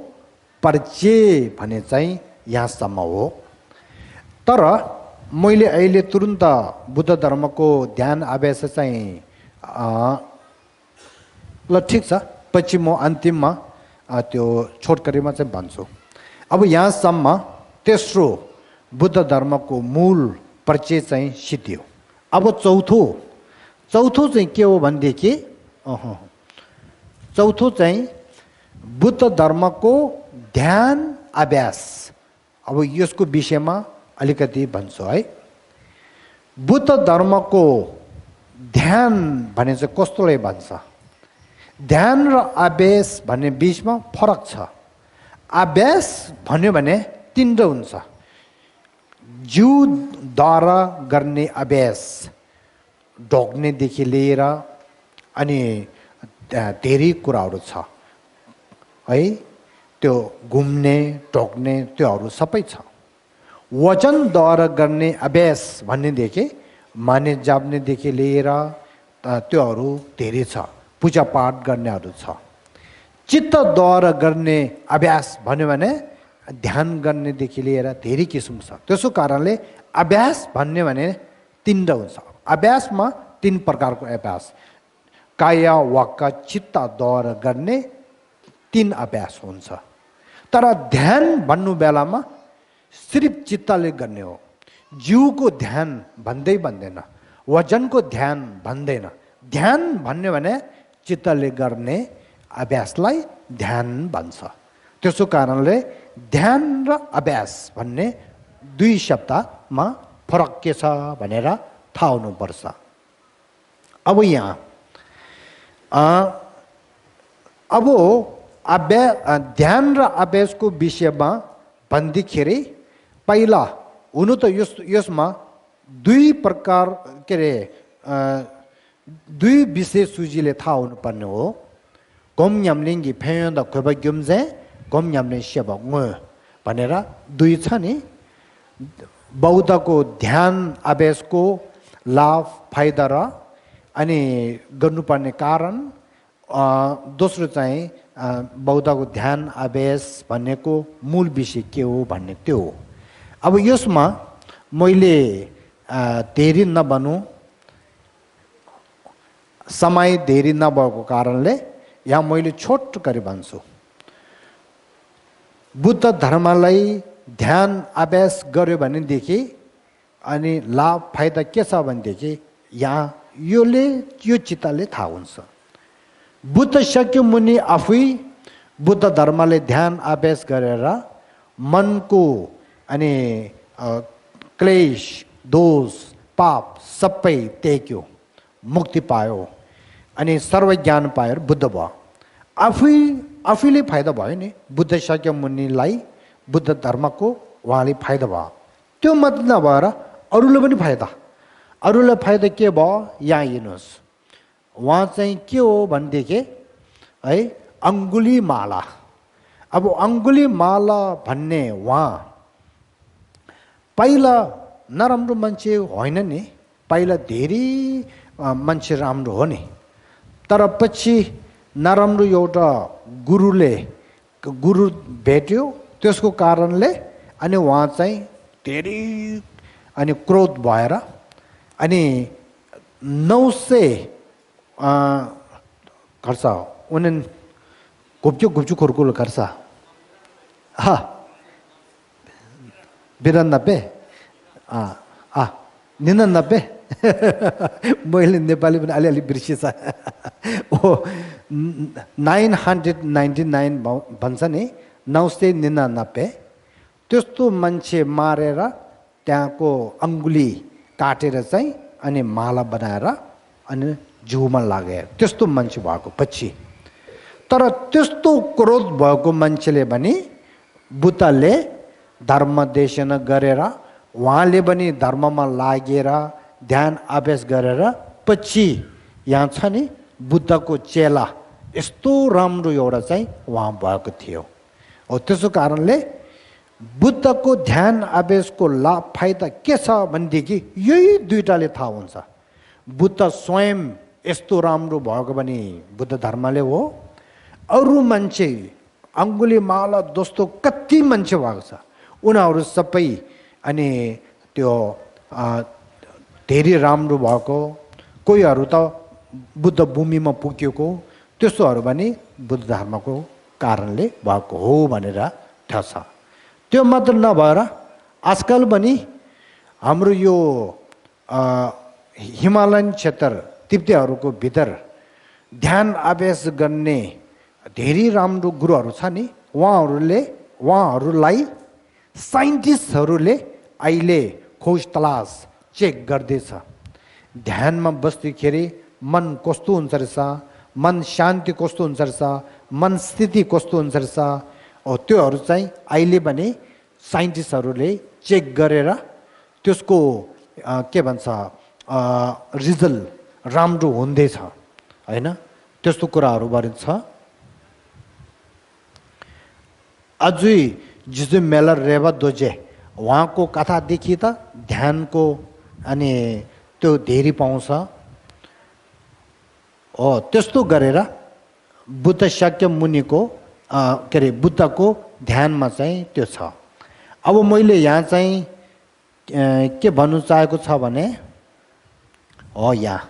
परिचय भने चाहिँ यहाँसम्म हो। तर मैले अहिले तुरुन्त बुद्ध धर्मको ध्यान अभ्यास चाहिँ ल ठिक छ, पछि म अन्तिममा त्यो छोटकरीमा चाहिँ भन्छु। अब यहाँसम्म तेस्रो बुद्ध धर्मको मूल परिचय चाहिँ सिद्धियो। अब चौथो चाहिँ के हो भनेदेखि चौथो चाहिँ बुद्ध धर्मको ध्यान अभ्यास। अब यसको विषयमा अलिकति भन्छु है। बुद्ध धर्मको ध्यान भने चाहिँ कस्तोलाई भन्छ? ध्यान र अभ्यास भन्ने बीचमा फरक छ। अभ्यास भन्यो भने तीनवटा हुन्छ। जिउद्वारा गर्ने अभ्यास, ढोक्नेदेखि लिएर अनि धेरै कुराहरू छ है। त्यो घुम्ने ढोक्ने त्योहरू सबै छ। वचनद्वारा गर्ने अभ्यास भन्नेदेखि माने जाप्नेदेखि लिएर त्योहरू धेरै छ। पूजापाठ गर्नेहरू छ। चित्तद्वारा गर्ने अभ्यास भन्यो भने ध्यान गर्नेदेखि लिएर धेरै किसिम छ। त्यसो कारणले अभ्यास भन्ने भने तीनवटा हुन्छ। अभ्यासमा तीन प्रकारको अभ्यास, काय वाक्य चित्तद्वारा गर्ने तीन अभ्यास हुन्छ। तर ध्यान भन्नु बेलामा सिर्फ चित्तले गर्ने हो। जिउको ध्यान भन्दैन, वजनको ध्यान भन्दैन। ध्यान भन्यो भने चित्तले गर्ने अभ्यासलाई ध्यान भन्छ। त्यसो कारणले ध्यान र अभ्यास भन्ने दुई शब्दमा फरक के छ भनेर थाहा हुनुपर्छ। अब यहाँ अब ध्यान र अभ्यासको विषयमा भन्दाखेरि पहिला हुनु त यसमा दुई प्रकार के अरे दुई विषय सूजीले थाहा हुनुपर्ने हो। गोम न्याम्लिङ्गी फेन्द खोब ग्युम्जे गोम न्याम्ले सेब भनेर दुई छ नि। बौद्धको ध्यान अभ्यासको लाभ फाइदा र अनि गर्नुपर्ने कारण, दोस्रो चाहिँ बौद्धको ध्यान अभ्यास भन्नेको मूल विषय के हो भन्ने त्यो हो। अब यसमा मैले धेरै नभनौँ, समय धेरै नभएको कारणले यहाँ मैले छोटो गरी भन्छु। बुद्ध धर्मलाई ध्यान अभ्यास गर्यो भनेदेखि अनि लाभ फाइदा के छ भनेदेखि यहाँ यो चित्तले थाहा हुन्छ। बुद्ध सक्यो मुनि आफै बुद्ध धर्मले ध्यान अभ्यास गरेर मनको अनि क्लेश दोष पाप सबै त्याग्यो, मुक्ति पायो अनि सर्वज्ञान पाएर बुद्ध भयो। आफैले फाइदा भयो नि। बुद्ध सक्यो मुनिलाई बुद्ध धर्मको उहाँले फाइदा भयो। त्यो मात्र नभएर अरूलाई पनि फाइदा। अरूलाई फाइदा के भयो? यहाँ हेर्नुहोस्, उहाँ चाहिँ के हो भनेदेखि है अङ्गुली माला। अब अङ्गुली माला भन्ने उहाँ पहिला नराम्रो मान्छे होइन नि, पहिला धेरै मान्छे राम्रो हो नि। तर पछि नराम्रो एउटा गुरु भेट्यो, त्यसको कारणले अनि उहाँ चाहिँ धेरै अनि क्रोध भएर अनि 900 खर्च उनीन गुप्चु खुर्कुल खर्च 92 99 मैले नेपाली पनि अलिअलि बिर्सिएछ। 999 भन्छ नि, 999 त्यस्तो मान्छे मारेर त्यहाँको अङ्गुली काटेर चाहिँ अनि माला बनाएर अनि जिउमा लागे। त्यस्तो मान्छे भएको पछि, तर त्यस्तो क्रोध भएको मान्छेले भने बुद्धले धर्म देशन गरेर उहाँले पनि धर्ममा लागेर ध्यान अभ्यास गरेर पछि यहाँ छ नि बुद्धको चेला यस्तो राम्रो एउटा चाहिँ उहाँ भएको थियो। हो त्यसो कारणले बुद्धको ध्यान अभ्यासको लाभ फाइदा के छ भनेदेखि यही दुईटाले थाहा हुन्छ। बुद्ध स्वयं यस्तो राम्रो भएको पनि बुद्ध धर्मले हो, अरू मान्छे अङ्गुलीमाला जस्तो कति मान्छे भएको छ उनीहरू सबै अनि त्यो धेरै राम्रो भएको, कोहीहरू त बुद्ध भूमिमा पुगेको, त्यस्तोहरू पनि बुद्ध धर्मको कारणले भएको हो भनेर थाहा छ। त्यो मात्र नभएर आजकल पनि हाम्रो यो हिमालयन क्षेत्र तिब्बतीहरूको भित्र ध्यान अभ्यास गर्ने धेरै राम्रो गुरुहरू छ नि, उहाँहरूलाई साइन्टिस्टहरूले अहिले खोज तलास चेक गर्दैछ। ध्यानमा बस्दाखेरि मन कस्तो हुन्छ रहेछ, मन शान्ति कस्तो हुन्छ रहेछ, मन स्थिति कस्तो हुन्छ रहेछ, त्योहरू चाहिँ अहिले पनि साइन्टिस्टहरूले चेक गरेर त्यसको के भन्छ रिजल्ट राम्रो हुँदैछ हैन, त्यस्तो कुराहरू गरिन्छ। अझै जिजु मेलर रेवा दोजे उहाँको कथादेखि त ध्यानको अनि त्यो धेरै पाउँछ। त्यस्तो गरेर बुद्ध शाक्य मुनिको के अरे बुद्धको ध्यानमा चाहिँ त्यो छ। अब मैले यहाँ चाहिँ के भन्नु चाहेको छ भने यहाँ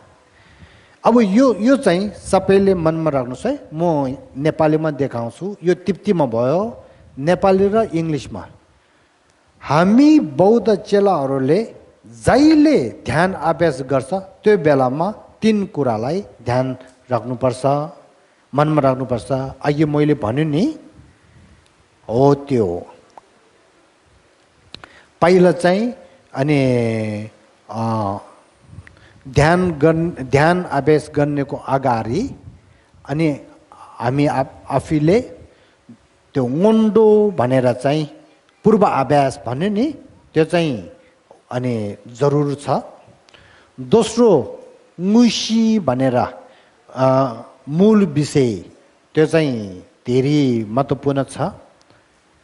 अब यो चाहिँ सबैले मनमा राख्नुहोस् है। म नेपालीमा देखाउँछु, यो तिब्बतीमा भयो, नेपाली र इङ्ग्लिसमा। हामी बौद्ध चेलाहरूले जहिले ध्यान अभ्यास गर्छ त्यो बेलामा 3 कुरालाई ध्यान राख्नुपर्छ, मनमा राख्नुपर्छ। अघि मैले भन्यो नि हो त्यो पहिला चाहिँ अनि ध्यान अभ्यास गर्नेको अगाडि अनि हामी आफैले त्यो मोन्डो भनेर चाहिँ पूर्व अभ्यास भन्यो नि त्यो चाहिँ अनि जरुर छ। दोस्रो मुसी भनेर मूल विषय त्यो चाहिँ धेरै महत्त्वपूर्ण छ।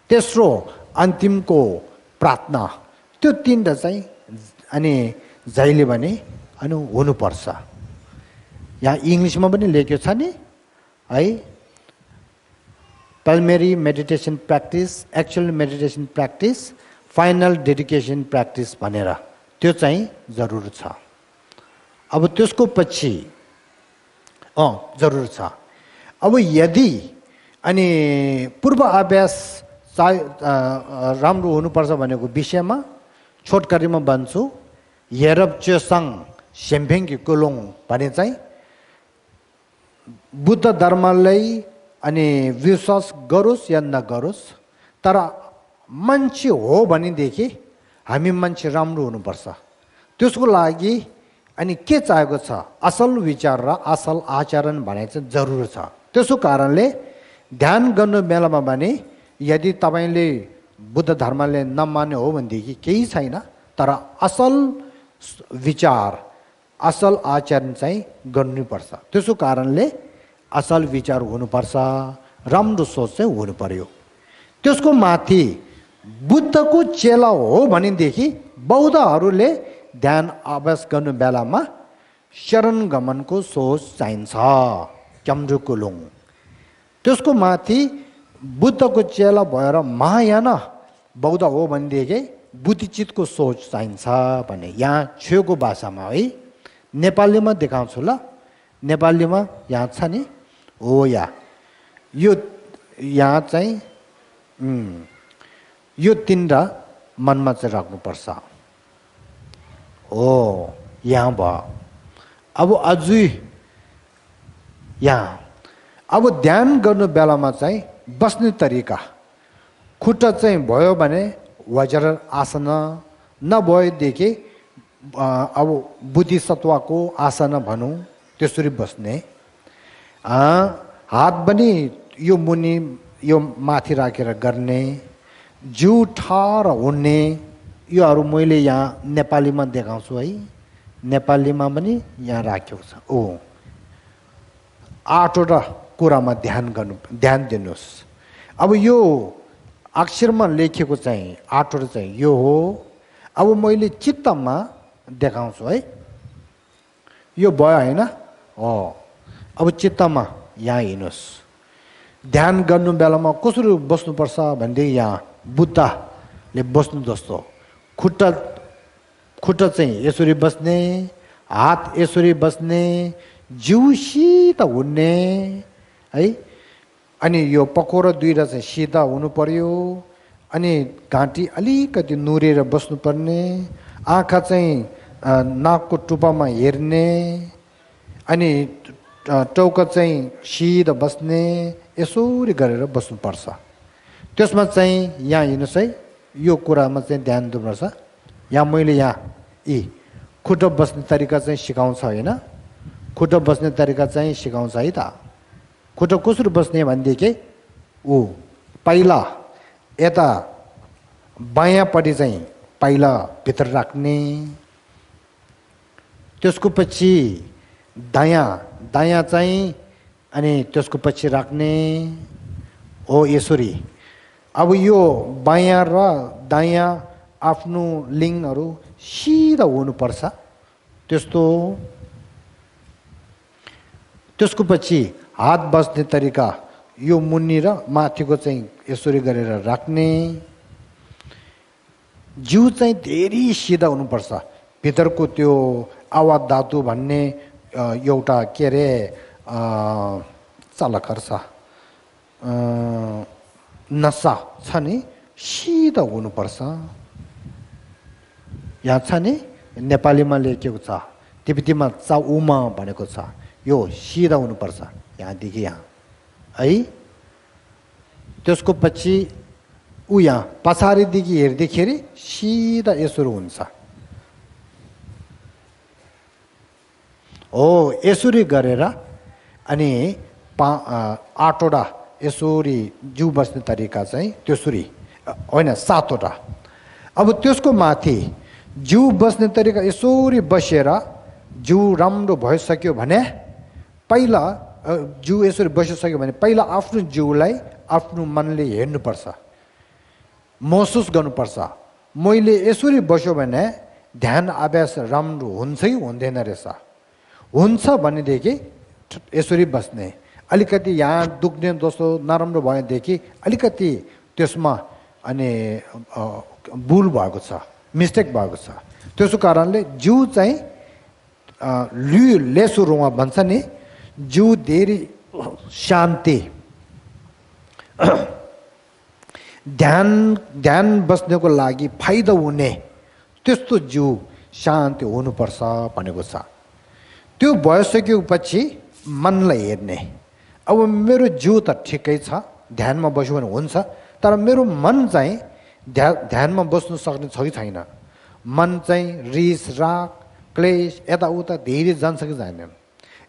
तेस्रो अन्तिमको प्रार्थना, त्यो 3टा चाहिँ अनि जहिले पनि अनि हुनुपर्छ। यहाँ इङ्ग्लिसमा पनि लेखेको छ नि है, primary meditation practice, actual meditation practice, final dedication practice भनेर त्यो चाहिँ जरुर छ। अब त्यसको पछि जरुर छ। अब यदि अनि पूर्व अभ्यास राम्रो हुनुपर्छ भनेको विषयमा छोटकरीमा भन्छु, हेरब चेसाङ सेम्फेङ्की कुलोङ भने चाहिँ बुद्ध धर्मलाई अनि विश्वास गरोस् या नगरोस्, तर मान्छे हो भनेदेखि हामी मान्छे राम्रो हुनुपर्छ। त्यसको लागि अनि के चाहेको छ, असल विचार र असल आचरण भने चाहिँ जरुर छ। त्यसो कारणले ध्यान गर्नु बेलामा भने यदि तपाईँले बुद्ध धर्मले नमान्ने हो भनेदेखि केही छैन, तर असल विचार असल आचरण चाहिँ गर्नुपर्छ। त्यसो कारणले असल विचार हुनुपर्छ, राम्रो सोच चाहिँ हुनु पर्यो। त्यसको माथि बुद्धको चेला हो भनेदेखि बौद्धहरूले ध्यान अभ्यास गर्नु बेलामा शरण गमनको सोच चाहिन्छ, क्याम्जुकुलुङ। त्यसको माथि बुद्धको चेला भएर महायान बौद्ध हो भनेदेखि बुद्धिचितको सोच चाहिन्छ भने यहाँ छेउको भाषामा है, नेपालीमा देखाउँछु ल। नेपालीमा यहाँ छ नि हो, यो यहाँ चाहिँ यो 3टा मनमा चाहिँ राख्नुपर्छ। हो यहाँ भयो। अब अझै यहाँ अब ध्यान गर्नु बेलामा चाहिँ बस्ने तरिका, खुट्टा चाहिँ भयो भने वज्र आसना, नभएदेखि अब बुद्धिसत्वको आसना भनौँ त्यसरी बस्ने। हात पनि यो मुनि यो माथि राखेर गर्ने, जिउ ठार हुने योहरू मैले यहाँ नेपालीमा देखाउँछु है नेपालीमा पनि यहाँ राखेको छ ओ 8 वटा कुरामा ध्यान दिनुहोस् अब यो अक्षरमा लेखेको चाहिँ 8 वटा चाहिँ यो हो अब मैले चित्तमा देखाउँछु है यो भयो हैन अब चित्तमा यहाँ हेर्नुहोस् ध्यान गर्नु बेलामा कसरी बस्नुपर्छ भन्दै यहाँ बुद्धले बस्नु जस्तो खुट्टा चाहिँ यसरी बस्ने हात यसरी बस्ने जिउ सिधा हुने है अनि यो पकोरा दुईटा चाहिँ सिधा हुनु पर्यो अनि घाँटी अलिकति नुरेर बस्नुपर्ने आँखा चाहिँ नाकको टुप्पामा हेर्ने अनि टाउका चाहिँ सिधा बस्ने यसरी गरेर बस्नुपर्छ त्यसमा चाहिँ यहाँ हेर्नुहोस् है यो कुरामा चाहिँ ध्यान दिनुपर्छ यहाँ मैले यहाँ खुट्टा बस्ने तरिका चाहिँ सिकाउँछ होइन खुट्टा बस्ने तरिका चाहिँ सिकाउँछ है त खुट्टा कसरी बस्ने भनेदेखि पहिला यता बायाँपट्टि चाहिँ पहिला भित्र राख्ने त्यसको पछि दायाँ चाहिँ अनि त्यसको पछि राख्ने हो यसरी अब यो बायाँ र दायाँ आफ्नो लिङहरू सिधा हुनुपर्छ त्यसको पछि हात बस्ने तरिका यो मुनि र माथिको चाहिँ यसरी गरेर राख्ने जिउ चाहिँ धेरै सिधा हुनुपर्छ भित्रको त्यो आवाज धातु भन्ने एउटा के अरे चालकर छ नसा छ नि सिधा हुनुपर्छ यहाँ छ नि नेपालीमा लेखेको छ तिब्बतीमा चाउमा भनेको छ यो सिधा हुनुपर्छ यहाँदेखि यहाँ है त्यसको पछि यहाँ पछाडिदेखि हेर्दाखेरि सिधा यसरी हुन्छ हो यसरी गरेर अनि 8 वटा यसरी जिउ बस्ने तरिका चाहिँ त्यसरी होइन 7 वटा अब त्यसको माथि जिउ बस्ने तरिका यसरी बसेर जिउ राम्रो भइसक्यो भने पहिला जिउ यसरी बसिसक्यो भने पहिला आफ्नो जिउलाई आफ्नो मनले हेर्नुपर्छ महसुस गर्नुपर्छ मैले यसरी बस्यो भने ध्यान अभ्यास राम्रो हुन्छ कि हुँदैन रहेछ हुन्छ भनेदेखि यसरी बस्ने अलिकति यहाँ दुख्ने जस्तो नराम्रो भएदेखि अलिकति त्यसमा अनि भुल भएको छ मिस्टेक भएको छ त्यसको कारणले जिउ चाहिँ लेसुरुमा भन्छ नि जिउ धेरै शान्ति ध्यान बस्नको लागि फाइदा हुने त्यस्तो जिउ शान्ति हुनुपर्छ भनेको छ त्यो भइसकेपछि मनलाई हेर्ने अब मेरो जिउ त ठिकै छ ध्यानमा बस्यो भने हुन्छ तर मेरो मन चाहिँ ध्यानमा बस्नु सक्ने छ कि छैन मन चाहिँ रिस राग क्लेश यताउता धेरै जान्छ कि जाँदैन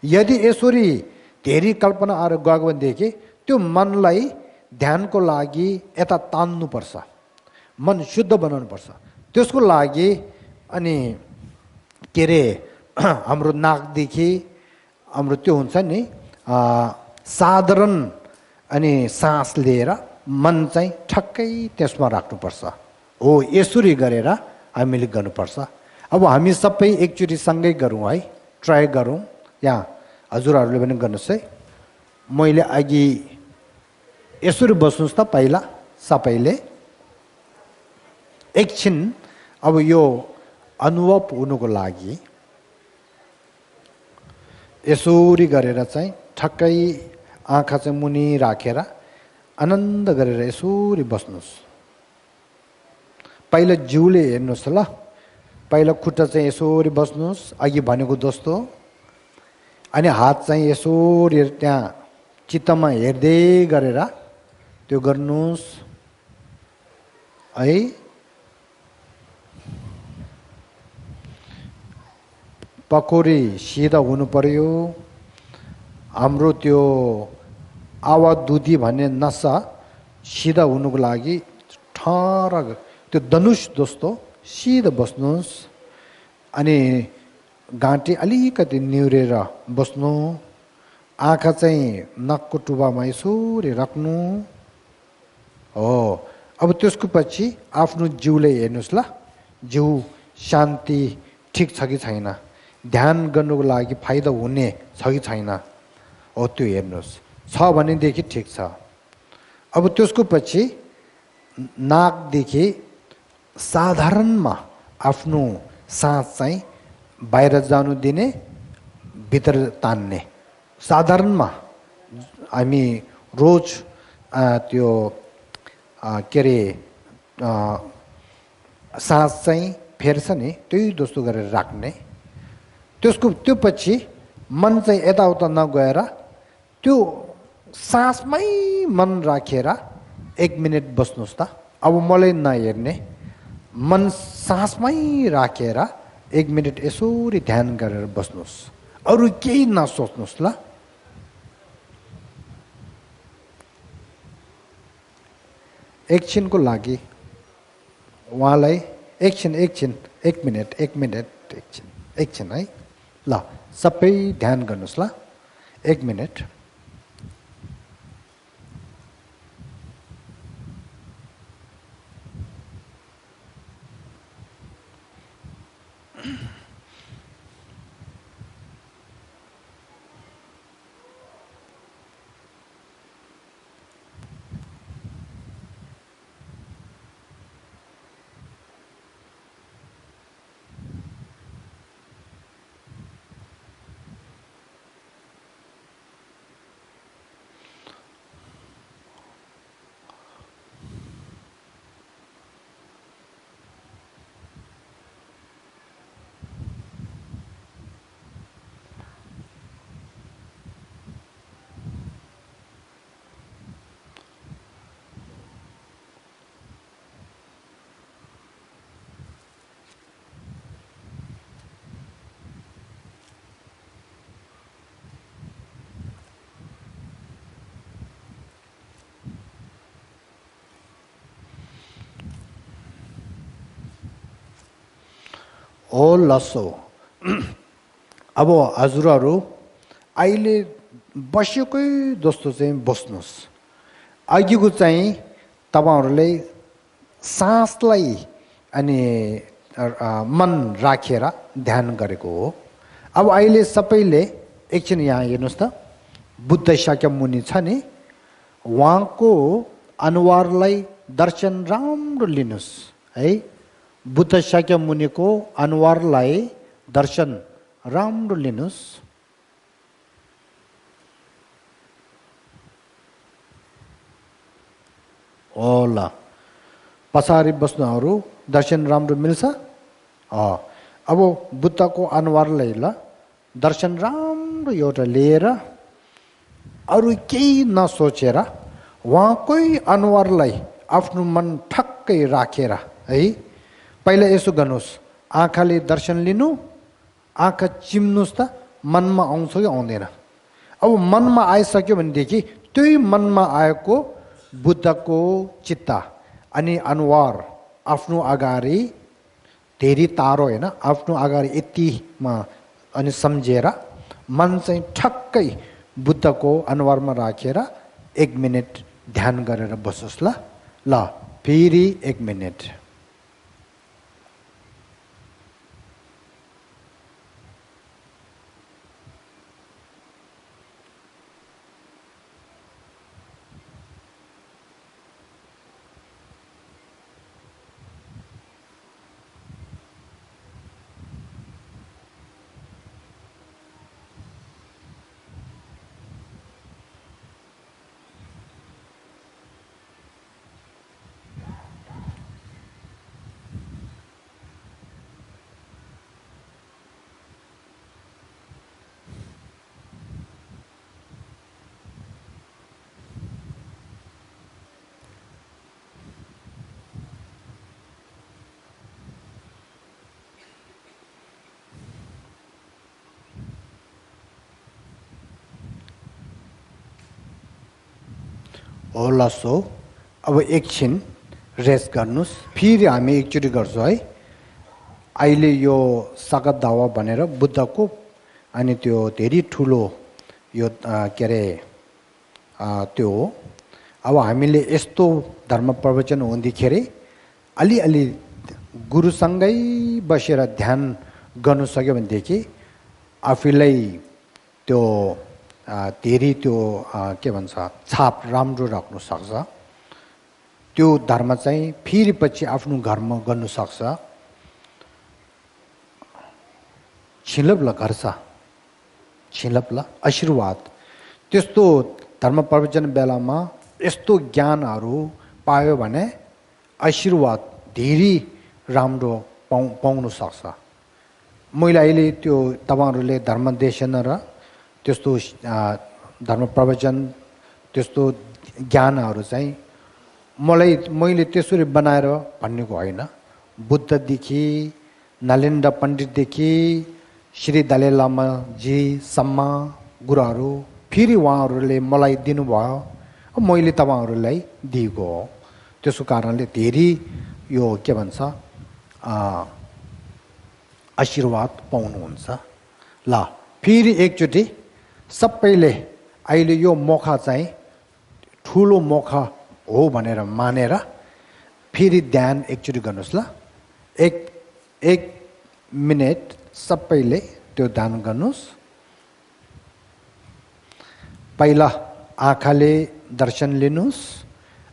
यदि यसरी धेरै कल्पना आएर गएको भनेदेखि त्यो मनलाई ध्यानको लागि यता तान्नुपर्छ मन शुद्ध बनाउनुपर्छ त्यसको लागि अनि के अरे हाम्रो नाकदेखि हाम्रो त्यो हुन्छ नि साधारण अनि सास लिएर मन चाहिँ ठक्कै त्यसमा राख्नुपर्छ हो यसरी गरेर हामीले गर्नुपर्छ अब हामी सबै एकचोटि सँगै गरौँ है ट्राई गरौँ यहाँ हजुरहरूले पनि गर्नुहोस् है मैले अघि यसरी बस्नुहोस् त पहिला सबैले एकछिन अब यो अनुभव हुनुको लागि यसरी गरेर चाहिँ ठक्कै आँखा चाहिँ मुनि राखेर आनन्द गरेर यसरी बस्नुहोस् पहिला जिउले हेर्नुहोस् ल पहिला खुट्टा चाहिँ यसरी बस्नुहोस् अघि भनेको जस्तो अनि हात चाहिँ यसरी त्यहाँ चित्तमा हेर्दै गरेर त्यो गर्नुहोस् है पकोरी सिधा हुनु पर्यो हाम्रो त्यो आवाज दुधी भन्ने नसा सिधा हुनुको लागि खर त्यो धनुष दोस्तो सिधा बस्नुहोस् अनि घाँटी अलिकति निहुरेर बस्नु आँखा चाहिँ नाकको टुबामा यसरी राख्नु हो अब त्यसको पछि आफ्नो जिउलाई हेर्नुहोस् ल जिउ शान्ति ठिक छ कि छैन ध्यान गर्नुको लागि फाइदा हुने छ कि छैन हो त्यो हेर्नुहोस् छ भनेदेखि ठिक छ अब त्यसको पछि नाकदेखि साधारणमा आफ्नो सास चाहिँ बाहिर जानु दिने भित्र तान्ने साधारणमा हामी रोज त्यो के अरे सास चाहिँ फेर्छ नि त्यही जस्तो गरेर राख्ने त्यो पछि मन चाहिँ यताउता नगएर त्यो सासमै मन राखेर 1 मिनट बस्नुहोस् त अब मलाई नहेर्ने मन सासमै राखेर 1 मिनट यसरी ध्यान गरेर बस्नुहोस् अरू केही नसोच्नुहोस् ल एकछिनको लागि उहाँलाई एकछिन 1 मिनट एकछिन है ल सबै ध्यान गर्नुहोस् ल 1 मिनट ओ लसो अब हजुरहरू अहिले बसेकै जस्तो चाहिँ बस्नुहोस् अघिको चाहिँ तपाईहरुले सासलाई अनि मन राखेर ध्यान गरेको हो अब अहिले सबैले एकछिन यहाँ हेर्नुस् त बुद्ध शाक्यमुनि छ नि उहाँको अनुहारलाई दर्शन राम्रो लिनुस् है बुद्ध शाक्यमुनिको अनुहारलाई दर्शन राम्रो लिनुस् होला पछाडि बस्नुहरु दर्शन राम्रो मिल्छ अब बुद्धको अनुहारलाई ल दर्शन राम्रो एउटा लिएर अरु केही नसोचेर उहाँकै अनुहारलाई आफ्नो मन ठक्कै राखेर है पहिला यसो गर्नुस् आँखाले दर्शन लिनु आँखा चिम्नुस् त मनमा आउँछ कि आउँदैन अब मनमा आइसक्यो भनेदेखि त्यही मनमा आएको बुद्धको चित्त अनि अनुहार आफ्नो अगाडि धेरै टाढो हैन आफ्नो अगाडि यतिमा अनि सम्झेर मन चाहिँ ठक्कै बुद्धको अनुहारमा राखेर 1 मिनेट ध्यान गरेर बसोस् ल फेरि 1 मिनेट होला सो अब एकछिन रेस्ट गर्नुस् फेरि हामी एकचोटि गर्छौँ है अहिले यो सगत दावा भनेर बुद्धको अनि त्यो धेरै ठुलो यो के अरे त्यो अब हामीले यस्तो धर्म प्रवचन हुँदाखेरि अलिअलि गुरुसँगै बसेर ध्यान गर्नु सक्यो भनेदेखि आफूलाई त्यो धेरै त्यो के भन्छ छाप राम्रो राख्नु सक्छ त्यो धर्म चाहिँ फेरि पछि आफ्नो घरमा गर्नु सक्छ छिलप्ला गर्छ छिलप्ला आशीर्वाद त्यस्तो धर्म प्रवचन बेलामा यस्तो ज्ञानहरू पायो भने आशीर्वाद धेरै राम्रो पाउनु सक्छ मैले अहिले त्यो तपाईहरुले धर्म देशन र त्यस्तो धर्म प्रवचन त्यस्तो ज्ञानहरू चाहिँ मैले त्यसरी बनाएर भन्नेको होइन बुद्धदेखि नलेन्द्र पण्डितदेखि श्री दलाई लामा जी सम्म गुरुहरू फेरि उहाँहरूले मलाई दिनुभयो मैले तपाईहरुलाई दिएको हो त्यसको कारणले धेरै यो के भन्छ आशीर्वाद पाउनुहुन्छ ल फेरि एकचोटि सबैले अहिले यो मौका चाहिँ ठुलो मौका हो भनेर मानेर फेरि ध्यान एकचोटि गर्नुस् ल एक मिनेट सबैले त्यो ध्यान गर्नुस् पहिला आँखाले दर्शन लिनुस्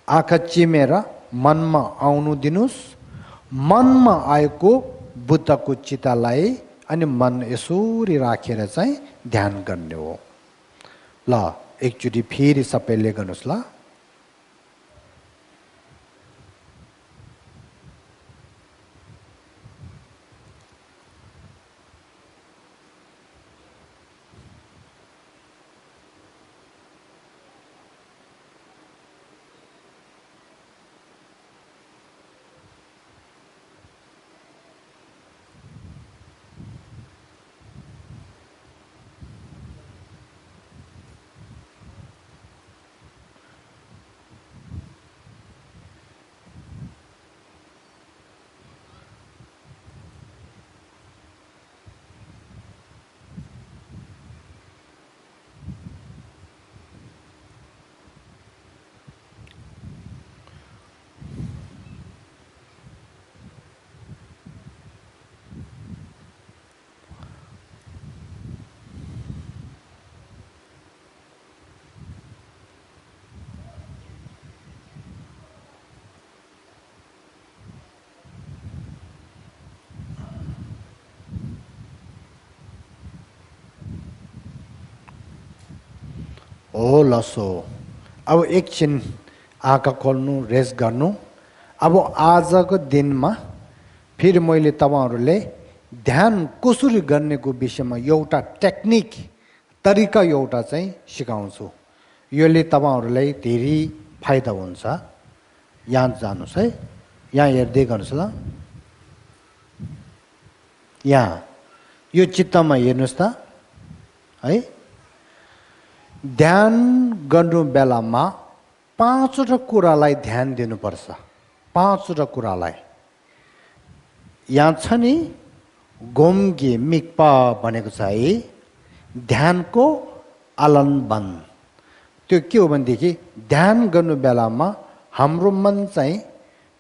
आँखा चिमेर मनमा आउनु दिनुस् मनमा आएको बुद्धको चितालाई अनि मन यसरी राखेर चाहिँ ध्यान गर्ने हो ल एकचोटि फेरि सबैले गर्नुस् ल ओ लसो अब एकछिन आँखा खोल्नु रेस्ट गर्नु अब आजको दिनमा फेरि मैले तपाईहरुले ध्यान कसरी गर्नेको विषयमा एउटा टेक्निक तरिका एउटा चाहिँ सिकाउँछु यसले तपाईहरुलाई धेरै फाइदा हुन्छ यहाँ जानुस् है यहाँ हेर्दै गर्नुस् ल यहाँ यो चित्तमा हेर्नुस् त है ध्यान गर्नु बेलामा पाँचवटा कुरालाई ध्यान दिनुपर्छ पाँचवटा कुरालाई यहाँ छ नि गोम्गे मिक्पा भनेको छ है ध्यानको आलम्बन त्यो के हो भनेदेखि ध्यान गर्नु बेलामा हाम्रो मन चाहिँ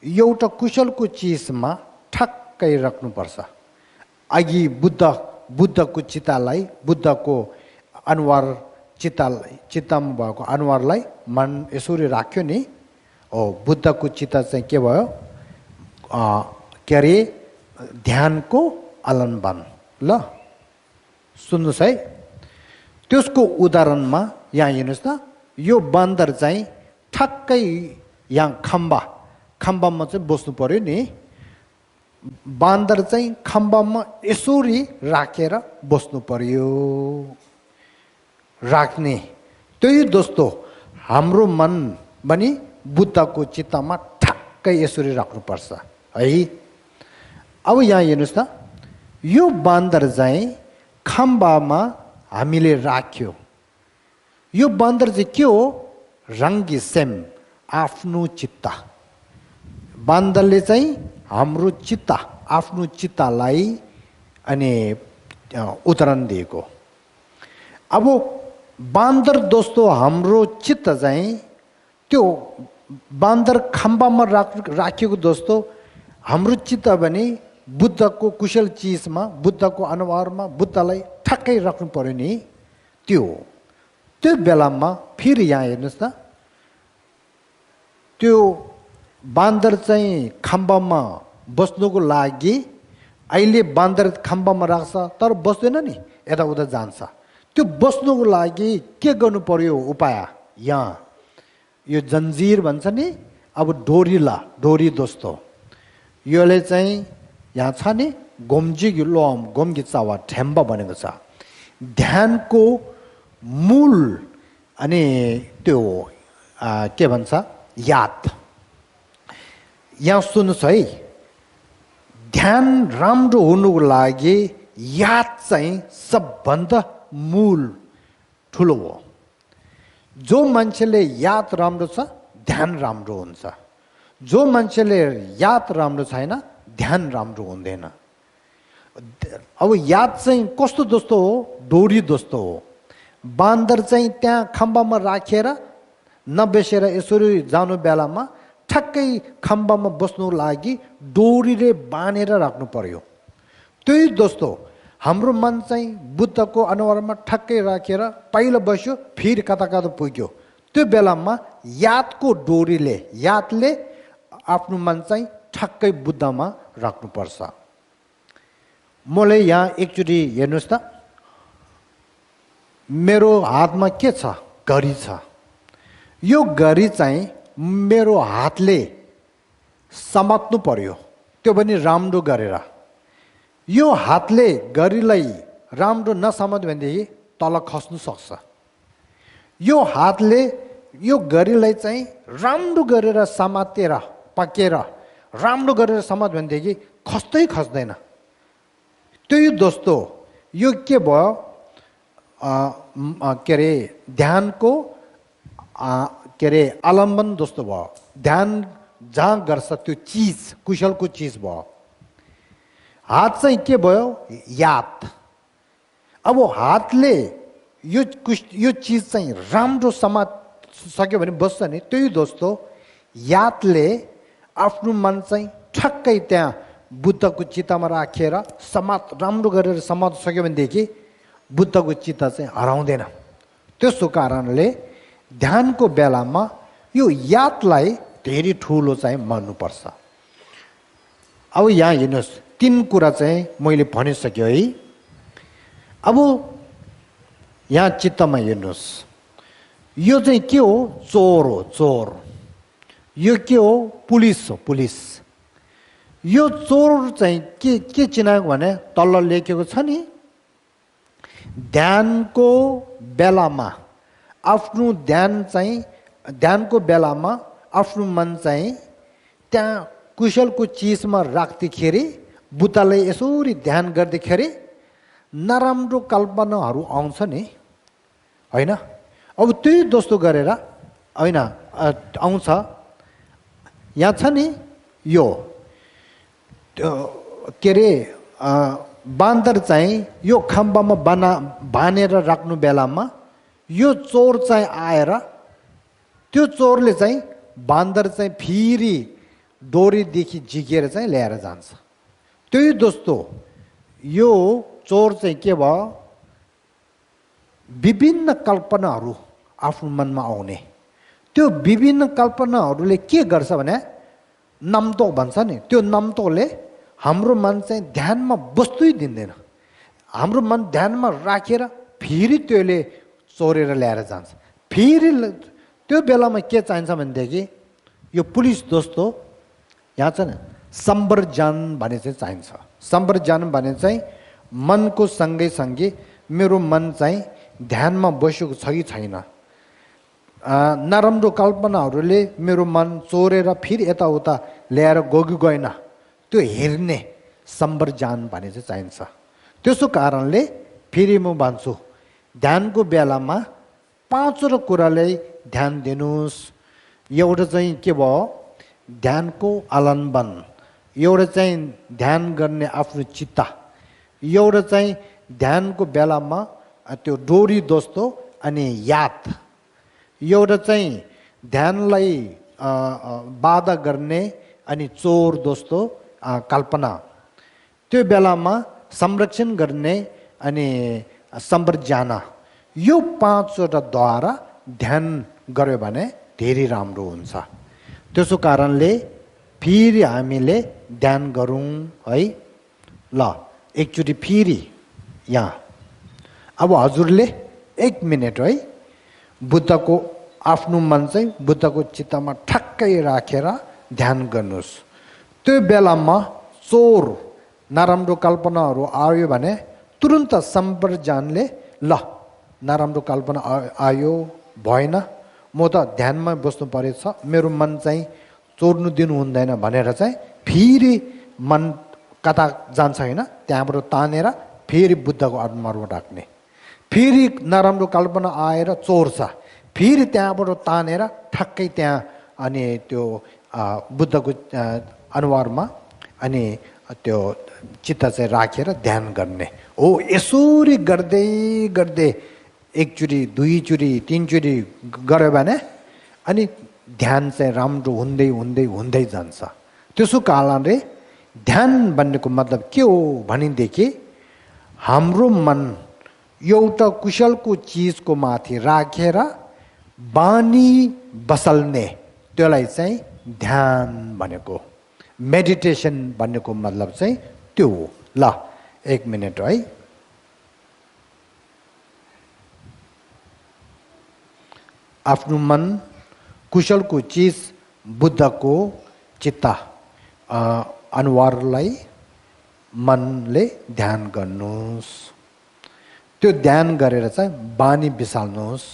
एउटा कुशलको चिजमा ठक्कै राख्नुपर्छ अघि बुद्धको चितालाई बुद्धको अनुहार चित्तमा भएको अनुहारलाई मन यसरी राख्यो नि ओ बुद्धको चित्त चाहिँ के भयो के अरे ध्यानको आलम्बन ल सुन्नुहोस् है त्यसको उदाहरणमा यहाँ हेर्नुहोस् त यो बन्दर चाहिँ ठक्कै यहाँ खम्बामा चाहिँ बस्नु पर्यो नि बान्दर चाहिँ खम्बामा यसरी राखेर बस्नु पर्यो राख्ने त्यही दोस्तो हाम्रो मन पनि बुद्धको चित्तमा ठक्कै यसरी राख्नुपर्छ है अब यहाँ हेर्नुहोस् त यो बान्दर चाहिँ खम्बामा हामीले राख्यो यो बान्दर चाहिँ के हो रङ्गी सेम आफ्नो चित्त बान्दरले चाहिँ हाम्रो चित्त आफ्नो चित्तलाई अनि उदाहरण दिएको। अब बान्दर दोस्तो हाम्रो चित्त चाहिँ त्यो बान्दर खम्बामा राखेको दोस्तो हाम्रो चित्त भने बुद्धको कुशल चिजमा बुद्धको अनुहारमा बुद्धलाई ठक्कै राख्नु पर्यो नि। त्यो बेलामा फेरि यहाँ हेर्नुहोस् त, त्यो बान्दर चाहिँ खम्बामा बस्नुको लागि अहिले बान्दर खम्बामा राख्छ तर बस्दैन नि, यताउता जान्छ। त्यो बस्नुको लागि के गर्नु पर्यो उपाय? यहाँ यो जन्जिर भन्छ नि, अब डोरी दोस्तो, योले चाहिँ यहाँ छ नि गोम्जी लोम गोम्गी चावा ठेम्बा भनेको छ। ध्यानको मूल अनि त्यो के भन्छ याद। यहाँ सुन्नुहोस् है, ध्यान राम्रो हुनुको लागि याद चाहिँ सबभन्दा मूल ठुलो हो। जो मान्छेले याद राम्रो छ ध्यान राम्रो हुन्छ, जो मान्छेले याद राम्रो छैन ध्यान राम्रो हुँदैन। अब याद चाहिँ कस्तो दोस्तो हो? डोरी दोस्तो हो। बान्दर चाहिँ त्यहाँ खम्बामा राखेर नबेसेर यसरी जानु बेलामा ठक्कै खम्बामा बस्नुको लागि डोरीले बाँधेर राख्नु पर्यो। त्यही दोस्तो हाम्रो मन चाहिँ बुद्धको अनुहारमा ठक्कै राखेर पहिलो बस्यो, फेरि कता कता पुग्यो। त्यो बेलामा यादले आफ्नो मन चाहिँ ठक्कै बुद्धमा राख्नुपर्छ। मलाई यहाँ एकचोटि हेर्नुहोस् त, मेरो हातमा के छ? घडी छ। यो घडी चाहिँ मेरो हातले समात्नु पर्यो, त्यो पनि राम्रो गरेर। यो हातले घडीलाई राम्रो नसमात्यो भनेदेखि तल खस्नु सक्छ। यो हातले यो घडीलाई चाहिँ राम्रो गरेर समातेर पकेर राम्रो गरेर समात्यो भनेदेखि खस्दैन। त्यही दोस्तो यो के भयो? के अरे ध्यानको के अरे आलम्बन दोस्तो भयो। ध्यान जहाँ गर्छ त्यो चिज कुशलको चिज भयो। हात चाहिँ के भयो? याद। अब हातले यो चिज चाहिँ राम्रो समात सक्यो भने बस्छ नि। त्यही दोस्तो यादले आफ्नो मन चाहिँ ठक्कै त्यहाँ बुद्धको चित्तमा राखेर राम्रो गरेर समात सक्यो भनेदेखि बुद्धको चित्त चाहिँ हराउँदैन। त्यसो कारणले ध्यानको बेलामा यो यादलाई धेरै ठुलो चाहिँ मान्नुपर्छ। अब यहाँ हेर्नुहोस्, 3 कुरा चाहिँ मैले भनिसक्यो है। अब यहाँ चित्तमा हेर्नुहोस्, यो चाहिँ के हो? चोर हो, चोर। यो के हो? पुलिस हो, पुलिस। यो चोर चाहिँ के चिनाएको भने तल लेखेको छ नि, ध्यानको बेलामा आफ्नो मन चाहिँ त्यहाँ कुशलको चिजमा राख्दाखेरि बुद्धलाई यसरी ध्यान गर्दाखेरि नराम्रो कल्पनाहरू आउँछ नि, होइन? अब त्यही दोस्तो गरेर होइन आउँछ। यहाँ छ नि यो के अरे बान्दर चाहिँ यो खम्बामा बाँधेर राख्नु बेलामा यो चोर चाहिँ आएर त्यो चोरले चाहिँ बान्दर चाहिँ फेरि डोरीदेखि झिकेर चाहिँ ल्याएर जान्छ। त्यही दोस्तो यो चोर चाहिँ के भयो? विभिन्न कल्पनाहरू आफ्नो मनमा आउने। त्यो विभिन्न कल्पनाहरूले के गर्छ भने नम्तोक भन्छ नि, त्यो नम्तोकले हाम्रो मन चाहिँ ध्यानमा बस्दै दिँदैन। हाम्रो मन ध्यानमा राखेर फेरि त्यसले चोरेर ल्याएर जान्छ। फेरि त्यो बेलामा के चाहिन्छ भनेदेखि यो पुलिस दोस्तो यहाँ छ नि सम्बरजान भन्ने चाहिँ चाहिन्छ। सम्बरजान भने चाहिँ मनको सँगै मेरो मन चाहिँ ध्यानमा बसेको छ कि छैन, नराम्रो कल्पनाहरूले मेरो मन चोरेर फेरि यताउता ल्याएर गएन, त्यो हेर्ने सम्बरजान भन्ने चाहिँ चाहिन्छ। त्यसो कारणले फेरि म भन्छु, ध्यानको बेलामा 5 कुरालाई ध्यान दिनुहोस्। एउटा चाहिँ के भयो? ध्यानको आलम्बन, एउटा चाहिँ ध्यान गर्ने आफ्नो चित्त, एउटा चाहिँ ध्यानको बेलामा त्यो डोरी दोस्तो अनि याद, एउटा चाहिँ ध्यानलाई बाधा गर्ने अनि चोर दोस्तो कल्पना, त्यो बेलामा संरक्षण गर्ने अनि सम्झना, यो पाँचवटा द्वारा ध्यान गर्यो भने धेरै राम्रो हुन्छ। त्यसो कारणले फेरि हामीले ध्यान गरौँ है। ल एकचोटि फेरि यहाँ अब हजुरले 1 मिनट है बुद्धको आफ्नो मन चाहिँ बुद्धको चित्तमा ठक्कै राखेर ध्यान गर्नुहोस्। त्यो बेलामा चोर नराम्रो कल्पनाहरू आयो भने तुरुन्त सम्प्रजानले ल नराम्रो कल्पना आयो भएन, म त ध्यानमा बस्नु परेछ, मेरो मन चाहिँ चोर्नु दिनु हुँदैन भनेर चाहिँ फेरि मन कता जान्छ होइन, त्यहाँबाट तानेर फेरि बुद्धको अनुहारमा राख्ने। फेरि नराम्रो कल्पना आएर चोर्छ, फेरि त्यहाँबाट तानेर ठक्कै त्यहाँ अनि त्यो बुद्धको अनुहारमा अनि त्यो चित्त चाहिँ राखेर ध्यान गर्ने हो। यसरी गर्दै गर्दै एकचोटि, दुईचोटि, तीनचोटि गऱ्यो भने अनि ध्यान चाहिँ राम्रो हुँदै हुँदै हुँदै जान्छ। त्यसो कारणले ध्यान भन्नेको मतलब के हो भनेदेखि हाम्रो मन एउटा कुशलको चिजको माथि राखेर बानी बसल्ने, त्यसलाई चाहिँ ध्यान भनेको, मेडिटेसन भन्नेको मतलब चाहिँ त्यो हो। ल 1 मिनट है। आफ्नो मन कुशलको चिज बुद्धको चित्त अनुहारलाई मनले ध्यान गर्नुहोस्। त्यो ध्यान गरेर चाहिँ बानी बिसाल्नुहोस्।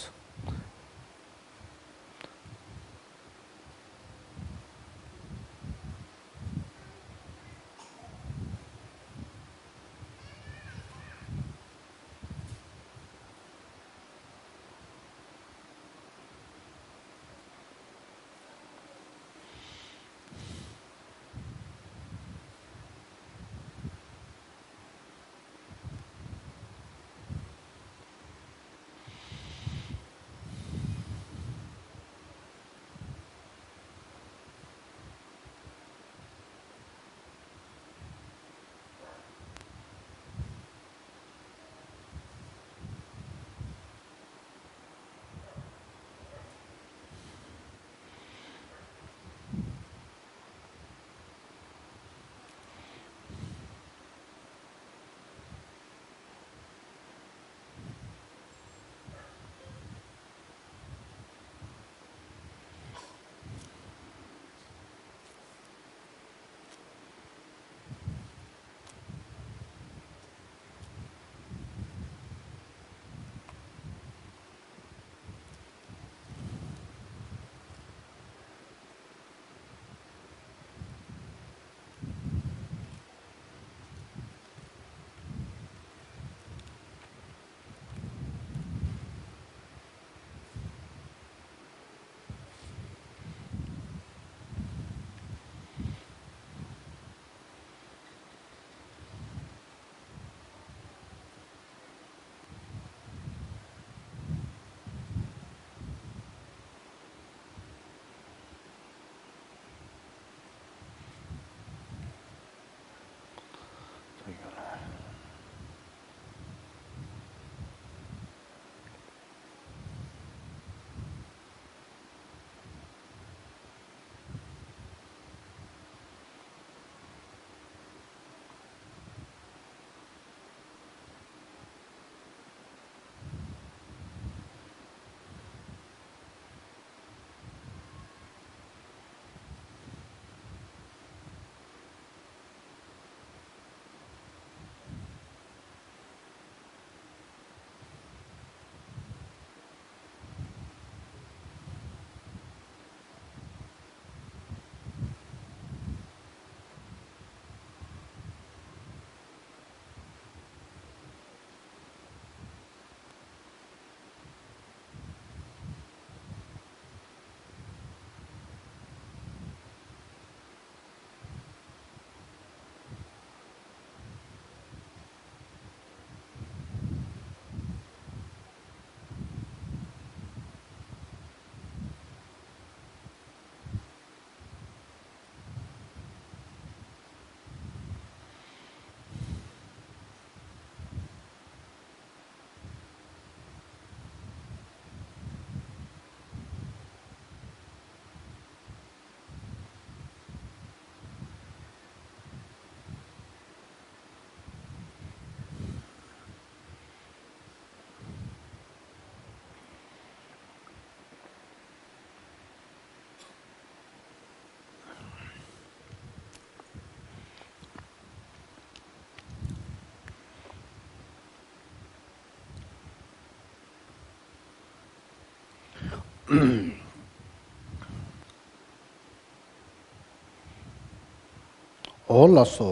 होला सो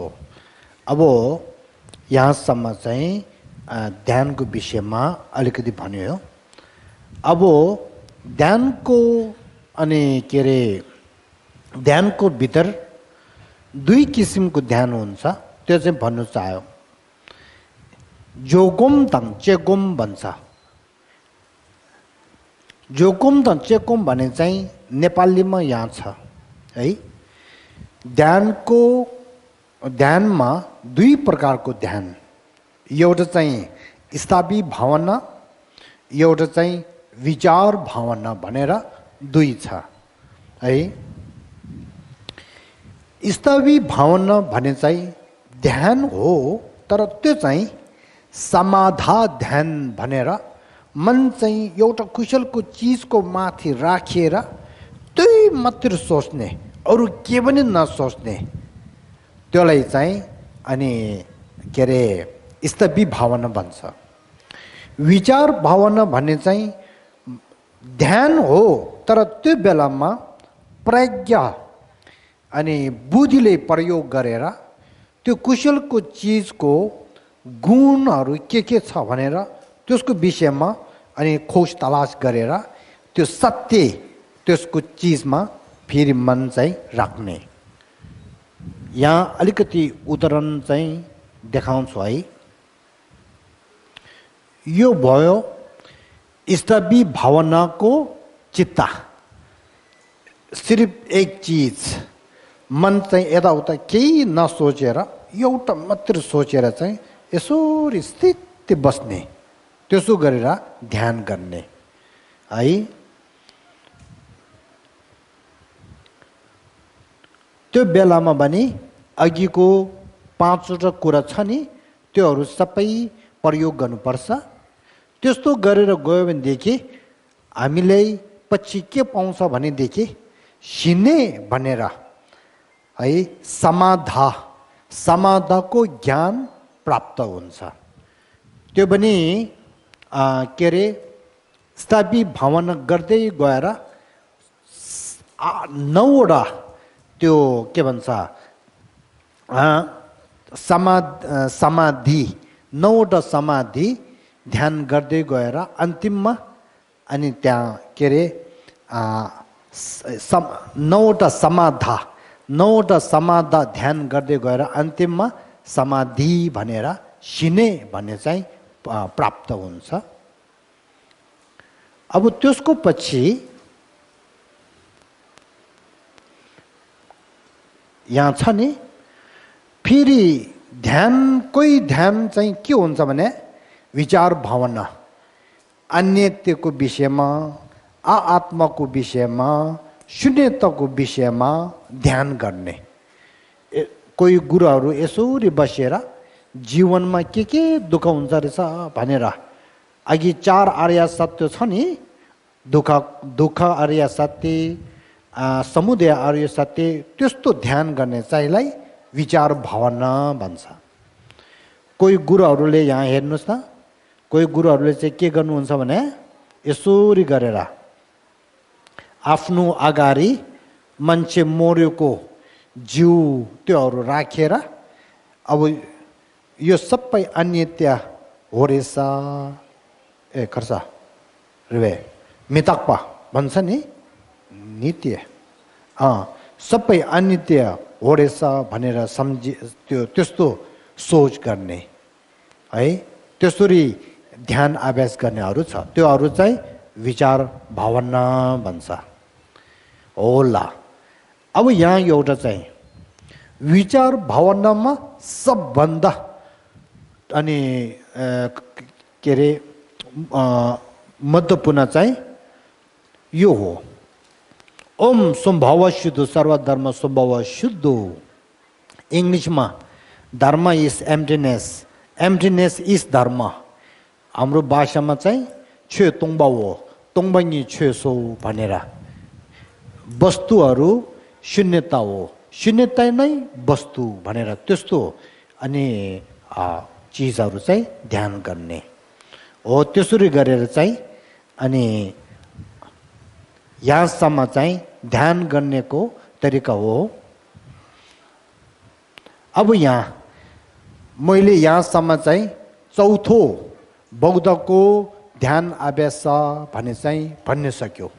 अब यहाँसम्म चाहिँ ध्यानको विषयमा अलिकति भन्यो। अब ध्यानको अनि के अरे ध्यानको भित्र दुई किसिमको ध्यान हुन्छ, त्यो चाहिँ भन्नु चाह्यो। जोगोम तङ चेगोम भन्छ। जोगोम तङ चेगोम भने चाहिँ नेपालीमा यहाँ छ है। ध्यानमा दुई प्रकारको ध्यान, एउटा चाहिँ स्थायी भावना, एउटा चाहिँ विचार भावना भनेर दुई छ है। स्थायी भावना भने चाहिँ ध्यान हो, तर त्यो चाहिँ समाधा ध्यान भनेर मन चाहिँ एउटा कुशलको चिजको माथि राखेर त्यही मात्र सोच्ने, अरू के पनि नसोच्ने, त्यसलाई चाहिँ अनि के अरे स्थायी भावना भन्छ। विचार भावना भन्ने चाहिँ ध्यान हो, तर त्यो बेलामा प्रज्ञा अनि बुद्धिले प्रयोग गरेर त्यो कुशलको चिजको गुणहरू के छ भनेर त्यसको विषयमा अनि खोज तलास गरेर त्यो सत्य त्यसको चिजमा फेरि मन चाहिँ राख्ने। यहाँ अलिकति उदाहरण चाहिँ देखाउँछु है। यो भयो स्थायी भावनाको चित्त। सिर्फ एक चीज मन चाहिँ यताउता केही नसोचेर एउटा मात्र सोचेर चाहिँ यसरी स्थित बस्ने, त्यसो गरेर ध्यान गर्ने है। त्यो बेलामा पनि अघिको पाँचवटा कुरा छ नि, त्योहरू सबै प्रयोग गर्नुपर्छ। त्यस्तो गरेर गयो भनेदेखि हामीलाई पछि के पाउँछ भनेदेखि सिने भनेर है समाधाको ज्ञान प्राप्त हुन्छ। त्यो पनि के अरे स्थायी भावना गर्दै गएर 9वटा त्यो के भन्छ समाधि 9वटा समाधि ध्यान गर्दै गएर अन्तिममा अनि त्यहाँ के अरे 9वटा समाधा ध्यान गर्दै गएर अन्तिममा समाधि भनेर सिने भन्ने चाहिँ प्राप्त हुन्छ। अब त्यसको पछि यहाँ छ नि, फेरि ध्यानकै ध्यान चाहिँ के हुन्छ भने विचार भावना, अन्यत्वको विषयमा, आत्माको विषयमा, शून्यताको विषयमा ध्यान गर्ने। कोही गुरुहरू यसरी बसेर जीवनमा के दुःख हुन्छ रहेछ भनेर अघि 4 आर्य सत्य छ नि, दुःख आर्य सत्य, समुदय आर्य सत्य, त्यस्तो ध्यान गर्ने चाहिँलाई विचार भावना भन्छ। कोही गुरुहरूले यहाँ हेर्नुहोस् न, कोही गुरुहरूले चाहिँ के गर्नुहुन्छ भने यसरी गरेर आफ्नो अगाडि मान्छे मरेको जिउ त्योहरू राखेर अब यो सबै अन्यत्य हो रहेछ खर्च रे मिताक्पा भन्छ नि, नित्य सबै अनित्य हो रहेछ भनेर सम्झि त्यस्तो सोच गर्ने है। त्यसरी ध्यान अभ्यास गर्नेहरू छ, त्योहरू चाहिँ विचार भावना भन्छ होला। अब यहाँ एउटा चाहिँ विचार भावनामा सबभन्दा अनि के अरे महत्त्वपूर्ण चाहिँ यो हो, ओम सम्भव शुद्ध सर्वधर्म सम्भव शुद्ध। इङ्ग्लिसमा धर्म इज एम्प्टीनेस, एम्प्टीनेस इज धर्म। हाम्रो भाषामा चाहिँ छे तोङ्बा हो, तोङ्बनी छे सो भनेर वस्तुहरू शून्यता हो, शून्यता नै वस्तु भनेर त्यस्तो अनि चिजहरू चाहिँ ध्यान गर्ने हो। त्यसरी गरेर चाहिँ अनि यहाँसम्म चाहिँ ध्यान गर्नेको तरिका हो। अब यहाँ मैले यहाँसम्म चाहिँ चौथो बौद्धको ध्यान अभ्यास भने चाहिँ भन्न सक्यो।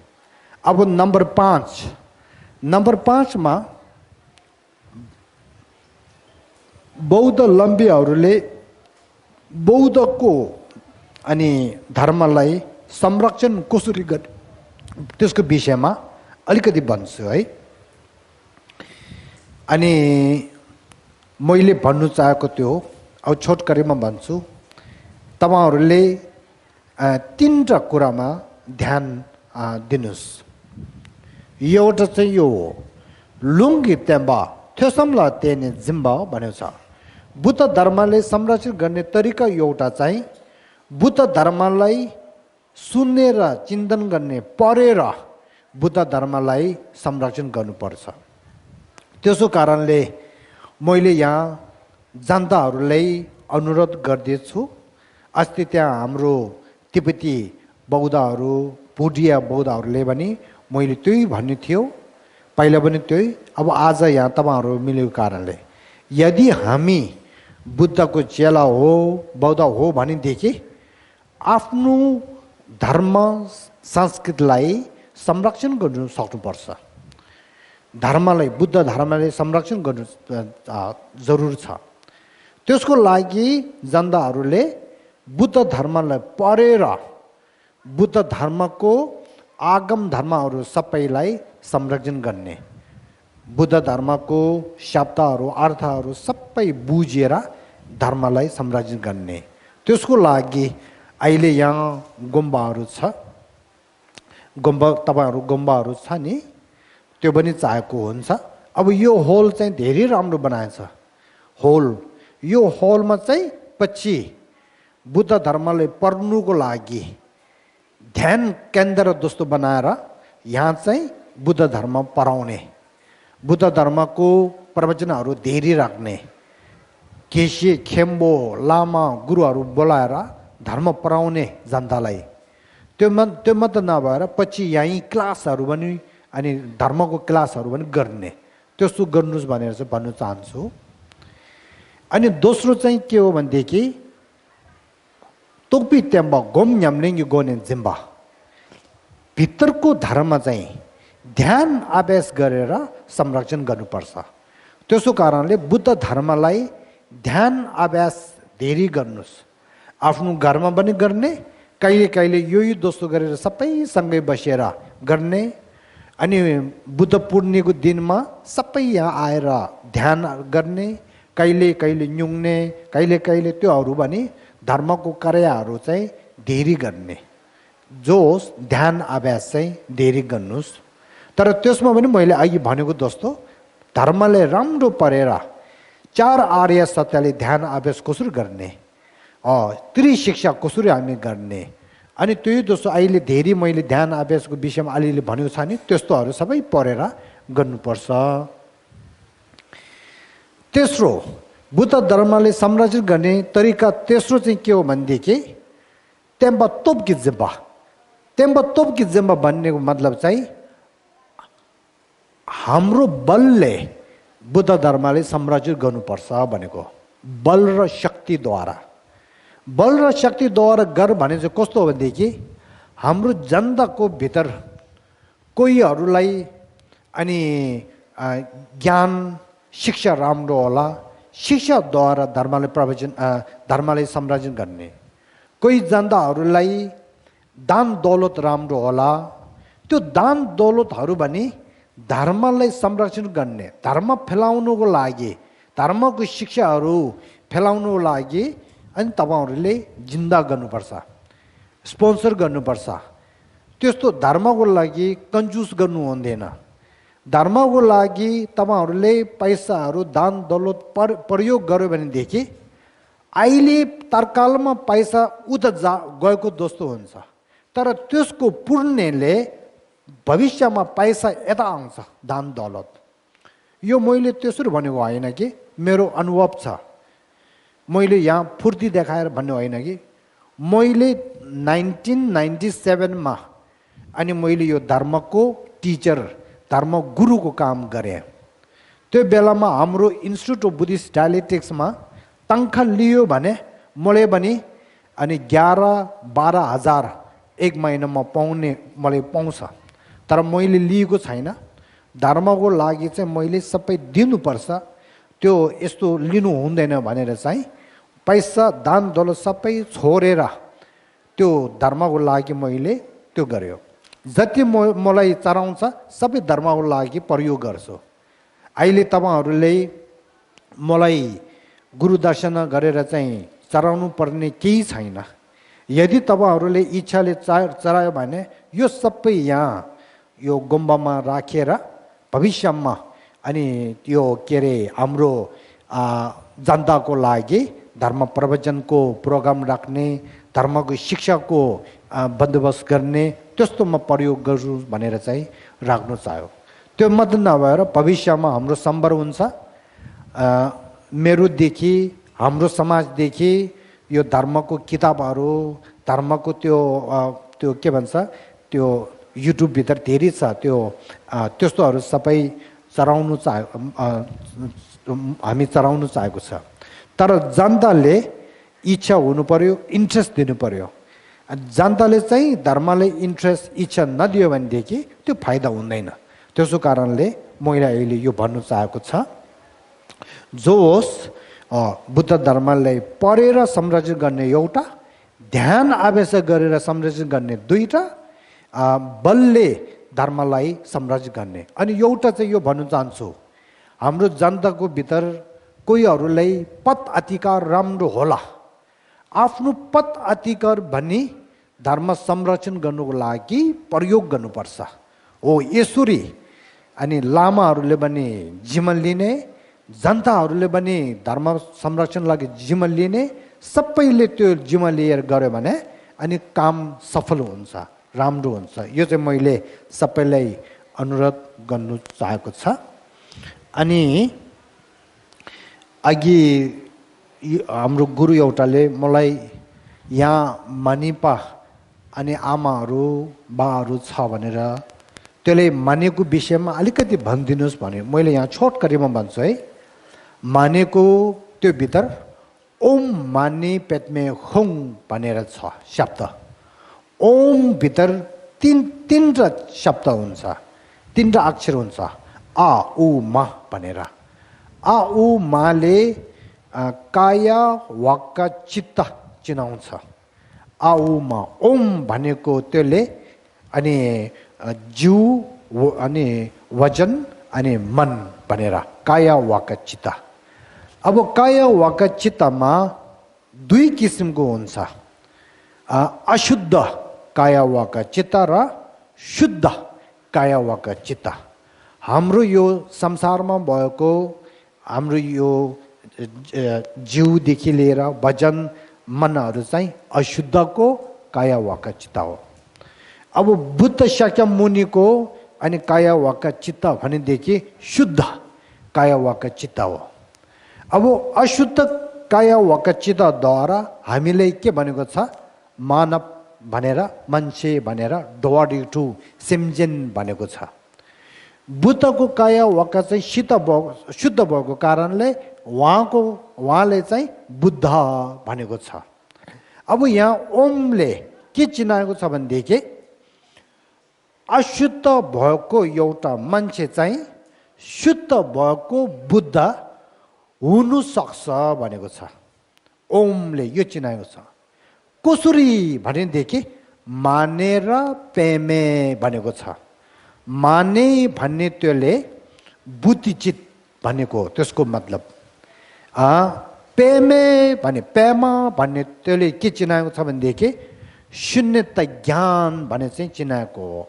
अब नम्बर 5 मा बौद्ध लम्बीहरूले बौद्धको अनि धर्मलाई संरक्षण कसरी गर्ने त्यसको विषयमा अलिकति भन्छु है। अनि मैले भन्नु चाहेको त्यो अब छोटकरीमा भन्छु। तपाईहरुले तीनटा कुरामा ध्यान दिनुस्। एउटा चाहिँ यो लुङ्गी तेम्बा थ्योसम्ला तेने जिम्बा भनेको छ। बुद्ध धर्मले संरक्षण गर्ने तरिका एउटा चाहिँ बुद्ध धर्मलाई सुनेर चिन्तन गर्ने, पढेर बुद्ध धर्मलाई संरक्षण गर्नुपर्छ। त्यसो कारणले मैले यहाँ जनताहरूलाई अनुरोध गर्दैछु। अस्ति त्यहाँ हाम्रो तिब्बती बौद्धहरू, बुद्धिया बौद्धहरूले पनि मैले त्यही भन्नु थियो, पहिला पनि त्यही। अब आज यहाँ तपाईहरु मिलेको कारणले यदि हामी बुद्धको चेला हो, बौद्ध हो भनेदेखि आफ्नो धर्म संस्कृतिलाई संरक्षण गर्नु सक्नुपर्छ। धर्मलाई, बुद्ध धर्मलाई संरक्षण गर्नु जरुर छ। त्यसको लागि जनताहरूले बुद्ध धर्मलाई पढेर बुद्ध धर्मको आगम धर्महरू सबैलाई संरक्षण गर्ने, बुद्ध धर्मको शब्दहरू, अर्थहरू सबै बुझेर धर्मलाई संरक्षण गर्ने। त्यसको लागि अहिले यहाँ गुम्बाहरू छ। गुम्बा तपाईहरु गुम्बाहरू छ नि, त्यो पनि चाहेको हुन्छ। अब यो होल चाहिँ धेरै राम्रो बनाएछ। होल, यो होलमा चाहिँ पछि बुद्ध धर्मलाई पढ्नुको लागि ध्यान केन्द्र जस्तो बनाएर यहाँ चाहिँ बुद्ध धर्म पढाउने, बुद्ध धर्मको प्रवचनहरू धेरै राख्ने, केसी खेम्बो लामा गुरुहरू बोलाएर धर्म पढाउने जनतालाई। त्यो मात्र नभएर पछि यहीँ क्लासहरू पनि अनि धर्मको क्लासहरू पनि गर्ने। त्यसो गर्नुस् भनेर चाहिँ भन्न चाहन्छु। अनि दोस्रो चाहिँ के हो भनेदेखि तोपी तेम्बा गोम न्याम्लिङ्गी गोने जिम्बा, भित्रको धर्म चाहिँ ध्यान अभ्यास गरेर संरक्षण गर्नुपर्छ। त्यसो कारणले बुद्ध धर्मलाई ध्यान अभ्यास धेरै गर्नुस्। आफ्नो घरमा पनि गर्ने, कहिले कहिले यो दोस्तो गरेर सबै सँगै बसेर गर्ने। अनि बुद्ध पूर्णिमाको दिनमा सबै यहाँ आएर ध्यान गर्ने, कहिले कहिले न्युङ्ने, कहिले कहिले त्योहरू पनि धर्मको कार्यहरू चाहिँ धेरै गर्ने। जो ध्यान अभ्यास चाहिँ धेरै गर्नुस्। तर त्यसमा पनि मैले अघि भनेको जस्तो धर्मले राम्रो पढेर 4 आर्य सत्यले ध्यान अभ्यास कसरी गर्ने, त्रिशिक्षा कसरी हामी गर्ने, अनि त्यही दोस्रो अहिले धेरै मैले ध्यान अभ्यासको विषयमा अलिअलि भनेको छ नि, त्यस्तोहरू सबै पढेर गर्नुपर्छ। तेस्रो, बुद्ध धर्मले संरक्षण गर्ने तरिका तेस्रो चाहिँ के हो भनेदेखि तेम्बा तोपकी जिम्बा। तेम्बा तोपकी जिम्बा भन्नेको मतलब चाहिँ हाम्रो बलले बुद्ध धर्मले संरक्षण गर्नुपर्छ भनेको। बल र शक्तिद्वारा, बल र शक्तिद्वारा गर भने चाहिँ कस्तो हो भनेदेखि हाम्रो जनताको भित्र कोहीहरूलाई अनि ज्ञान शिक्षा राम्रो होला, शिक्षाद्वारा धर्मले प्रवचन धर्मलाई संरक्षण गर्ने। कोही जनताहरूलाई दान दौलत राम्रो होला, त्यो दान दौलतहरू पनि धर्मलाई संरक्षण गर्ने, धर्म फैलाउनुको लागि, धर्मको शिक्षाहरू फैलाउनुको लागि अनि तपाईहरुले जिन्दा गर्नुपर्छ, स्पोन्सर गर्नुपर्छ। त्यस्तो धर्मको लागि कन्जुस गर्नु हुँदैन। धर्मको लागि तपाईहरुले पैसाहरू दान दौलत प्रयोग गर्यो भनेदेखि अहिले तत्कालमा पैसा उता गएको जस्तो हुन्छ, तर त्यसको पुण्यले भविष्यमा पैसा यता आउँछ, दान दौलत। यो मैले त्यसरी भनेको होइन कि मेरो अनुभव छ। मैले यहाँ फुर्ती देखाएर भन्ने होइन कि मैले 1997 मा अनि मैले यो धर्मको टिचर धर्म गुरुको काम गरेँ। त्यो बेलामा हाम्रो इन्स्टिट्युट अफ बुद्धिस्ट डायलेक्टिक्समा तनखा लियो भने मलाई पनि अनि 11-12 हजार एक महिनामा पाउने मलाई पाउँछ। तर मैले लिएको छैन। धर्मको लागि चाहिँ मैले सबै दिनुपर्छ, त्यो यस्तो लिनु हुँदैन भनेर चाहिँ पैसा दान दौलत सबै छोडेर त्यो धर्मको लागि मैले त्यो गर्यो। जति मलाई चढाउँछ सबै धर्मको लागि प्रयोग गर्छु। अहिले तपाईँहरूले मलाई गुरु दर्शन गरेर चाहिँ चढाउनु पर्ने केही छैन। यदि तपाईँहरूले इच्छाले चढायो भने यो सबै यहाँ यो गुम्बामा राखेर भविष्यमा अनि त्यो के अरे हाम्रो जनताको लागि धर्म प्रवचनको प्रोग्राम राख्ने, धर्मको शिक्षाको बन्दोबस्त गर्ने त्यस्तोमा प्रयोग गर्छु भनेर चाहिँ राख्नु चाह्यो। त्यो मात्र नभएर भविष्यमा हाम्रो सम्भर हुन्छ मेरोदेखि हाम्रो समाजदेखि यो धर्मको किताबहरू, धर्मको त्यो के भन्छ त्यो युट्युबभित्र धेरै छ, त्यो त्यस्तोहरू सबै चढाउनु हामी चढाउनु चाहेको छ। तर जनताले इच्छा हुनु पर्यो, इन्ट्रेस्ट दिनु पर्यो। जनताले चाहिँ धर्मले इन्ट्रेस्ट इच्छा नदियो भनेदेखि त्यो फाइदा हुँदैन। त्यसो कारणले मैले अहिले यो भन्नु चाहेको छ, जो होस् बुद्ध धर्मलाई पढेर संरक्षण गर्ने एउटा, ध्यान अभ्यास गरेर संरक्षण गर्ने दुईटा, बलले धर्मलाई संरक्षण गर्ने। अनि एउटा चाहिँ यो भन्नु चाहन्छु, हाम्रो जनताको भित्र कोहीहरूलाई पद अधिकार राम्रो होला, आफ्नो पद अधिकार भनी धर्म संरक्षण गर्नुको लागि प्रयोग गर्नुपर्छ। हो यसरी अनि लामाहरूले पनि जिम्मा लिने, जनताहरूले पनि धर्म संरक्षण लागि जिम्मा लिने, सबैले त्यो जिम्मा लिएर गऱ्यो भने अनि काम सफल हुन्छ, राम्रो हुन्छ। यो चाहिँ मैले सबैलाई अनुरोध गर्नु चाहेको छ। अनि अघि हाम्रो गुरु एउटाले मलाई यहाँ मानिपा अनि आमाहरू बाहरू छ भनेर त्यसले मानेको विषयमा अलिकति भनिदिनुहोस् भने मैले यहाँ छोटकरीमा भन्छु है। मानेको त्यो भित्र ओम माने पेटमे होङ भनेर छ शब्द। ओम भित्र तीनवटा शब्द हुन्छ, तीनवटा अक्षर हुन्छ, आ उ मा भनेर। आ उ माले काया वाक्क चित्त चिनाउँछ। आ उ मा ओम भनेको त्यसले अनि जिउ अनि वजन अनि मन भनेर काया वाक्क चित्त। अब काया वाक्क चित्तमा दुई किसिमको हुन्छ, अशुद्ध काया वाक्क चित्त र शुद्ध काया वाक्क चित्त। हाम्रो यो संसारमा भएको हाम्रो यो जिउदेखि लिएर वजन मनहरू चाहिँ अशुद्धको काया वाक्क चित्त हो। अब बुद्ध शाक्य मुनिको अनि काया वाक्क चित्त भनेदेखि शुद्ध काया वाक्क चित्त हो। अब अशुद्ध काया वाक्क चित्तद्वारा हामीले के भनेको छ, मानव भनेर, मान्छे भनेर, डोवाडिटु सिम्जेन भनेको छ। बुद्धको काया वाक्क चाहिँ शुद्ध भएको कारणले उहाँले चाहिँ बुद्ध भनेको छ। अब यहाँ ओमले के चिनाएको छ भनेदेखि अशुद्ध भएको एउटा मान्छे चाहिँ शुद्ध भएको बुद्ध हुनु सक्छ भनेको छ। ओमले यो चिनाएको छ। कसरी भनेदेखि मानेर पेमे भनेको छ। माने भन्ने त्यसले बुद्धिचित भनेको त्यसको मतलब। पेमे भने पेमा भन्ने त्यसले के चिनाएको छ भनेदेखि शून्यता ज्ञान भने चाहिँ चिनाएको हो।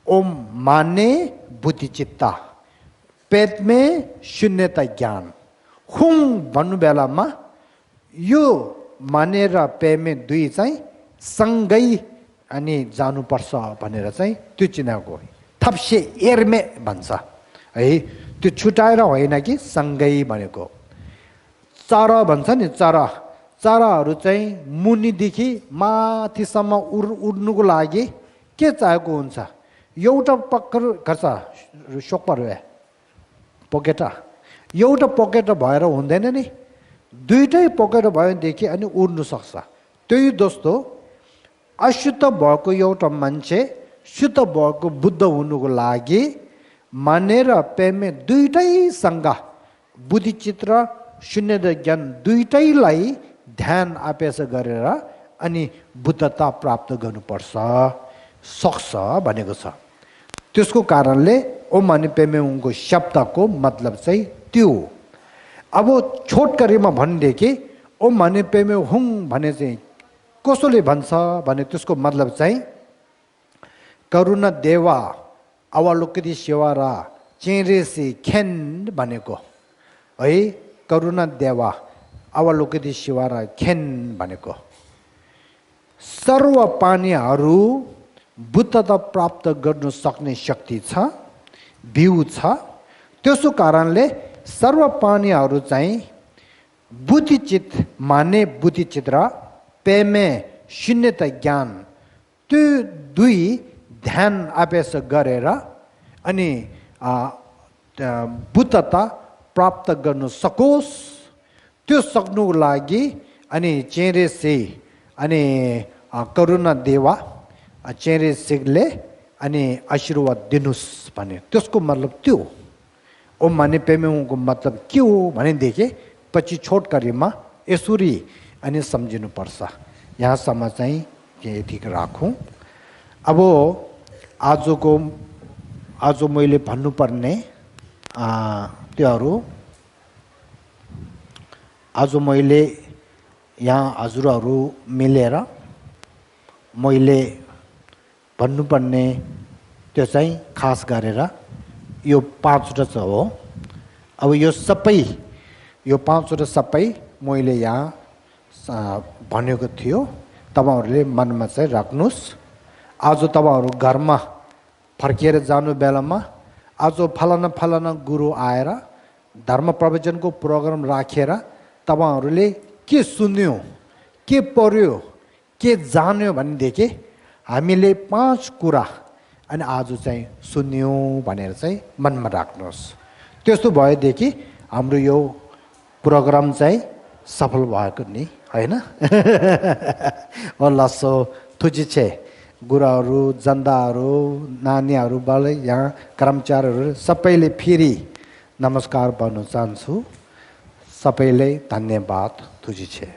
ओम माने बुद्धिचित्ता, पेटमे शून्यता ज्ञान। हुङ भन्नु बेलामा यो माने र पेमे दुई चाहिँ सँगै अनि जानुपर्छ भनेर चाहिँ त्यो चिनाएको हो। थप्से एर्मे भन्छ है, त्यो छुटाएर होइन कि सँगै भनेको। चरा भन्छ नि, चराहरू चाहिँ मुनिदेखि माथिसम्म उड्नुको लागि के चाहेको हुन्छ एउटा पक्कर गर्छ सोक्पर भए पकेट एउटा पकेट भएर हुँदैन नि दुईटै पकेट भयो भनेदेखि अनि उड्नु सक्छ त्यही दोस्तो अशुद्ध भएको एउटा मान्छे शुद्ध भएको बुद्ध हुनुको लागि मानेर पेमे दुईटैसँग बुद्धिचित्र शून्य ज्ञान दुईटैलाई ध्यान अभ्यास गरेर अनि बुद्धता प्राप्त गर्नुपर्छ सक्छ भनेको छ त्यसको कारणले ओम माने पेमे हुङको शब्दको मतलब चाहिँ त्यो अब छोटकरीमा भनेदेखि ओम माने पेमे हुङ भने चाहिँ कसोले भन्छ भने त्यसको मतलब चाहिँ करुणा देवा अवलोकति सेवारा चेरेसी खेन भनेको है करुणा देवा अवलोकति सेवारा खेन भनेको सर्व प्राणीहरू बुद्धता प्राप्त गर्न सक्ने शक्ति छ बिउ छ त्यसो कारणले सर्व प्राणीहरू चाहिँ बुद्धिचित माने बुद्धिचित र पेमे शून्यता ज्ञान त्यो दुई ध्यान अभ्यास गरेर अनि बुद्धता प्राप्त गर्न सकोस् त्यो सक्नुको लागि अनि चेरेसे अनि करुणा देवा चेरेसेले अनि आशीर्वाद दिनुस् भने त्यसको मतलब त्यो ओम माने पेमेको मतलब के हो भनेदेखि पछि छोटकरीमा यसरी अनि सम्झिनुपर्छ यहाँसम्म चाहिँ यति राखौँ अब आज मैले भन्नुपर्ने त्योहरू आज मैले यहाँ हजुरहरू मिलेर मैले भन्नुपर्ने त्यो चाहिँ खास गरेर यो 5वटा हो अब यो सबै यो 5वटा सबै मैले यहाँ भनेको थियो तपाईहरुले मनमा चाहिँ राख्नुस् आज तपाईहरु घरमा फर्केर जानु बेलामा आज फलाना फलाना गुरु आएर धर्म प्रवचनको प्रोग्राम राखेर तपाईहरुले के सुन्यो के पर्यो के जान्यो भनेदेखि हामीले 5 कुरा अनि आज चाहिँ सुन्यो भनेर चाहिँ मनमा राख्नुस् त्यस्तो भएदेखि हाम्रो यो प्रोग्राम चाहिँ सफल भएको नि हैन अल्लासो तुजिछे गुरुहरू जनताहरू नानीहरूबाट यहाँ कर्मचारीहरू सबैले फेरि नमस्कार भन्न चाहन्छु सबैले धन्यवाद तुजिछे